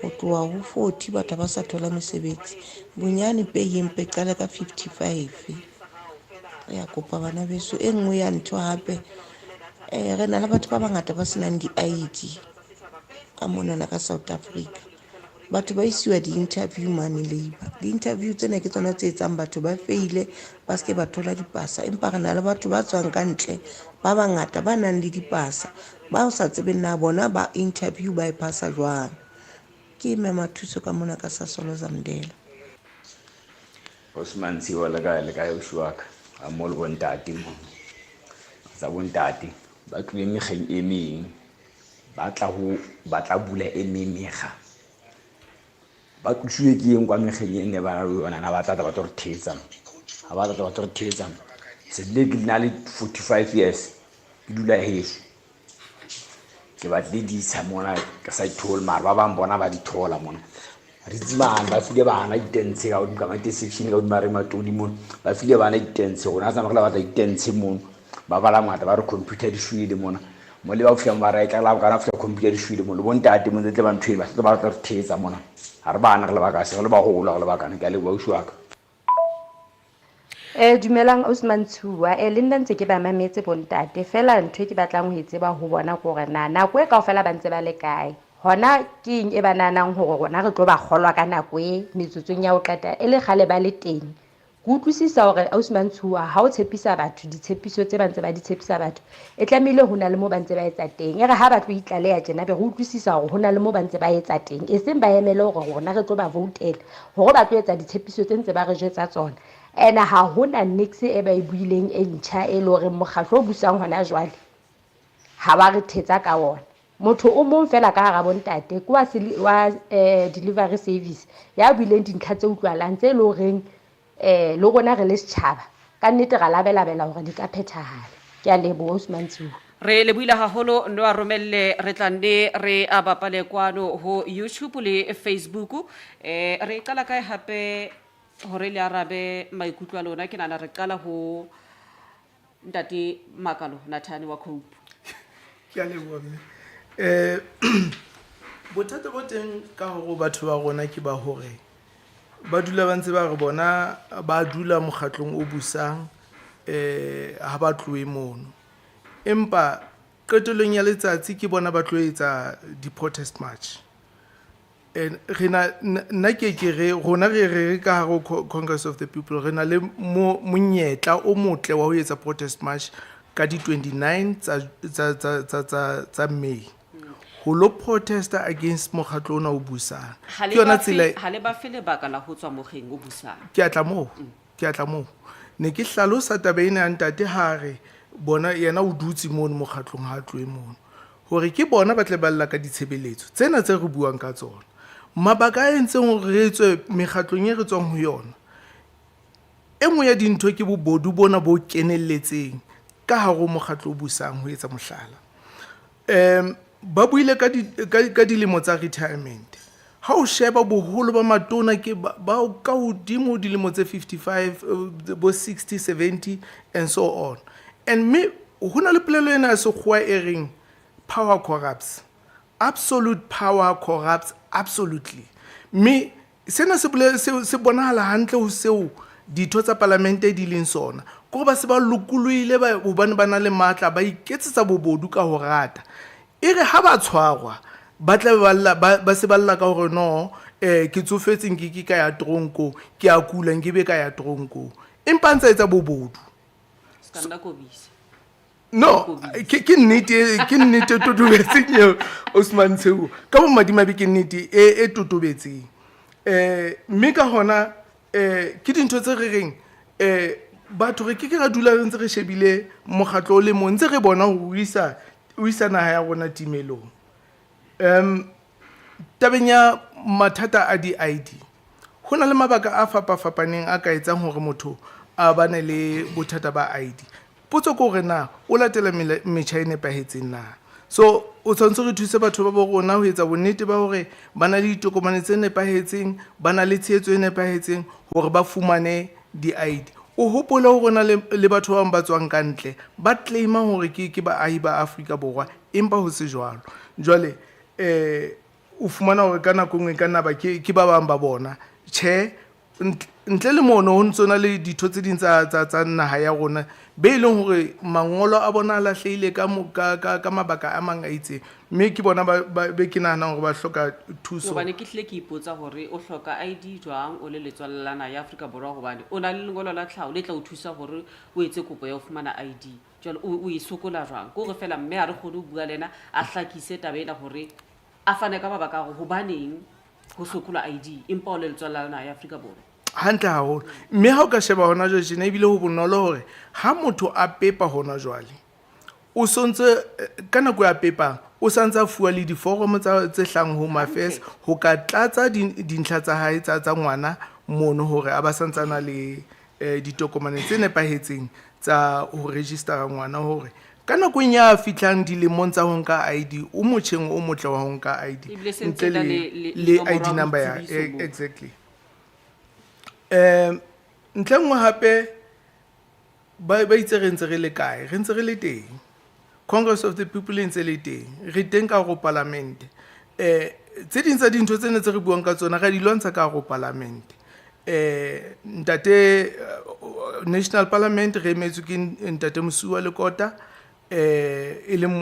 ho tloha ho 40 batho ba sa thola mesebetsi bonyane pei empe qale ka 55 re ya kopa bana beso e nngwe ya ntho hape um re na le batho ba bangata ba senang di-ID ka monana ka South Africa batho ba isiwa di-interview mane labour di-interview tsena ke tsona tse etsang batho ba feile ba seke ba thola dipasa empa re na le batho ba tswang ka ntle ba bangata ba nang le dipasa ba o sa tsebeng na bona ba interview ba e phasa jwang ke mema thuso ka mona ka Sasolo Zamdela. Osman Tshiwa le kae le kae ausi wa ka ga mmogo le bontate mo tsa bontate ba tlile mekgeng e meng ba tla ho ba tla bula e meng mekga ba tlosiwe ke eng kwa mekgeng e ne ba na le yona na ba tla tla ba tlo re thetsa ga ba tla tla ba tlo re thetsa se le ke na le 45 years ke dula heso. Ke batlile ditsha mona ke sa ithole mara ba bang bona ba di thola mona. Re tsimane ba file bana ditentshe ka godimo ka mate section ka godimo re matodi mono. Ba file bana ditentshe rona tsamaya re la batla ditentshe mono. Ba bala ngata ba re computer di shwele mona. Mo le ba fihlang ba re tla la kana fihla computer di shwele mono. Bo ntate mo tle ba ntho e ba tle ba tla re thetsa mona. Ha re bana re le baka se re le baholo re le bakana ke a leboha ausi wa ka. Dumelang Osman Tshuwa. Le nna ntse ke ba mametse bontate. Feela ntho e ke batlang ho e tseba ho bona ke hore na nako e kaofela ba ntse ba le kae. Hona ke eng e ba nahanang hore rona re tlo ba kgolwa ka nako e metsotsong ya ho qeta e le kgale ba le teng. Ke utlwisisa hore Osman Tshuwa ha o tshepisa batho ditshepiso tse ba ntse ba di tshepisa batho, e tlamehile ho na le mo ba ntse ba etsa teng. E re ha ba tlo itlaleha tjena be re utlwisisa hore ho na le mo ba ntse ba etsa teng, eseng ba emele hore rona re tlo ba voutela hore ba tlo etsa ditshepiso tse ntse ba re jwetsa tsona. Ene ha hona niks e ba e buileng e ntjha e le horeng mokgatlo o busang hona jwale ha wa re thetsa ka ona. Motho o mong feela ka hara bontate ke wa wa delivery service ya buileng dintlha tse utlwalang tse le horeng le rona re le setjhaba ka nnete ra labelabela hore di ka phethahala. Ke a leboha Osman Tsuwa. Re lebohile haholo no a romelle re tla nne re a bapale kwano ho YouTube le Facebook. Re qala kae hape hore le arabe maikutlo a lona? Ke nahana re qala ho Ntate Makalo Nathane wa Cope. Ke a leboha mme. Bothata bo teng ka hore batho ba rona ke ba hore ba dula ba ntse ba re bona ba dula mokgatlong o busang ha ba tlohe mono. Empa qetellong ya letsatsi ke bona ba tlo etsa di-protest march. And re na, nna ke ke re rona re re ka hare ho Congress of the People re na le monyetla o motle wa ho etsa protest march ka di 29 tsa May. Ho lo protesta against mokgatlo ona o busang. Ha le Ke yona ba fe- tsela ha le ba fe lebaka la ho tswa mokgeng o busang. Ke a tla moo. Ke a tla moo. Ne ke hlalosa taba ena ya ntate ha re bona yena o dutse mono mokgatlong ha a tlohe mono. Hore ke bona ba tle ba lla ka ditshebeletso tsena tse re buang ka tsona. Mabaka a entseng hore re tswe mekgatlong e re tswang ho yona, e nngwe ya dintho ke bobodu bona bo kenelletseng ka hare ho mokgatlo o busang, ho etsa mohlala. Ba buile ka di, ka, ka dilemo tsa retirement. Ha o sheba boholo ba matona ke ba, ba ka hodimo ho dilemo tse 55, bo 60, 70 and so on. And mme ho na le polelo ena ya sekgowa e reng power corrupts. Absolute power corrupts absolutely. Mme sena se bole, se, se bonahala hantle ho seo ditho tsa palamente di leng sona. Ke hore ba se ba lokolohile ba, hobane ba na le matla, ba iketsetsa bobodu ka ho rata. E re ha ba tshwarwa, ba tla be ba lla, ba, ba se ba lla ka hore no, ke tsofetse nke ke ka ya tronkong, ke a kula nke be ka ya tronkong. Empa a ntse a etsa bobodu. Se ka nna kobisa. No, ke nnete, ke nnete e totobetseng eo, Osman Tsheo. Ka bomadimabe ke nnete e totobetseng. Mme ka hona, ke dintho tse re reng, batho re ke ke ra dula re ntse re shebile mokgatlo o le mong, ntse re bona hore o isa naha ya rona timelong. Tabeng ya mathata a di-I_D, ho na le mabaka a fapafapaneng a ka etsang hore motho a bane le bothata ba I_D. Potso ke hore na o latela metjha e nepahetseng na. So o tshwanetse re thuse batho ba bo rona ho etsa bonnete ba hore ba na le ditokomane tse nepahetseng, ba na le tshehetso e nepahetseng hore ba fumane di-I_D. O hopole hore na le batho ba bang ba tswang ka ntle ba claim-a hore ke baahi ba Afrika Borwa, empa ho se jwalo. Jwale o fumana hore ka nako e nngwe e ka nna ba ke ba bang ba bona. Tjhe, ntle le mono ho ntso na le ditho tse ding tsa naha ya rona be e leng hore mangolo a bona a lahlehile ka mabaka a mang a itseng, mme ke bona be ke nahanang hore ba hloka thuso. Hobane ke hlile ke ipotsa hore o hloka I_D jwang o le letswalle la naha ya Afrika Borwa, hobane o na le lengolo la tlhaho le tla o thusa hore o etse kopo ya ho fumana I_D. Jwale o e sokola jwang? Ke hore feela mme ha re kgone ho bua le yena a hlakise taba ena hore a fane ka mabaka a hore hobaneng ho sokolwa I_D empa o le letswalle la naha ya Afrika Borwa. Hantle haholo. Mme ha o ka sheba hona jwale tjena, ebile ho bonolo hore ha motho a pepa hona jwale, o sontse ka nako ya pepang, o santse a fuwa le diforomo tse hlang Home Affairs ho ka tlatsa dintlha tsa hae tsa ngwana mono hore a ba santse a na le ditokomane tse nepahetseng tsa ho registera ngwana hore. Ka nakong ya fihlang dilemong tsa ho nka ID, o motjheng o motle wa ho nka ID Ebile se ntse ntle e na le le le nomoro ID ya number ya boitsebiso moo. exactly. Um ntle nngwe hape ba ba itse re ntse re le kae, re ntse re le teng. Congress of the People e ntse le teng, re teng ka hare ho palamente. Eh tse ding tsa dintho tsena tse re buang ka tsona re di lwantsha ka hare ho palamente. Eh ntate National Parliament re emetswe ke ntate Mosiuwa Lekota eh e leng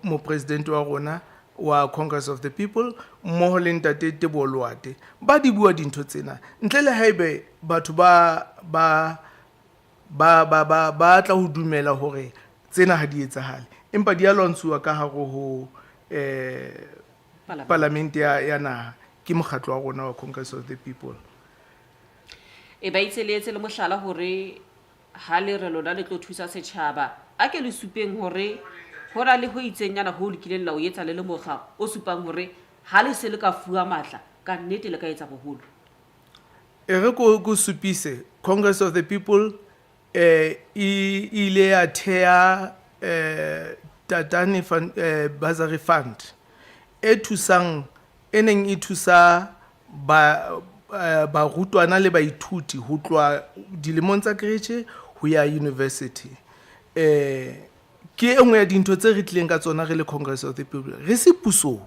mopresidente wa rona wa Congress of the People mmoho le ntate Teboho Loate. Ba di bua dintho tsena ntle le haebe batho ba ba ba ba ba ba tla ho dumela hore tsena ha di etsahale, empa di a lwantshuwa ka hare ho eh palamente ya ya naha ke mokgatlo wa rona wa Congress of the People. E ba itse le etse le mohlala hore ha le re lona le tlo thusa setjhaba, a ke le supeng hore ho na le ho itseng nyana ho le kileng la o etsa le le mokga o supang hore ha le se le ka fuwa matla ka nnete le ka etsa boholo. E re ko ko supise Congress of the People eh e ile ya thea eh Tatane Fund, eh, Bursary Fund e thusang e neng e thusa ba barutwana le baithuti ho tloha dilemong tsa creche ho ya university. Eh ke e nngwe ya dintho tse re tlileng ka tsona re le Congress of the People re se pusong,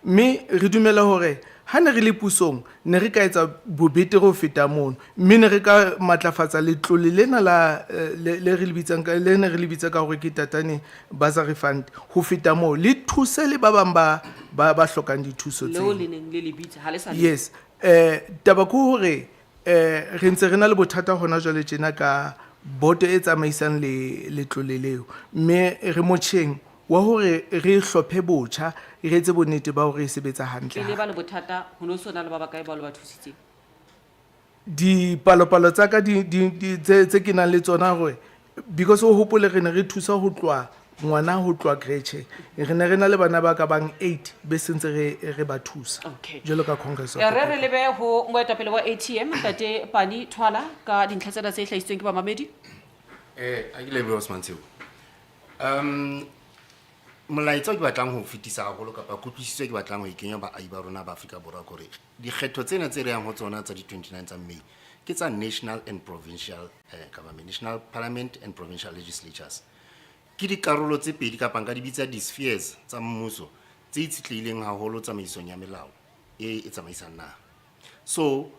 mme re dumela hore ha ne re le pusong ne re ka etsa bobetere ho feta mono, mme ne re ka matlafatsa letlole lena la le le re le bitsang ka le ne re le bitsa ka hore ke Tatane Bursary Fund ho feta moo, le thuse le ba bang ba ba ba hlokang dithuso Leo tseo. le neng le le bitsa ha le sa le. Yes, eh taba ke hore eh re ntse re na le bothata hona jwale tjena ka boto e tsamaisang le letlole leo, mme re motjheng wa hore re hlophe botjha, re etse bonnete ba hore e sebetsa hantle. Pele ba le bothata ho no so na le ba bakae bao le ba thusitseng? Dipalopalo tsa ka di di di tse tse ke nang le tsona hore because o hopole re ne re thusa ho tloha ngwana ho tloha creche, re ne re na le bana ba ka bang 8 be sentse re re ba thusa Okay. jwalo ka Congress of E the re re People. lebe ho moetapele wa ATM ntate Pani Thwala ka dintlha tsena tse hlahisitsweng ke bamamedi. Eh, a ke lebohe Osman Tsheo. Um molaetsa o ke batlang ho fetisa haholo kapa kutlwisiso e ke batlang ho e kenya baahi ba rona ba Afrika Borwa ke hore dikgetho tsena tse re yang ho tsona tsa di-29 tsa May ke tsa national and provincial government, national parliament and provincial legislatures. Ke dikarolo tse pedi kapa nka di bitsa di-spheres tsa mmuso tse itshetlehileng haholo tsamaisong ya melao e e tsamaisang naha. So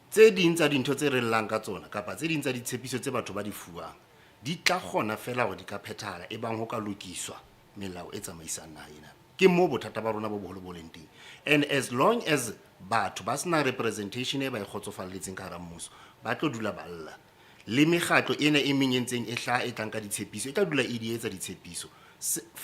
tse ding tsa dintho tse re llang ka tsona kapa tse ding tsa ditshepiso tse batho ba di fuwang di tla kgona fela hore di ka phethahala e bang ho ka lokiswa melao e tsamaisang naha ena. Ke moo bothata ba rona bo boholo bo leng teng. And as long as batho ba sena representation e ba e kgotsofalletseng ka hara mmuso, ba tlo dula ba lla. Le mekgatlo ena e meng e ntseng e hlaha e tlang ka ditshepiso e tla dula e di etsa ditshepiso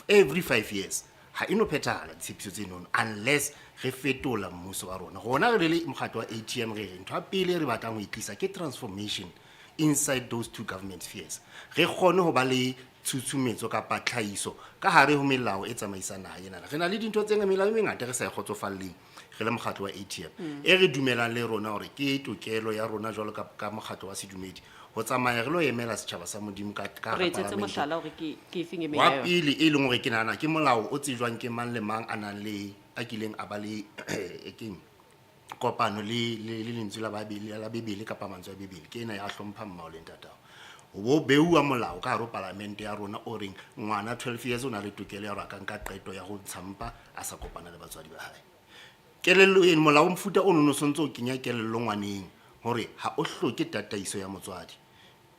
every 5 years. Ha e no phethahala ditshepiso tse nono unless re fetola mmuso wa rona. Rona re le mokgatlo wa ATM re re ntho ya pele e re batlang ho e tlisa ke transformation inside those two government spheres. Re kgone ho ba le tshutshumetso kapa tlhahiso ka hare ho melao e tsamaisang naha ena. Re na le dintho tse melao e mengata re sa e kgotsofalleng re le mokgatlo wa ATM e re dumelang le rona hore ke tokelo ya rona jwalo ka ka mokgatlo wa sedumedi ho tsamaya re lo emela setjhaba sa Modimo ka ka Re etsetse palamente. mohlala hore ke ke efeng e meng Wa ya yona. pele e leng hore ke nahana ke molao o tsejwang ke mang le mang a nang le a kileng a ba le keng kopano le le le lentswe la Bibele la Bibele kapa mantswe a Bibele ke ena ya hlompha mmao le ntatao. Ho bo beuwa molao ka hare ho palamente ya rona o reng ngwana 12 years o na le tokelo ya hore a ka nka qeto ya ho ntsha mpa a sa kopana le batswadi ba hae. Kelello eno molao o mofuta o nono sontse o kenya kelello ngwaneng hore ha o hloke tataiso ya motswadi.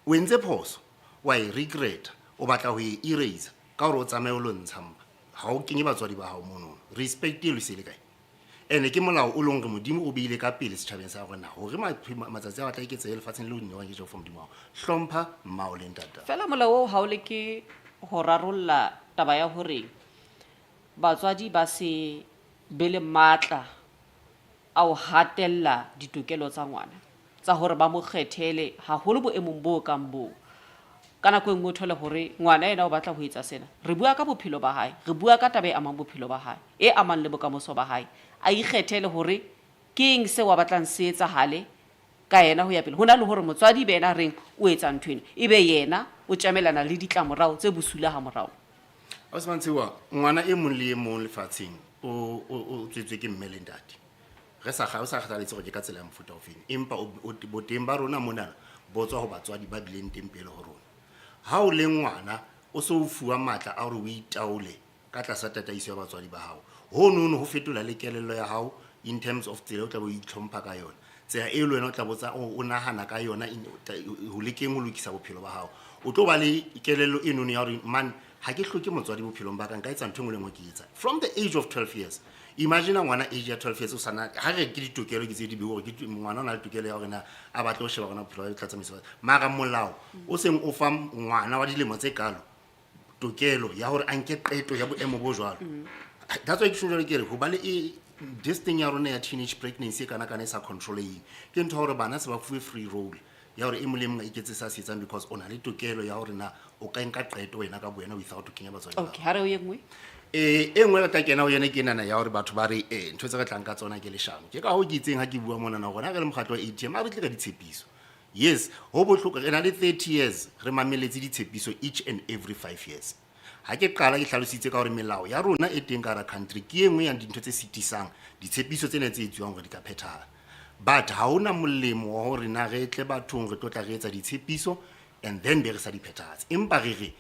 O entse phoso, wa e regret, o batla ho e erase ka hore o tsamaye o lo ntsha mpa. Ha o kenye batswadi ba hao mono. Respect e lo se le kae? Ene ke molao o leng hore Modimo o beile ka pele setjhabeng sa rona hore matsatsi a batla eketsehe lefatsheng leo newang ke Jehova Modimo wa hao. Hlompha mmao le ntatao. Fela molao oo ha o leke ho rarolla taba ya hore batswadi ba se be le matla a ho hatella ditokelo tsa ngwana tsa hore ba mo kgethele haholo boemong bo kang boo. Ka nako e nngwe o thole hore ngwana yena o batla ho etsa sena. Re bua ka bophelo ba hae, re bua ka taba e amang bophelo ba hae, e amang le bokamoso ba hae. A ikgethele hore ke eng seo a batlang se etsahale ka yena ho ya pele. Ho na le hore motswadi e be yena a reng o etsa ntho ena, e be yena o tjamelana le ditlamorao tse bosula hamorao. Ausi Mantshiwa, ngwana e mong le e mong lefatsheng o, o, o tswetswe ke mme le ntate. Re sa o sa kgathaletse gore ke ka tsela ya mofuta o feng, empa o, o, boteng ba rona monana bo tswa ho batswadi ba bileng teng pele ho rona. Ha o le ngwana o so o fuwa matla a hore o itaole ka tlasa tataiso ya batswadi ba hao. Honono ho fetola le kelello ya hao in terms of tsela o tla be o itlhompha ka yona, tsela e le wena o tla botsa o nahana ka yona ho lekeng ho lokisa bophelo ba hao. O tlo ba le kelello e nono ya hore man, ha ke hloke motswadi bophelong ba ka, nka etsa ntho e nngwe le nngwe ke etsa. From the age of 12 years, imagine ngwana age ya 12 years o sana, ha re ke ditokelo ke tse di beo hore ke ngwana o na le tokelo ya hore na a batle ho sheba hore na bophelo ba hae bo tla tsamaiswa. Mara molao o seng o fa ngwana wa dilemo tse kalo tokelo ya hore a nke qeto ya boemo bo jwalo. That's why ke tjho jwalo ke re ho ba le e this thing ya rona ya teenage pregnancy e kana kana e sa controleheng, ke ntho ya hore bana se ba fuwe free role ya hore e mong le mong a iketse se a se etsang, because o na le tokelo ya hore na o ka nka qeto wena ka bowena without ho kenya batswadi ba Okay, ha re o ye nngwe. E nngwe re tla kena ho yona ke enana ya hore batho ba re ntho tse re tlang ka tsona ke leshano. Ke ka hoo ke itseng ha ke bua monana hore ha re le mokgatlo wa ATM ha re tle ka ditshepiso. Yes, ho bohloko re na le 30 years re mameletse ditshepiso each and every 5 years. Ha ke qala ke hlalositse ka hore melao ya rona e teng ka hara country ke e nngwe ya dintho tse sitisang ditshepiso tsena tse etsuwang hore di ka phethahala. But ha hona molemo wa hore na re tle bathong re tlo tla re etsa ditshepiso and then be re sa di phethahatse. Empa re re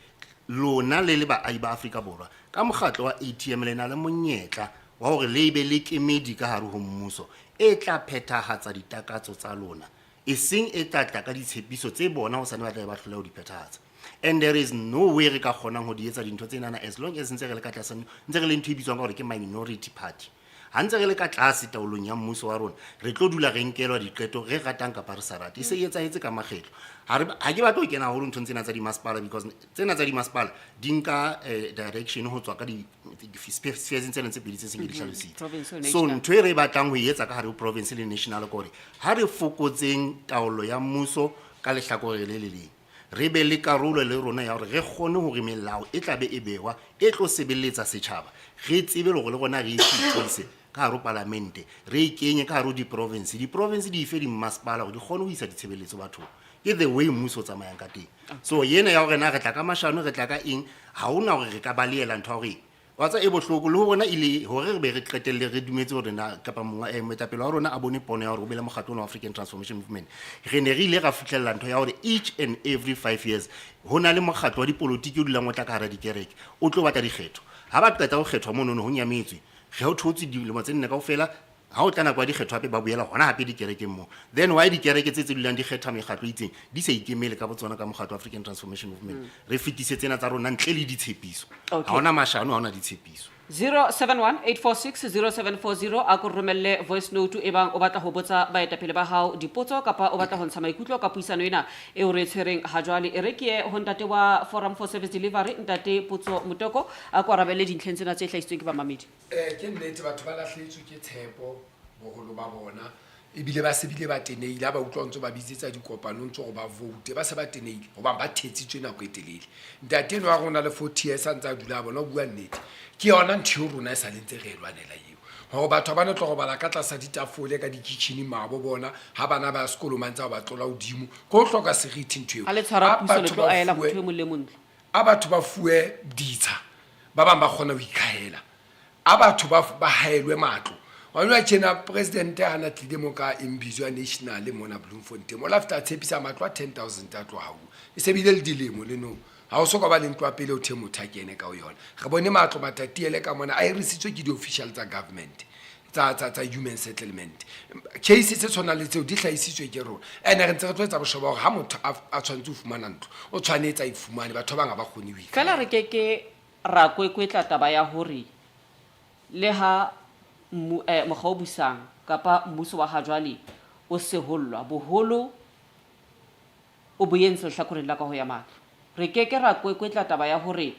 lona le le baahi ba Afrika Borwa ka mokgatlo wa ATM le na le monyetla wa hore le be le kemedi ka hare ho mmuso e tla phethahatsa ditakatso tsa lona, eseng e tla tla ka ditshepiso tse bona hosane ba tla be ba hloleha ho di phethahatsa. And there is no way re ka kgonang ho di etsa dintho tsenana as long as ntse re le ka tlasa, ntse re le ntho e bitswang ka hore ke minority party. Ha ntse re le ka tlase taolong ya mmuso wa rona, re tlo dula re nkelwa diqeto re ratang kapa re sa rate. E se e etsahetse ka makgetlo. Ha re, ha ke batle ho kena haholo nthong tsena tsa dimasepala, because tsena tsa dimasepala di nka direction ho tswa ka di spheres tsena tse pedi tse seng ke di hlalositse. Province le So national. ntho e re batlang ho e etsa ka hare ho province le national ke hore ha re fokotseng taolo ya mmuso ka lehlakore le le leng, re be le karolo le rona ya hore re kgone hore melao e tla be e behwa e tlo sebeletsa setjhaba, re tsebe le hore le rona re e fetise ka hare ho palamente, re e kenye ka hare ho diprovince, diprovince di efe dimmasepala hore di kgone ho isa ditshebeletso bathong. Ke the way mmuso o tsamayang ka teng. So ena ya hore na re tla ka mashano, re tla ka eng, ha hona hore re ka balehela ntho ya hore wa tsa e bohloko le ho rona ile hore re be re qetelle re dumetse hore na kapa monga moetapele wa rona a bone pono ya hore o be le mokgatlo ona wa African Transformation Movement. Re ne re ile ra fihlella ntho ya hore each and every 5 years ho na le mokgatlo wa dipolotiki o dulang o tla ka hara dikereke o tlo batla dikgetho. Ha ba qeta ho kgethwa monono ho nyametswe, re ho thotswe dilemo tse nne kaofela. Ha o tla nako ya dikgetho hape ba boela hona hape dikerekeng moo. Then why dikereke tse tse dulang di kgetha mekgatlo e itseng di sa ikemele ka botsona ka mokgatlo wa African Transformation Movement? Re fetise tsena tsa rona ntle le ditshepiso. Ha hona mashano, ha hona ditshepiso. 071-846-0740 a ko romelle voice note e bang o batla ho botsa baetapele ba hao dipotso kapa o batla ho ntsha maikutlo ka puisano ena eo re e tshwereng ha jwale. E re ke ye ho ntate wa Forum for Service Delivery, ntate Potso Motoko, a ko arabelle dintlheng tsena tse hlahisitsweng ke bamamedi. Eh, ke nnete batho ba lahlehetswe ke tshepo boholo ba bona, ebile ba se bile ba tenehile ha ba utlwa ntse ba bitsetsa dikopanong tse gore ba vote, ba se ba tenehile gobane ba thetsitswe nako e telele. Ntate eno wa rona le 40 years a ntse a dula a bona, o bua nnete. Ke yona ntho eo rona e sa le ntse re e lwanela eo, gore batho ba ne tlo robala ka tlasa ditafole ka dikitšhining mabo bona ha bana ba ya sekolong ba ntse ba ba tlola godimo, ke go hloka seriti ntho eo. Ha le tshwara A puso le batho tlo ba ahela fuwe motho e mong le mong ntlo. A batho ba fuwe ditsha, ba bang ba kgona ho ikhahela. A batho ba ba haelwe matlo. Wa jwa tjena president ha na tlile mo ka imbizo ya national mona Bloemfontein, o la fihla a tshepisa matlo a 10,000 a tlo hauwa. E se bile le dilemo le no. Ha o so ka ba le ntlo ya pele o the motho a kene ka ho yona. Re bone matlo Matatiele ka mona a hirisitswe ke di-official tsa government tsa tsa tsa human settlement. Case tse tshwanang le tseo di hlahisitswe ke rona. Ene re ntse re tlo etsa boshoba hore ha motho a tshwanetse ho fumana ntlo, o tshwanetse a e fumane. Batho ba bang ha ba kgone ho Fela re ke ke ra kwekwetla taba ya hore le ha mokga o busang kapa mmuso wa ha jwale o sehollwa, boholo o bo entse lehlakoreng la kaho ya matlo. Re ke ke ra kwekwetla taba ya hore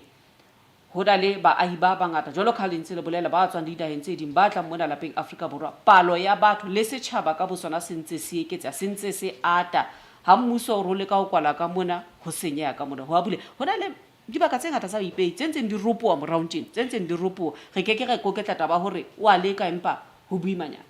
ho na le baahi ba bangata, jwalo ka ha le ntse le bolela, ba tswang le dinaheng tse ding ba tlang mona lapeng Afrika Borwa. Palo ya batho le setjhaba ka bosona se ntse se eketseha, se ntse se ata. Ha mmuso o re o leka ho kwala ka mona, ho senyeha ka mona, ho a buleha. Ho na le dibaka tse ngata tsa baipei tse ntseng di ropoha morao tjena, tse ntseng di ropoha. Re ke ke ra ikoketla taba ya hore o a leka empa ho boimanyana.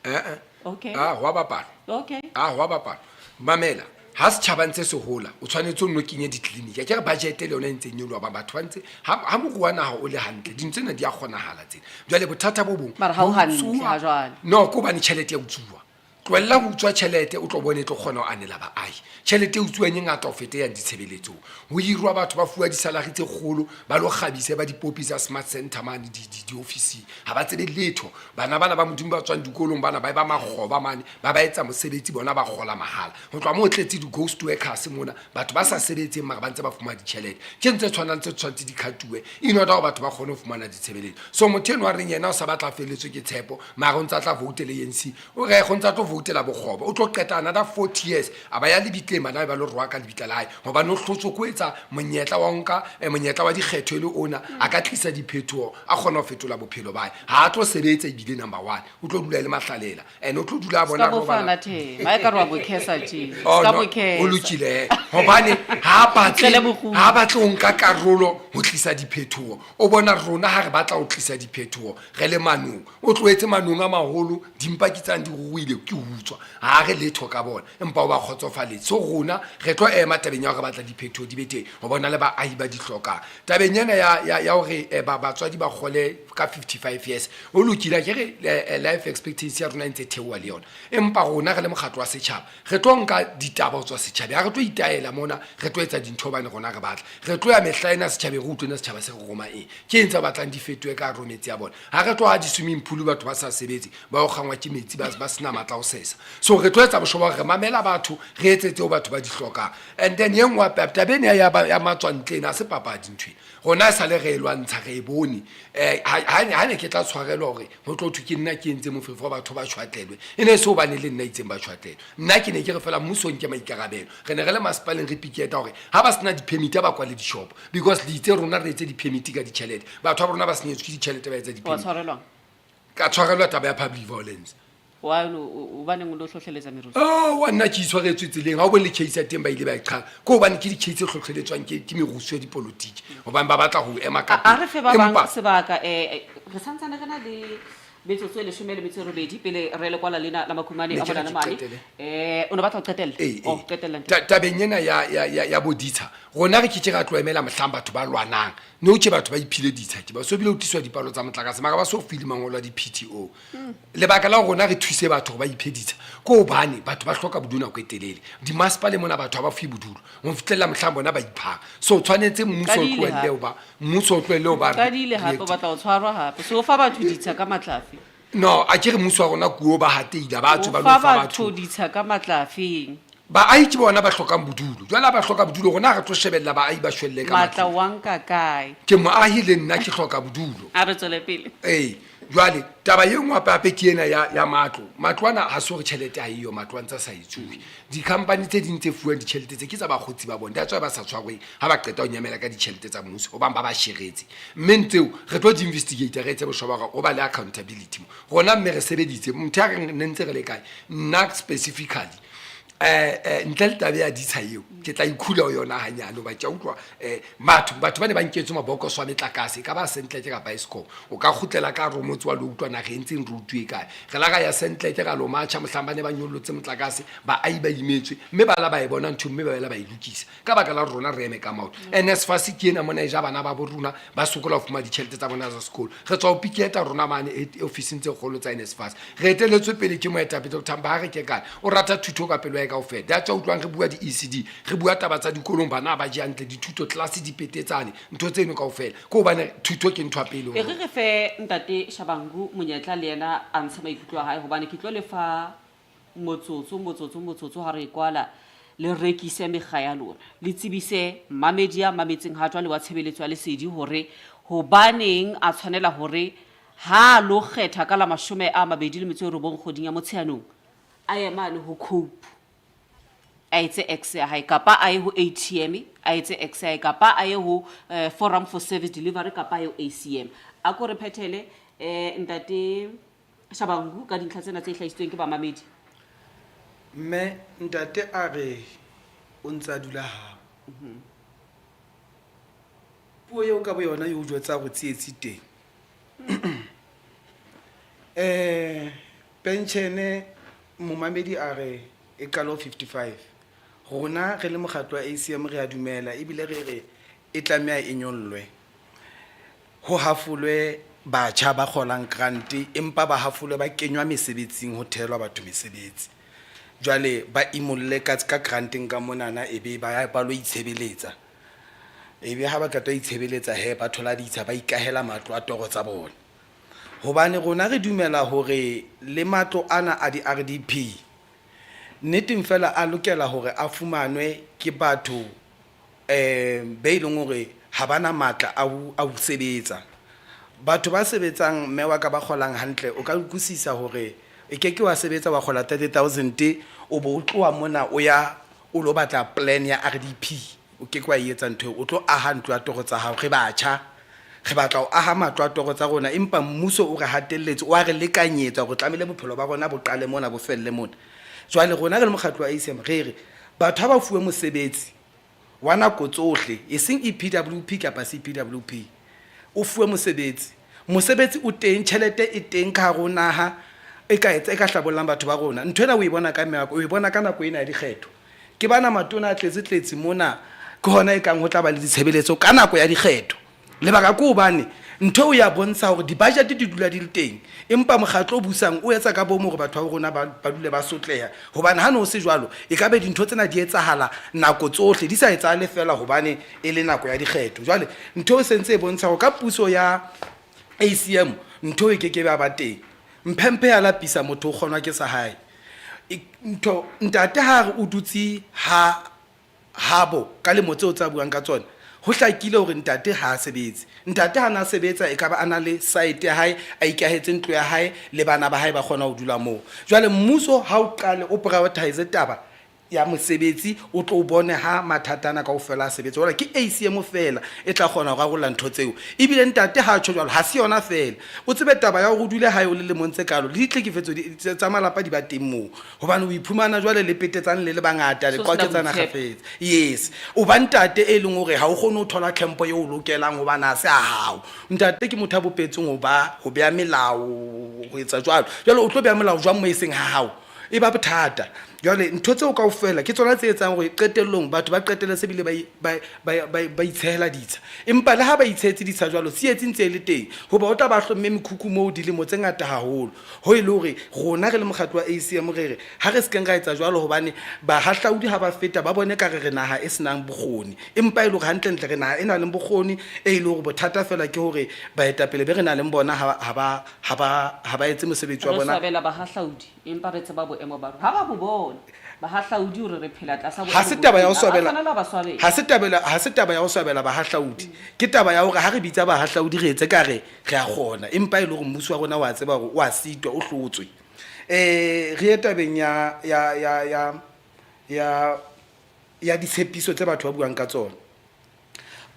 Eh-eh. Okay. Ah, ho a bapalwa. Okay. A go a bapalwa. Mamela, ha setjhaba ntse se hola, o tshwanetse o nno kenye ditleliniki. Akere budget le yona e ntse e nyoloha, ba batho ba ntse ha ha moruo wa naha o le hantle, dintho tsena di a kgonahala tsena. Jwale bothata bo bong Mara ha o ho hantle utsuwa. ha jwale. No, ke hobane tjhelete ya utsuwa. Tlohella ho utswa tjhelete o tlo bone e tlo kgona ho anela baahi. Tjhelete e utsuwang e ngata ho feta e yang ditshebeletsong. Ho hirwa batho ba fuwa di-salary tse kgolo, ba lo kgabise ba dipopi tsa smart center mane diofising. Ha ba tsebe letho. Bana bana ba Modimo ba tswang dikolong bana ba eba makgoba mane, ba ba etsa mosebetsi bona ba kgola mahala. Ho tloha moo ho tletse di-ghost workers mona, batho ba sa sebetseng mara ba ntse ba fumana ditjhelete. Ke ntho tse tshwanang tse tshwanetse di khatuwe in order hore batho ba kgone ho fumana ditshebeletso. So motho enwa a reng yena o sa batla a felletswe ke tshepo mara o ntse a tla voutele ANC, O re go ntse a tlo voutela bokgoba, o tlo qeta another 40 years a ba ya lebitleng, bana ba lo roaka lebitla la hae gobane o hlotswe ko etsa monyetla wa nka monyetla wa dikgetho e le ona a ka tlisa diphetoho, a kgona ho fetola bophelo ba hae. Ha a tlo sebetsa ebile number one o tlo dula e le mahlalela and o tlo dula a bona Ska robala. bofana the, ba e ka re wa bokhesa tje. Oh, Ska no, bokhesa. o lokile he. Gobane ha a batle Ntle le bokgubu. ha a batle ho nka karolo ho tlisa diphetoho. O bona rona ha re batla ho tlisa diphetoho re le manong. O tlohetse manong a maholo, dimpa ke tsang di ruruhile ke utswa. Ha re letho ka bona, empa o ba kgotsofaletse. So rona re tlo ema tabeng ya hore re batla diphetoho di be teng, ho bona le baahi ba di hlokang. Tabeng ena ya, ya, ya hore eh, ba, batswadi ba kgole ka 55 years, ho lokile akere life expectancy ya rona e ntse e theoha le yona. Empa rona re le mokgatlo wa setjhaba, Re tlo nka ditaba ho tswa setjhabeng. Ha re tlo itaela mona, re tlo etsa dintho hobane rona re batla. Re tlo ya mehla ena setjhabeng, re utlwe na setjhaba se re roma eng. Ke eng tse ba batlang di fetohe ka hare ho metse ya bona. Ha re tlo ha di-swimming pool batho ba sa sebetse, ba yo kgangwa ke metsi, ba, ba sena matla a ho sesa. So re tlo etsa bosho ba hore re mamela batho, re etse tseo batho ba di hlokang. And then ye nngwe hape, taba ena ya, ya matswantle ena ha se papadi ntho ena. Rona esale re e lwantsha, re e bone. Ha, ha, ha ne ke tla tshwarelwa hore ho tlo thwe ke nna ke entse moferefere wa batho ba tjhwatlelwe, e ne e se hobane le nna itseng ba tjhwatlelwe. Nna ke ne ke re fela mmuso o nke maikarabelo. Re ne re le masepaleng re piketa hore ha ba sena di-permit ha ba kwale dishopo, because le itse rona re etse di-permit ka ditjhelete. Batho ba rona ba senyetswe ke ditjhelete ba etsa Wa di-permit. tshwarelwang? Ka tshwarelwa taba ya public violence. Why o hobaneng o lo hlohleletsa merusu? Oh, wa nna ke itshwaretswe tseleng. Ha o bone le case ya teng ba ile ba e qhala. Ke hobane ke di-case tse hlohleletswang ke, ke merusu ya dipolotiki. Hobane ba batla ho ema ka A pele. re fe ba bang Empa sebaka. Re santsane re na le metsotso e 18 pele re le kwala lena la Makumane Ne a ke re monana ke mane. qetele. O ne batla ho qetella? Ee, Oh, ee. qetella ntate. Tabeng ena ya, ya, ya, ya boditsha, rona re ke ke ra tlo emela mohlang batho ba lwanang. Nou tje batho ba iphile ditsha tje, ba so bile ho tliswa dipalo tsa motlakase, mara ba so file mangolo a di-P_T_O. Lebaka la hore rona re thuse batho hore ba iphe ditsha ke hobane batho ba hloka bodulo nako e telele. Dimasepaleng mona batho ha ba fuwe bodulo ho fihlella mohlang bona ba iphang. So tshwanetse mmuso o Qadile tlohelle hape. ho ba, mmuso o tlohelle ho ba Qadile hape, o batla ho tshwarwa hape. So o fa batho ditsha ka matla afe? No, a ke re mmuso wa rona kuo ba hateila, ba tswe O ba lo fa fa batho batho. ditsha ka matla afeng? Baahi ke bona ba hlokang bodulo. Jwale ha ba hloka bodulo, rona ha re tlo shebella baahi ba shwelle ka Matla matlung. wa nka kae? Ke moahi le nna ke hloka bodulo. A re tswele pele. Ee, jwale taba e nngwe hape hape ke ena ya, ya matlo. Matlo ana ha se hore tjhelete ha eyo, matlo a ntse a sa etsuwe. Di-company tse ding tse fuwang ditjhelete tse ke tsa bakgotsi ba bona. That's why ba sa tshwarweng ha ba qeta ho nyamela ka ditjhelete tsa mmuso, hobane ba ba sheretse. Mme ntseo re tlo di investigate, re etse boshoba hore ho ba le accountability mo. Rona mme re sebeditse, motho ya reng ne ntse re le kae, nna specifically ntle le taba ya ditsha eo ke tla ikhula ho yona hanyane hoba ke a utlwa batho batho ba ne ba nketswe mabokoso a metlakase e ka ba Sentleke kapa Eskom. O ka kgutlela ka hare ho motse wa lo utlwa na re entseng re utuwe kae. Re la ra ya Sentleke ra lo matjha mohlang ba ne ba nyollotse motlakase, baahi ba imetswe mme ba la ba e bona ntho mme ba bela ba e lokisa ka baka la rona re eme ka maoto. NSFAS ke ena mona e ja bana ba bo rona ba sokola ho fumana ditjhelete tsa bona tsa sekolo. Re tswa ho piketa rona mane ofising tse kgolo tsa NSFAS. Re eteletswe pele ke moetapele Doctor Mbahare Kekana. O rata thuto ka pelo ya hae kaofela. That's why utlwang re bua di-E_C_D, re bua taba tsa dikolong, bana ha ba je hantle, dithuto, class di petetsane, ntho tseno kaofela. Ke hobane thuto ke ntho ya pele ho E re rona. re fe Ntate Shabangu monyetla le yena a ntshe maikutlo a hae hobane ke tlo le fa motsotso, motsotso, motsotso ha re e kwala. Le rekise mekga ya lona. Le tsebise mmamedi ya mametseng ha jwale wa tshebeletso ya Lesedi hore hobaneng a tshwanela hore ha a lo kgetha ka la 29 kgweding ya Motsheanong, a ye mane ho Cope a etse X ya hae, kapa a ye ho ATM a etse X ya hae, kapa a ye ho Forum for Service Delivery, kapa a ye ho ACM. A ko re phethele, Ntate Shabangu, ka dintlha tsena tse hlahisitsweng ke bamamedi. Mme ntate a re o ntse a dula habo. Puo eo ka boyona e o jwetsa hore tsietsi teng. Penshene Momamedi a re e qale ho 55. Rona re le mokgatlo wa ACM re a dumela ebile re re e tlameha e nyollwe. Ho hafolwe batjha ba kgolang grant empa ba hafolwe ba kenywa mesebetsing ho thehelwa batho mesebetsi. Jwale ba imolle ka ka granteng ka monana ebe ba ya ba lo itshebeletsa. Ebe ha ba qeta ho itshebeletsa hee ba thola ditsha ba ikahela matlo a toro tsa bona. Hobane rona re dumela hore le matlo ana a di-RDP nneteng fela a lokela hore a fumanwe ke batho um be e leng hore ha ba na matla a ho a ho sebetsa. Batho ba sebetsang mme wa ka ba kgolang hantle o ka utlwisisa hore e ke ke wa sebetsa wa kgola 30 000 o bo o tloha mona o ya o lo batla plan ya RDP. O ke ke wa e etsa ntho eo. O tlo aha ntlo ya toro tsa hao. Re batjha. Re batla ho aha matlo a toro tsa rona, empa mmuso o re hatelletse, o a re lekanyetsa hore tlamehile bophelo ba rona bo qale mona bo felle mona. Jwale rona re le mokgatlo wa ACM re re batho ha ba fuwe mosebetsi wa nako tsohle, eseng EPWP kapa CPWP. O fuwe mosebetsi. Mosebetsi o teng, tjhelete e teng ka hare ho naha e ka etsa e ka hlabollang batho ba rona. Ntho ena o e bona ka mme wa ka, o e bona ka nako ena ya dikgetho. Ke bana matona a tletse tletse mona, ke hona e kang ho tla ba le ditshebeletso ka nako ya dikgetho. Lebaka ke hobane ntho eo ya bontsha hore di-budget di dula di le teng, empa mokgatlo o busang o etsa ka boomo hore batho ba bo rona ba, ba dule ba sotleha. Hobane ha ne ho se jwalo, e ka be dintho tsena di etsahala nako tsohle, di sa etsahale feela hobane e le nako ya dikgetho. Jwale ntho eo e sentse e bontsha hore ka puso ya ACM ntho eo e ke ke ya ba teng. Mphemphe ya lapisa motho o kgonwa ke sa hae. Ntho ntate ha re o dutse ha habo ka lemo tseo tsa buang ka tsona, ho hlakile hore ntate ha a sebetse. Ntate ha na sebetsa e ka ba a na le site ya hae, a ikahetse ntlo ya hae le bana ba hae ba kgona ho dula moo. Jwale mmuso ha o qale o prioritize taba ya mosebetsi o tlo o bone ha mathata ana kaofela a sebetsa. Jwale ke ACM feela e tla kgona ho rarolla ntho tseo. Ebile ntate ha a tjho jwalo ha se yona feela. O tsebe taba ya hore o dule hae o le lemong tse kalo le ditlhekefetso tsa malapa di ba teng moo. Hobane o iphumana jwale le petetsane le le bangata le So sena qwaketsana boitshepo. kgafetsa. Yes. O ba ntate e leng hore ha o kgone ho thola tlhompho eo o lokelang hobane ha se a hao. Ntate ke motho a bopetsweng ho ba ho beha melao ho etsa jwalo. Jwale o tlo beha molao jwang mo e seng ha hao? E ba bothata. Jwale ntho tseo kaofela ke tsona tse etsang hore qetellong batho ba qetelle se bile ba ba ba ba ba itshehela ditsha. Empa le ha ba itshehetse ditsha jwalo, tsietsi ntse e le teng. Hoba o tla ba hlomme mekhukhu moo dilemo tse ngata haholo. Ho e le hore rona re le mokgatlo wa ACM re re ha re sekeng ra etsa jwalo hobane bahahlaudi ha ba feta ba bone ka re re naha e senang bokgoni. Empa e le hore hantlentle re naha e nang le bokgoni, e le hore bothata feela ke hore baetapele be re nang le bona ha ha ba ha ba ha ba etse mosebetsi wa Re bona. swabela bahahlaudi empa re tseba boemo ba rona. Ha ba bo bone bahahlaudi hore re phela tlasa Ha boemo se bo taba ya ho feng. Ha ba swabela tshwanela ho ba swabela. ha se taba ha se taba ya ho swabela bahahlaudi. Ke taba ya hore ha re bitsa bahahlaudi re etse ka re re a kgona empa e le hore mmuso wa rona wa tseba hore o a sitwa o hlotswe. Eh re ye tabeng ya ya ya ya ya ya ditshepiso tse batho ba buang ka tsona.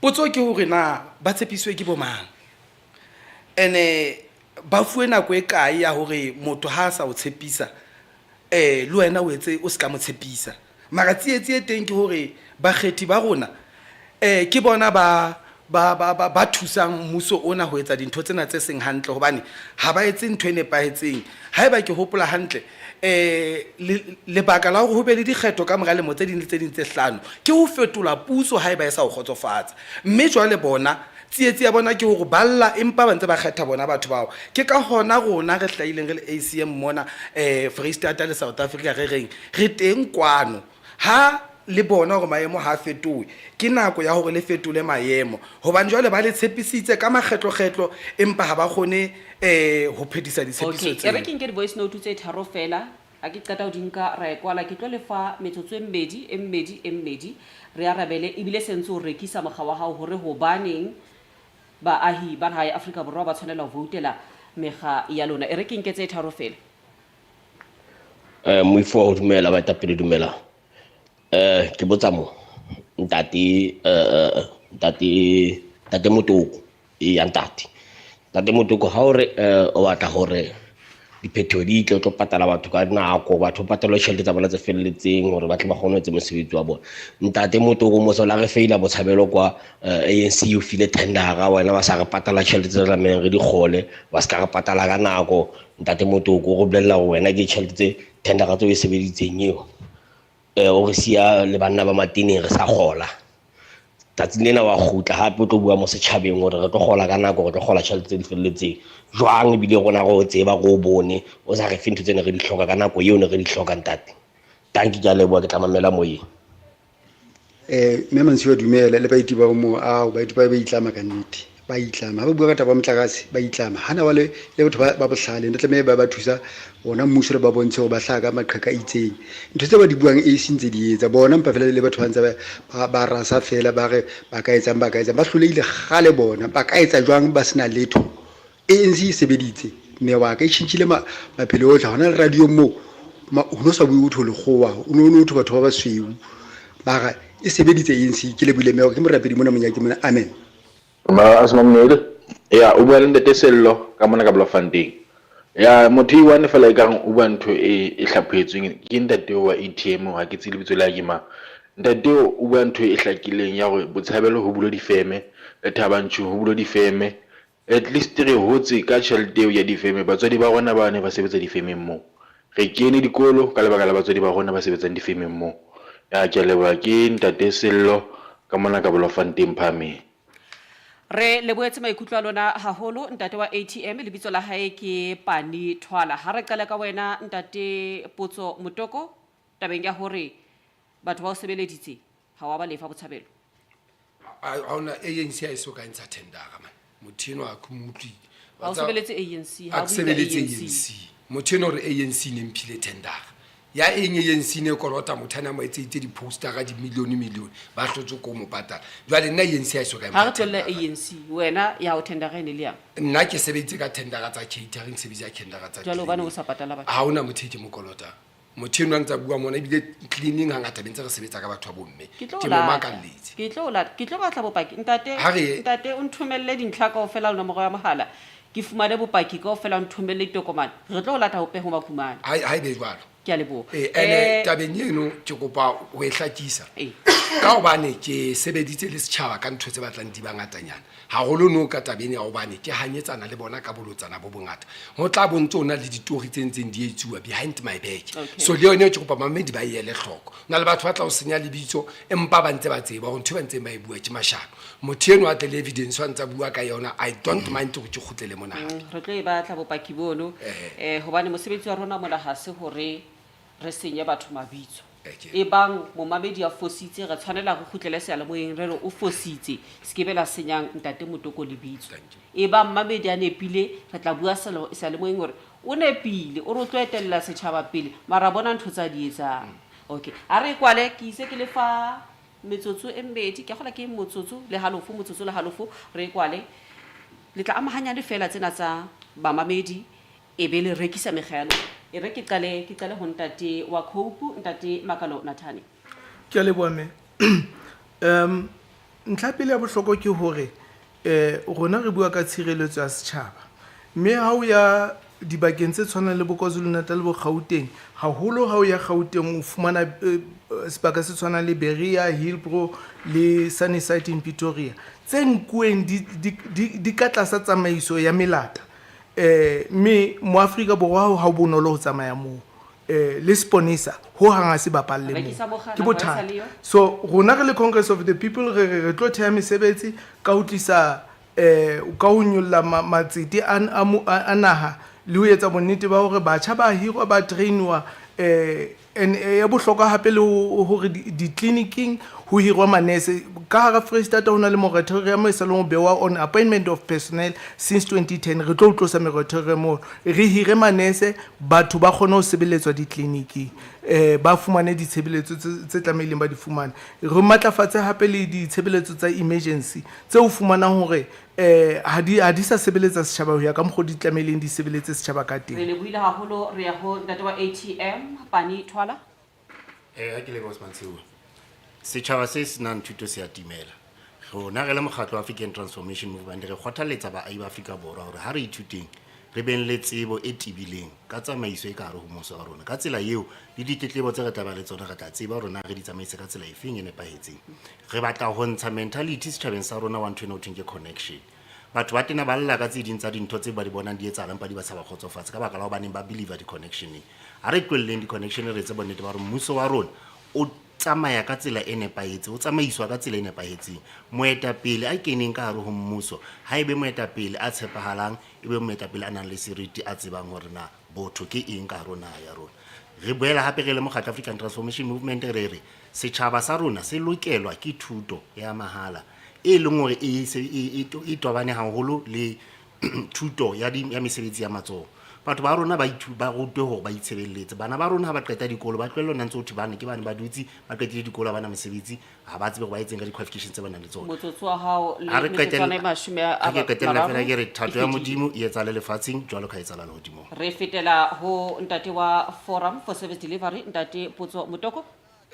Potso ke hore na ba tshepiswe ke bo mang? Ene ba fuwe nako e kae ya hore motho ha a sa o tshepisa eh le wena o etse o ska mo tshepisa. Mara tsietsi e teng ke hore bakgethi ba rona eh ke bona ba ba ba ba, ba thusang mmuso ona ho etsa dintho tsena tse seng hantle hobane ha ba etse ntho e nepahetseng. Haeba ke hopola hantle eh lebaka la hore ho be le dikgetho ka mora lemo tse ding le tse ding tse hlano ke ho fetola puso haeba e sa o kgotsofatsa. Mme jwale bona tsietsi ya bona ke hore ba lla empa ba ntse ba kgetha bona batho bao. Ke ka hona rona re hlahileng re le ACM mona eh Freistata le South Africa re reng re teng kwano. Ha le bona hore maemo ha a fetohe, ke nako ya hore le fetole maemo. Hobane jwale ba le tshepisitse ka makgetlokgetlo empa ha ba kgone eh ho phethisa ditshepiso Okay, e re tseo. ke nke di-voice note tse tharo fela. Ha ke qeta ho di nka ra e kwala. Ke tlo le fa metsotso e mmedi, e mmedi, e mmedi. Re arabele ebile se ntse o rekisa mokga wa hao hore hobaneng baahi ba naha ya Afrika Borwa ba tshwanela ho voutela mekga ya lona. E re ke nke tse tharo fela. Eh, moifo wa ho dumela baetapele dumela. Eh, ke botsa mo ntate eh, ntate ntate Motoko e ya ntate. Ntate Motoko ha o re eh, o batla hore diphethoho di tle o tlo patala batho ka nako, batho ba patalwe tjhelete tsa bona tse felletseng hore ba tle ba kgone ho etsa mosebetsi wa bona. Ntate Motoko mose o la re feila botshabelo kwa ANC o file tendera wena ba sa re patala tjhelete tse tlamehileng re di kgole, ba se ka re patala ka nako. Ntate Motoko o re bolella hore wena ke tjhelete tse Tendera tseo e sebeditseng eo. O re siya le banna ba mateneng re sa kgola. Tsatsing lena wa kgutla hape o tlo bua mo setjhabeng hore re tlo kgola ka nako, re tlo kgola tjhelete tse di felletseng. Jwang ebile rona re o tseba, re o bone, o sa re fe ntho tse ne re di hloka ka nako eo ne re di hloka ntate. Tanki ke a leboha, ke tla mamela moyeng. Mme Mantshiwa dumela le baeti ba mo ao baeti ba ba itlama ka nnete ba itlama ha ba bua ka taba ya motlakase ba itlama hana ba le le batho ba bohlale ne tlameha ba ba thusa bona mmuso le ba bontshe hore ba hlaha ka maqheka a itseng ntho tse ba di buang e seng tse di etsa bona mpa fela le batho ba ntse ba rasa fela ba re ba ka etsang ba ka etsang ba hlolehile kgale bona ba ka etsa jwang ba sena letho ANC e sebeditse mme wa ka e tjhentjhile maphelo otlhe hona le radio moo ho no sa bue ho thwe lekgowa o no no thwe batho ba basweu mara e sebeditse ANC ke lebohile mme ke morapedi mona monyake mona amen. Ma Asmamnel ya o bua le ntate Sello ka mona ka Bloemfontein. Ya motho e one fela e kareng o bua ntho e e hlaphohetsweng ke ntate wa ATM ha ke tsebe lebitso la ke mang. Ntate o o bua ntho e hlakileng ya hore Botshabelo ho bulwe difeme le Thaba Nchu ho bulwe difeme. At least re hotse ka tjhelete eo ya difeme batswadi ba rona ba ne ba sebetsa difemeng moo. Re kene dikolo ka lebaka la batswadi ba rona ba sebetsang difemeng moo. Ya ke a leboha ke ntate Sello ka mona ka Bloemfontein Phahameng. Re lebohetse maikutlo a lona haholo ntate wa ATM lebitso la hae ke Pani Thwala. Ha re qale ka wena ntate Potso Motoko tabeng ya hore batho ba o sebeleditse ha wa ba lefa botshabelo. Ha hona ANC ha e so ka ntsha tendera man. Motho enwa ha ke mo utlwile. Ha o sebeletse ANC, ha o sebeletse ANC. Motho enwa hore ANC ne mphile tendera. Ya eng ANC ne kolota motho ana mo etseditse di-postera di-million million ba hlotse ko mo patala. Jwale nna ANC ha e so ka Ha re tswelle ANC wena ya ho tendera e ne le yang. Nna ke sebeditse ka tendera tsa catering, sebeditse ka tendera tsa. Jwale hobane o sa patala batho. Ha hona motho e ke mo kolotang. Motho enwa a ntsa bua mona ebile cleaning hangata be ntse re sebetsa ka batho ba bomme. Ke tlo Ke mo lata. makalletse. Ke tlo lata. Ke tlo batla bopaki. Ntate, Ha re- ntate o nthomelle dintlha kaofela le nomoro ya mohala. Ke fumane bopaki kaofela o nthomelle ditokomane. Re tlo lata ho Peho Makumane. Ha ha e be jwalo. Ke a leboha. Eh, ene Eh, tabeng eno ke kopa ho e hlakisa. Ka hobane ke sebeditse le setjhaba ka ntho tse batlang di ba ngatanyana. Haholo no ka taba ena ya hobane ke hanyetsana le bona ka bolotsana bo bongata. Ho tla bo ntso na le ditori tse ntseng di etsuwa behind my back. Okay. So le yone ke kopa mamedi ba e ele hloko. Na le batho ba tla o senya lebitso empa ba ntse ba tseba hore ntho e ba ntseng ba e bua ke mashano. Motho eno a tle le evidence a ntsa bua ka yona, I don't mind hore ke kgutlele mona hape. Re tlo e batla bopaki bono. Hobane mosebetsi wa rona mona ha se hore re senye batho mabitso. Ebang momamedi a fositse, re tshwanela re kgutlele seyalemoyeng re re o fositse, se ke be la senyang ntate Motoko lebitso. Ebang mmamedi a nepile, re tla bua seyalemoyeng hore o nepile, o re o tlo etella setjhaba pele, mara bona ntho tsa di etsang. Okay, a re kwale, ke ise ke le fa metsotso e mmedi, ke a kgolwa ke motsotso le halofo, motsotso le halofo, re kwale. Le tla amahanya le feela tsena tsa bamamedi e be le rekisa mekga ya lona. E re ke qale, ke qale ho ntate wa Cope, ntate Makalo Nathane. Ke a leboha mme. Um, ntlha pele ya bohlokwa ke hore eh rona re bua ka tshireletso ya setjhaba. Mme ha o ya dibakeng tse tshwanang le bo KwaZulu-Natal le bo Gauteng, haholo ha o ya Gauteng o fumana eh, sebaka se tshwanang le Berea, Hillbrow le Sunnyside in Pretoria tse nkuweng di, di, di, di ka tlasa tsamaiso ya melata. Eh, mme mo Afrika Borwa ha ho bonolo ho tsamaya moo. Eh, le seponesa ho hang ha se bapalle moo. Rekisa mogala, Ke ha e sa bothata. le yo. So rona re le Congress of the People re re re tlo theha mesebetsi ka ho tlisa eh ka ho nyolla matsete a naha le ho etsa bonnete ba hore batjha ba hirwa ba trainiwa eh and ya bohlokwa hape le hore ditleliniking ho hirwa manese. Ka hara Freistata ho na le moratorium e saleng ho bewa on appointment of personnel since 2010. Re tlo tlosa moratorium oo, re hire manese, batho ba kgone ho sebeletswa ditleliniking, ba fumane ditshebeletso tse tlamehileng ba di fumane. Re matlafatse hape le ditshebeletso tsa emergency tse o fumanang hore ha di, ha di sa sebeletsa setjhaba ho ya ka mokgwa o di tlamehileng di sebeletse setjhaba ka teng. Re lebohile haholo. Re ya ho ntate wa ATM, Pani Thwala. Ha ke leboha Smantshiwa. Setjhaba se senang thuto se a timela. Rona re le mokgatlo wa African Transformation Movement re kgothaletsa baahi ba Afrika Borwa hore ha re ithuteng re beng le tsebo e tebileng ka tsamaiso e ka hare ho mmuso wa rona. Ka tsela eo le ditletlebo tse re tla ba le tsona re tla tseba hore na re di tsamaise ka tsela efeng e nepahetseng. Re batla ho ntsha mentality setjhabeng sa rona wa ntho ena ho thweng ke connection. Batho ba tena ba lla ka tse ding tsa dintho tse ba di bonang di etsahala empa di ba sa ba kgotsofatse ka baka la hobaneng ba believe di-connectioneng. Ha re tlohelleng di-connection re etse bonnete ba hore mmuso wa rona o tsamaya ka tsela e nepahetseng, o tsamaiswa ka tsela e nepahetseng. Moetapele a keneng ka hare ho mmuso ha e be moetapele a tshepahalang, e be moetapele a nang le seriti, a tsebang hore na botho ke eng ka hare ho naha ya rona. Re boela hape re le mokgatlo African Transformation Movement re re setjhaba sa rona se lokelwa ke thuto ya mahala e leng hore e se e, e, e tobane haholo le thuto ya, di, ya mesebetsi ya matsoho. Batho ba rona ba ithu, ba rutwe hore ba itshebeletse. Bana ba rona ha ba qeta dikolo ba tlohelle hona ntse ho thwe bane ke bane ba dutse ba qetile dikolo ha ba na mesebetsi, ha ba tsebe hore ba etseng ka di-qualification tse ba nang le tsona. Motsotso wa hao le Ha re metsotswana e qetella mashome a ha ke qetella mararo fela ke re e thato ya fetile. Modimo e etsahale lefatsheng jwalo ka ha e etsahala lehodimong. Re fetela ho ntate wa Forum for Service Delivery, ntate Potso Motoko.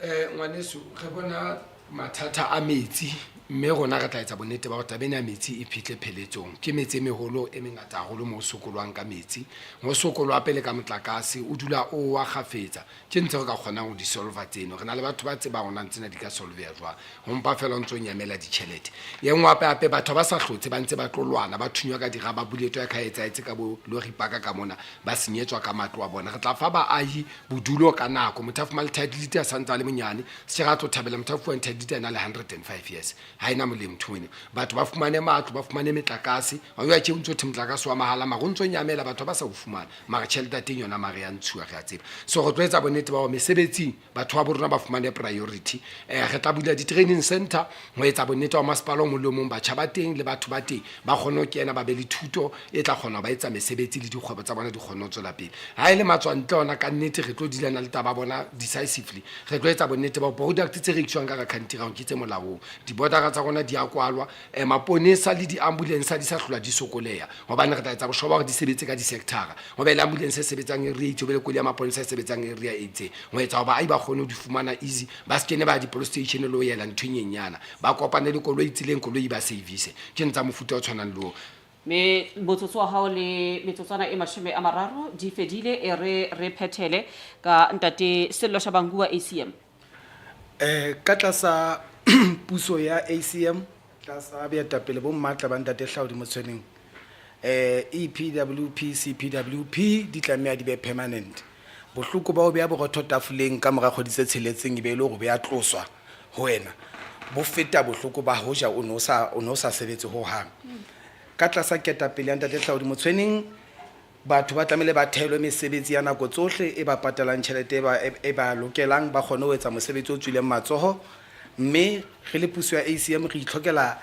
Eh, ngwaneso re bona mathata a metsi mme rona re tla etsa bonnete ba gore taba ena ya metsi e phitlhe pheletsong. Ke metse e megolo e mengata haholo mo o sokolwang ka metsi, mo sokolwa pele ka motlakase o dula o wa kgafetsa. Ke ntse re ka kgonang go di solva tseno, re na le batho ba tsebang gona tsena di ka solvea jwang, go mpa fela o ntse o nyamela ditšhelete. Ye nngwe gape gape batho ba sa hlotse ba ntse ba tlo lwana, ba thunywa ka dira, ba buletwa ya ka etsaetse ka bo lori paka ka mona, ba senyetswa ka matlo a bona. Re tla fa baahi bodulo ka nako. Motho a fumane title deed a santse a le monyane, se ga tlo thabela motho a fuwang title deed a na le 105 years, ha ena molemo ntho eno. Batho ba fumane matlo, ba fumane metlakase. Wa jwa tje o ntso thwe motlakase wa mahala, mara o ntso nyamela, batho ba sa o fumana, mara tjhelete ya teng yona mara ya ntshuwa, re a tseba. So re tlo etsa bonnete ba hore mesebetsing batho ba bo rona ba fumane priority. Re tla bula di-training center ho etsa bonnete ba masepala o mong le o mong, batjha ba teng le batho ba teng ba kgone ho kena, ba be le thuto e tla kgona ho ba etsa mesebetsi le dikgwebo tsa bona di kgone ho tswela pele. Ha e le matswantle ona, ka nnete re tlo dealana le taba ya bona decisively. Re tlo etsa bonnete ba product tse rekiswang ka hara country round ke tse molaong, di-bordera tsa rona di a kwalwa, maponesa le di-ambulance ha di sa hlola di sokoleha, hobane re tla etsa boshoba hore di sebetse ka di-sectora, ho be le ambulance e sebetsang area e itseng, ho be le koloi ya maponesa e sebetsang area e itseng, ho etsa hore baahi ba kgone ho di fumana easy, ba se kene ba ya di-police station le ho yela ntho e nyenyana, ba kopane le koloi tseleng, koloi e ba service. Ke ntsa mofuta o tshwanang le oo. Me motsotso wa hao le metsotswana e 30 di fedile, e re re phethele ka ntate Sello Shabangu wa ACM. Ka tlasa puso ya ACM, tlasa boetapele bo matla ba ntate Hlaudi Motshweneng, EPWP, CPWP di tlameha di be permanent. Bohloko ba ho beha borotho tafoleng ka mora kgwedi tse tsheletseng e be e le hore bo ya tloswa ho wena, bo feta bohloko ba hoja o ne o sa, o ne o sa sebetse hohang. Ka tlasa ketapele ya ntate Hlaudi Motshweneng, batho ba tlamehile ba thehelwe mesebetsi ya nako tsohle e ba patalang tjhelete e ba, e ba lokelang, ba kgone ho etsa mosebetsi o tswileng matsoho. Mme re le puso ya ACM re itlhokela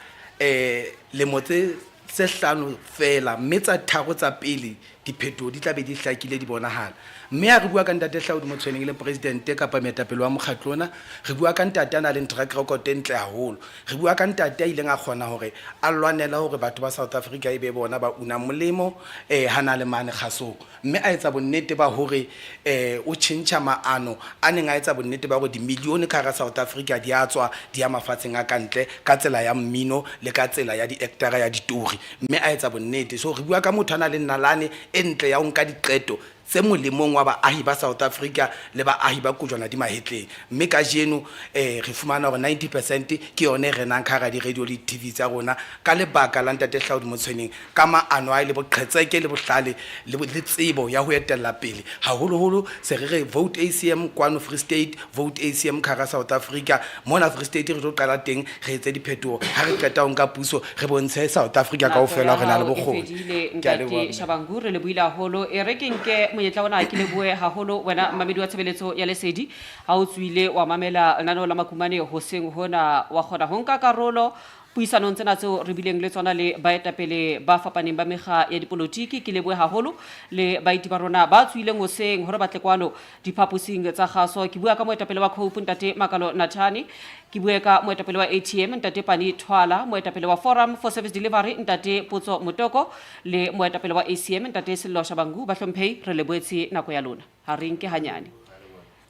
lemo tse, tse hlano feela, mme tsa tharo tsa pele diphetoho di tla be di hlakile di bonahala. Mme ha re bua ka Ntate Hlaudi Motshweneng e leng Presidente kapa moetapele wa mokgatlo ona, re bua ka ntate a nang le track record e ntle haholo. Re bua ka ntate a ileng a kgona hore a lwanele hore batho ba South Africa e be bona ba unang molemo ha na le mane kgasong. Mme a etsa bonnete ba hore o tjhentjha maano a neng a etsa bonnete ba hore dimilione ka hara South Africa di a tswa di ya mafatsheng a kantle ka tsela ya mmino le ka tsela ya di-actor-a ya ditori. Mme a etsa bonnete. So re bua ka motho a nang le nalane e ntle ya ho nka diqeto tse molemong wa baahi ba South Africa le baahi ba kojwana di mahetleng. Mme kajeno re fumana hore 90 percent ke yona e renang ka hara di-radio le di-TV tsa rona ka lebaka la Ntate Hlaudi Motshweneng, ka maano a hae le boqhetseke le bohlale le tsebo ya ho etella pele. Haholoholo se re re vote ACM kwano Free State, vote ACM ka hara South Africa. Mona Free State re tlo qala teng re etse diphetoho. Ha re qeta ho nka puso re bontshe South Africa Nako ya kaofela hore re na le hao e bokgoni. fedile Ke a leboha ntate mme. Shabangu, re lebohile haholo. E re ke nke monyetla ona ke lebohe haholo wena mmamedi wa tshebeletso ya Lesedi. Ha o tswile wa mamela lenaneo la Makumane hoseng hona, wa kgona ho nka karolo puisanong tsena tseo re bileng le tsona le baetapele ba fapaneng ba mekga ya dipolotiki. Ke lebohe haholo le baeti ba rona ba tswileng hoseng hore ba tle kwano diphaposing tsa kgaso. Ke bua ka moetapele wa Cope ntate Makalo Nathane, ke bue ka moetapele wa ATM ntate Pani Thwala, moetapele wa Forum for Service Delivery ntate Potso Motoko le moetapele wa ACM ntate Sello Shabangu. Bahlomphehi, re lebohetse nako ya lona, ha re nke hanyane.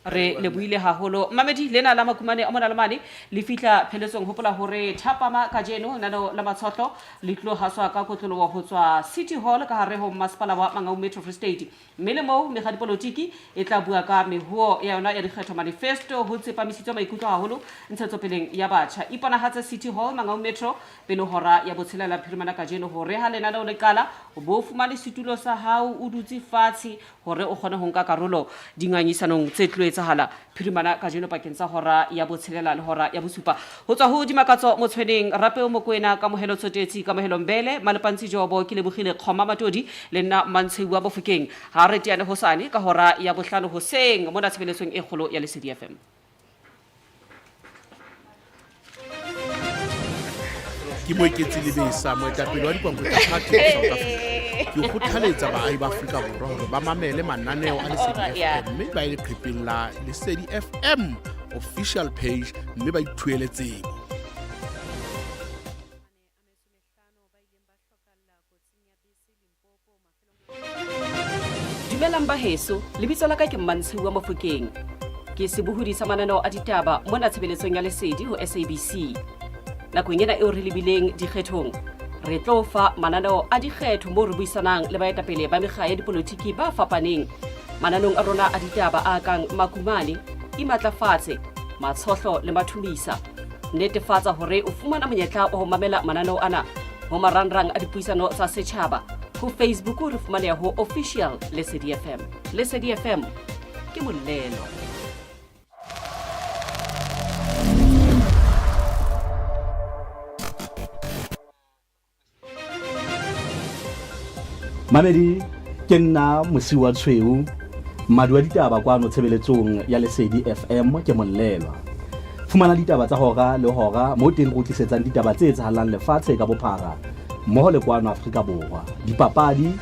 Re lebohile haholo mamedi lena la makumane a mona le mane le fihla pheletsong. Hopola hore thapama kajeno lenaneo la matshotlo le tlo haswa ka kotloloho ho tswa City Hall ka hare ho masepala wa Mangaung Metro Free State, mme le moo mekga dipolotiki e tla bua ka mehuo ya yona ya dikgetho manifesto ho tsepamisitswe maikutlo haholo ntshetsopeleng ya batjha. Iponahatse City Hall Mangaung Metro pele hora ya botshelela phirimana kajeno hore ha lenaneo le qala o bo fumane setulo sa hao o dutse fatshe hore o kgone ho nka karolo dingangisanong tse tlo etsahala phirimana kajeno pakeng tsa hora ya botshelela le hora ya bosupa. Ho tswa ho Dimakatso Motshweneng, Rapeo Mokoena, Kamohelo Tsotetsi, Kamohelo Mbele, Malepantsi Jobo, ke lebogile Kgoma Matodi le nna Mantsheu wa Bofokeng. Ha re teane hosane ka hora ya bohlano hoseng mona tshebeletsong e kgolo ya Lesedi FM. Ke Moeketsi Lebesa, moetapele wa dikwanko tsa Party of South Africa. Ke kgothaletsa baahi ba Afrika Borwa hore ba mamele mananeo a Lesedi FM mme ba ye leqhepeng la Lesedi FM official page mme ba ithuele tsebo. Dumelang ba heso, lebitso la ka ke Mmantsheu wa Mofokeng. Ke sebohodi sa mananeo a ditaba mona tshebeletsong ya Lesedi ho SABC. Nakong ena eo re lebileng dikgethong, re tlo fa mananeo a dikgetho moo re buisanang le baetapele ba mekga ya dipolotiki ba fapaneng mananeong a rona a ditaba a kang Makumane, Imatlafatse, Matshohlo le Mathumisa. Netefatsa hore o fumana monyetla wa ho mamela mananeo ana ho marangrang a dipuisano tsa setjhaba. Ho Facebook re fumaneha ho Official Lesedi FM. Lesedi FM ke molelo. Mamedi, ke nna Mosiwa Tshweu, mmadi wa ditaba kwano tshebeletsong ya Lesedi FM ke mollelwa. Fumana ditaba tsa hora le hora moo teng re o tlisetsang ditaba tse etsahalang lefatshe ka bophara mmoho le kwano Afrika Borwa. Dipapadi,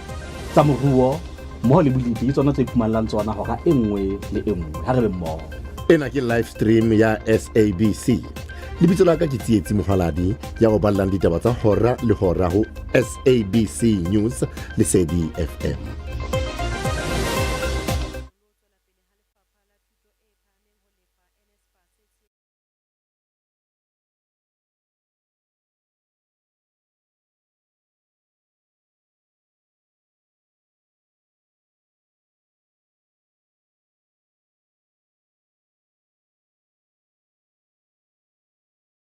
tsa moruo mmoho le bolepi ke tsona tse iphumanelang tsona hora e nngwe le e nngwe. Ha re be mmoho. Ena ke live stream ya SABC. Lebitso la ka ke Tsietsi Mohaladi ya o ballang ditaba tsa hora le hora ho SABC News Lesedi FM.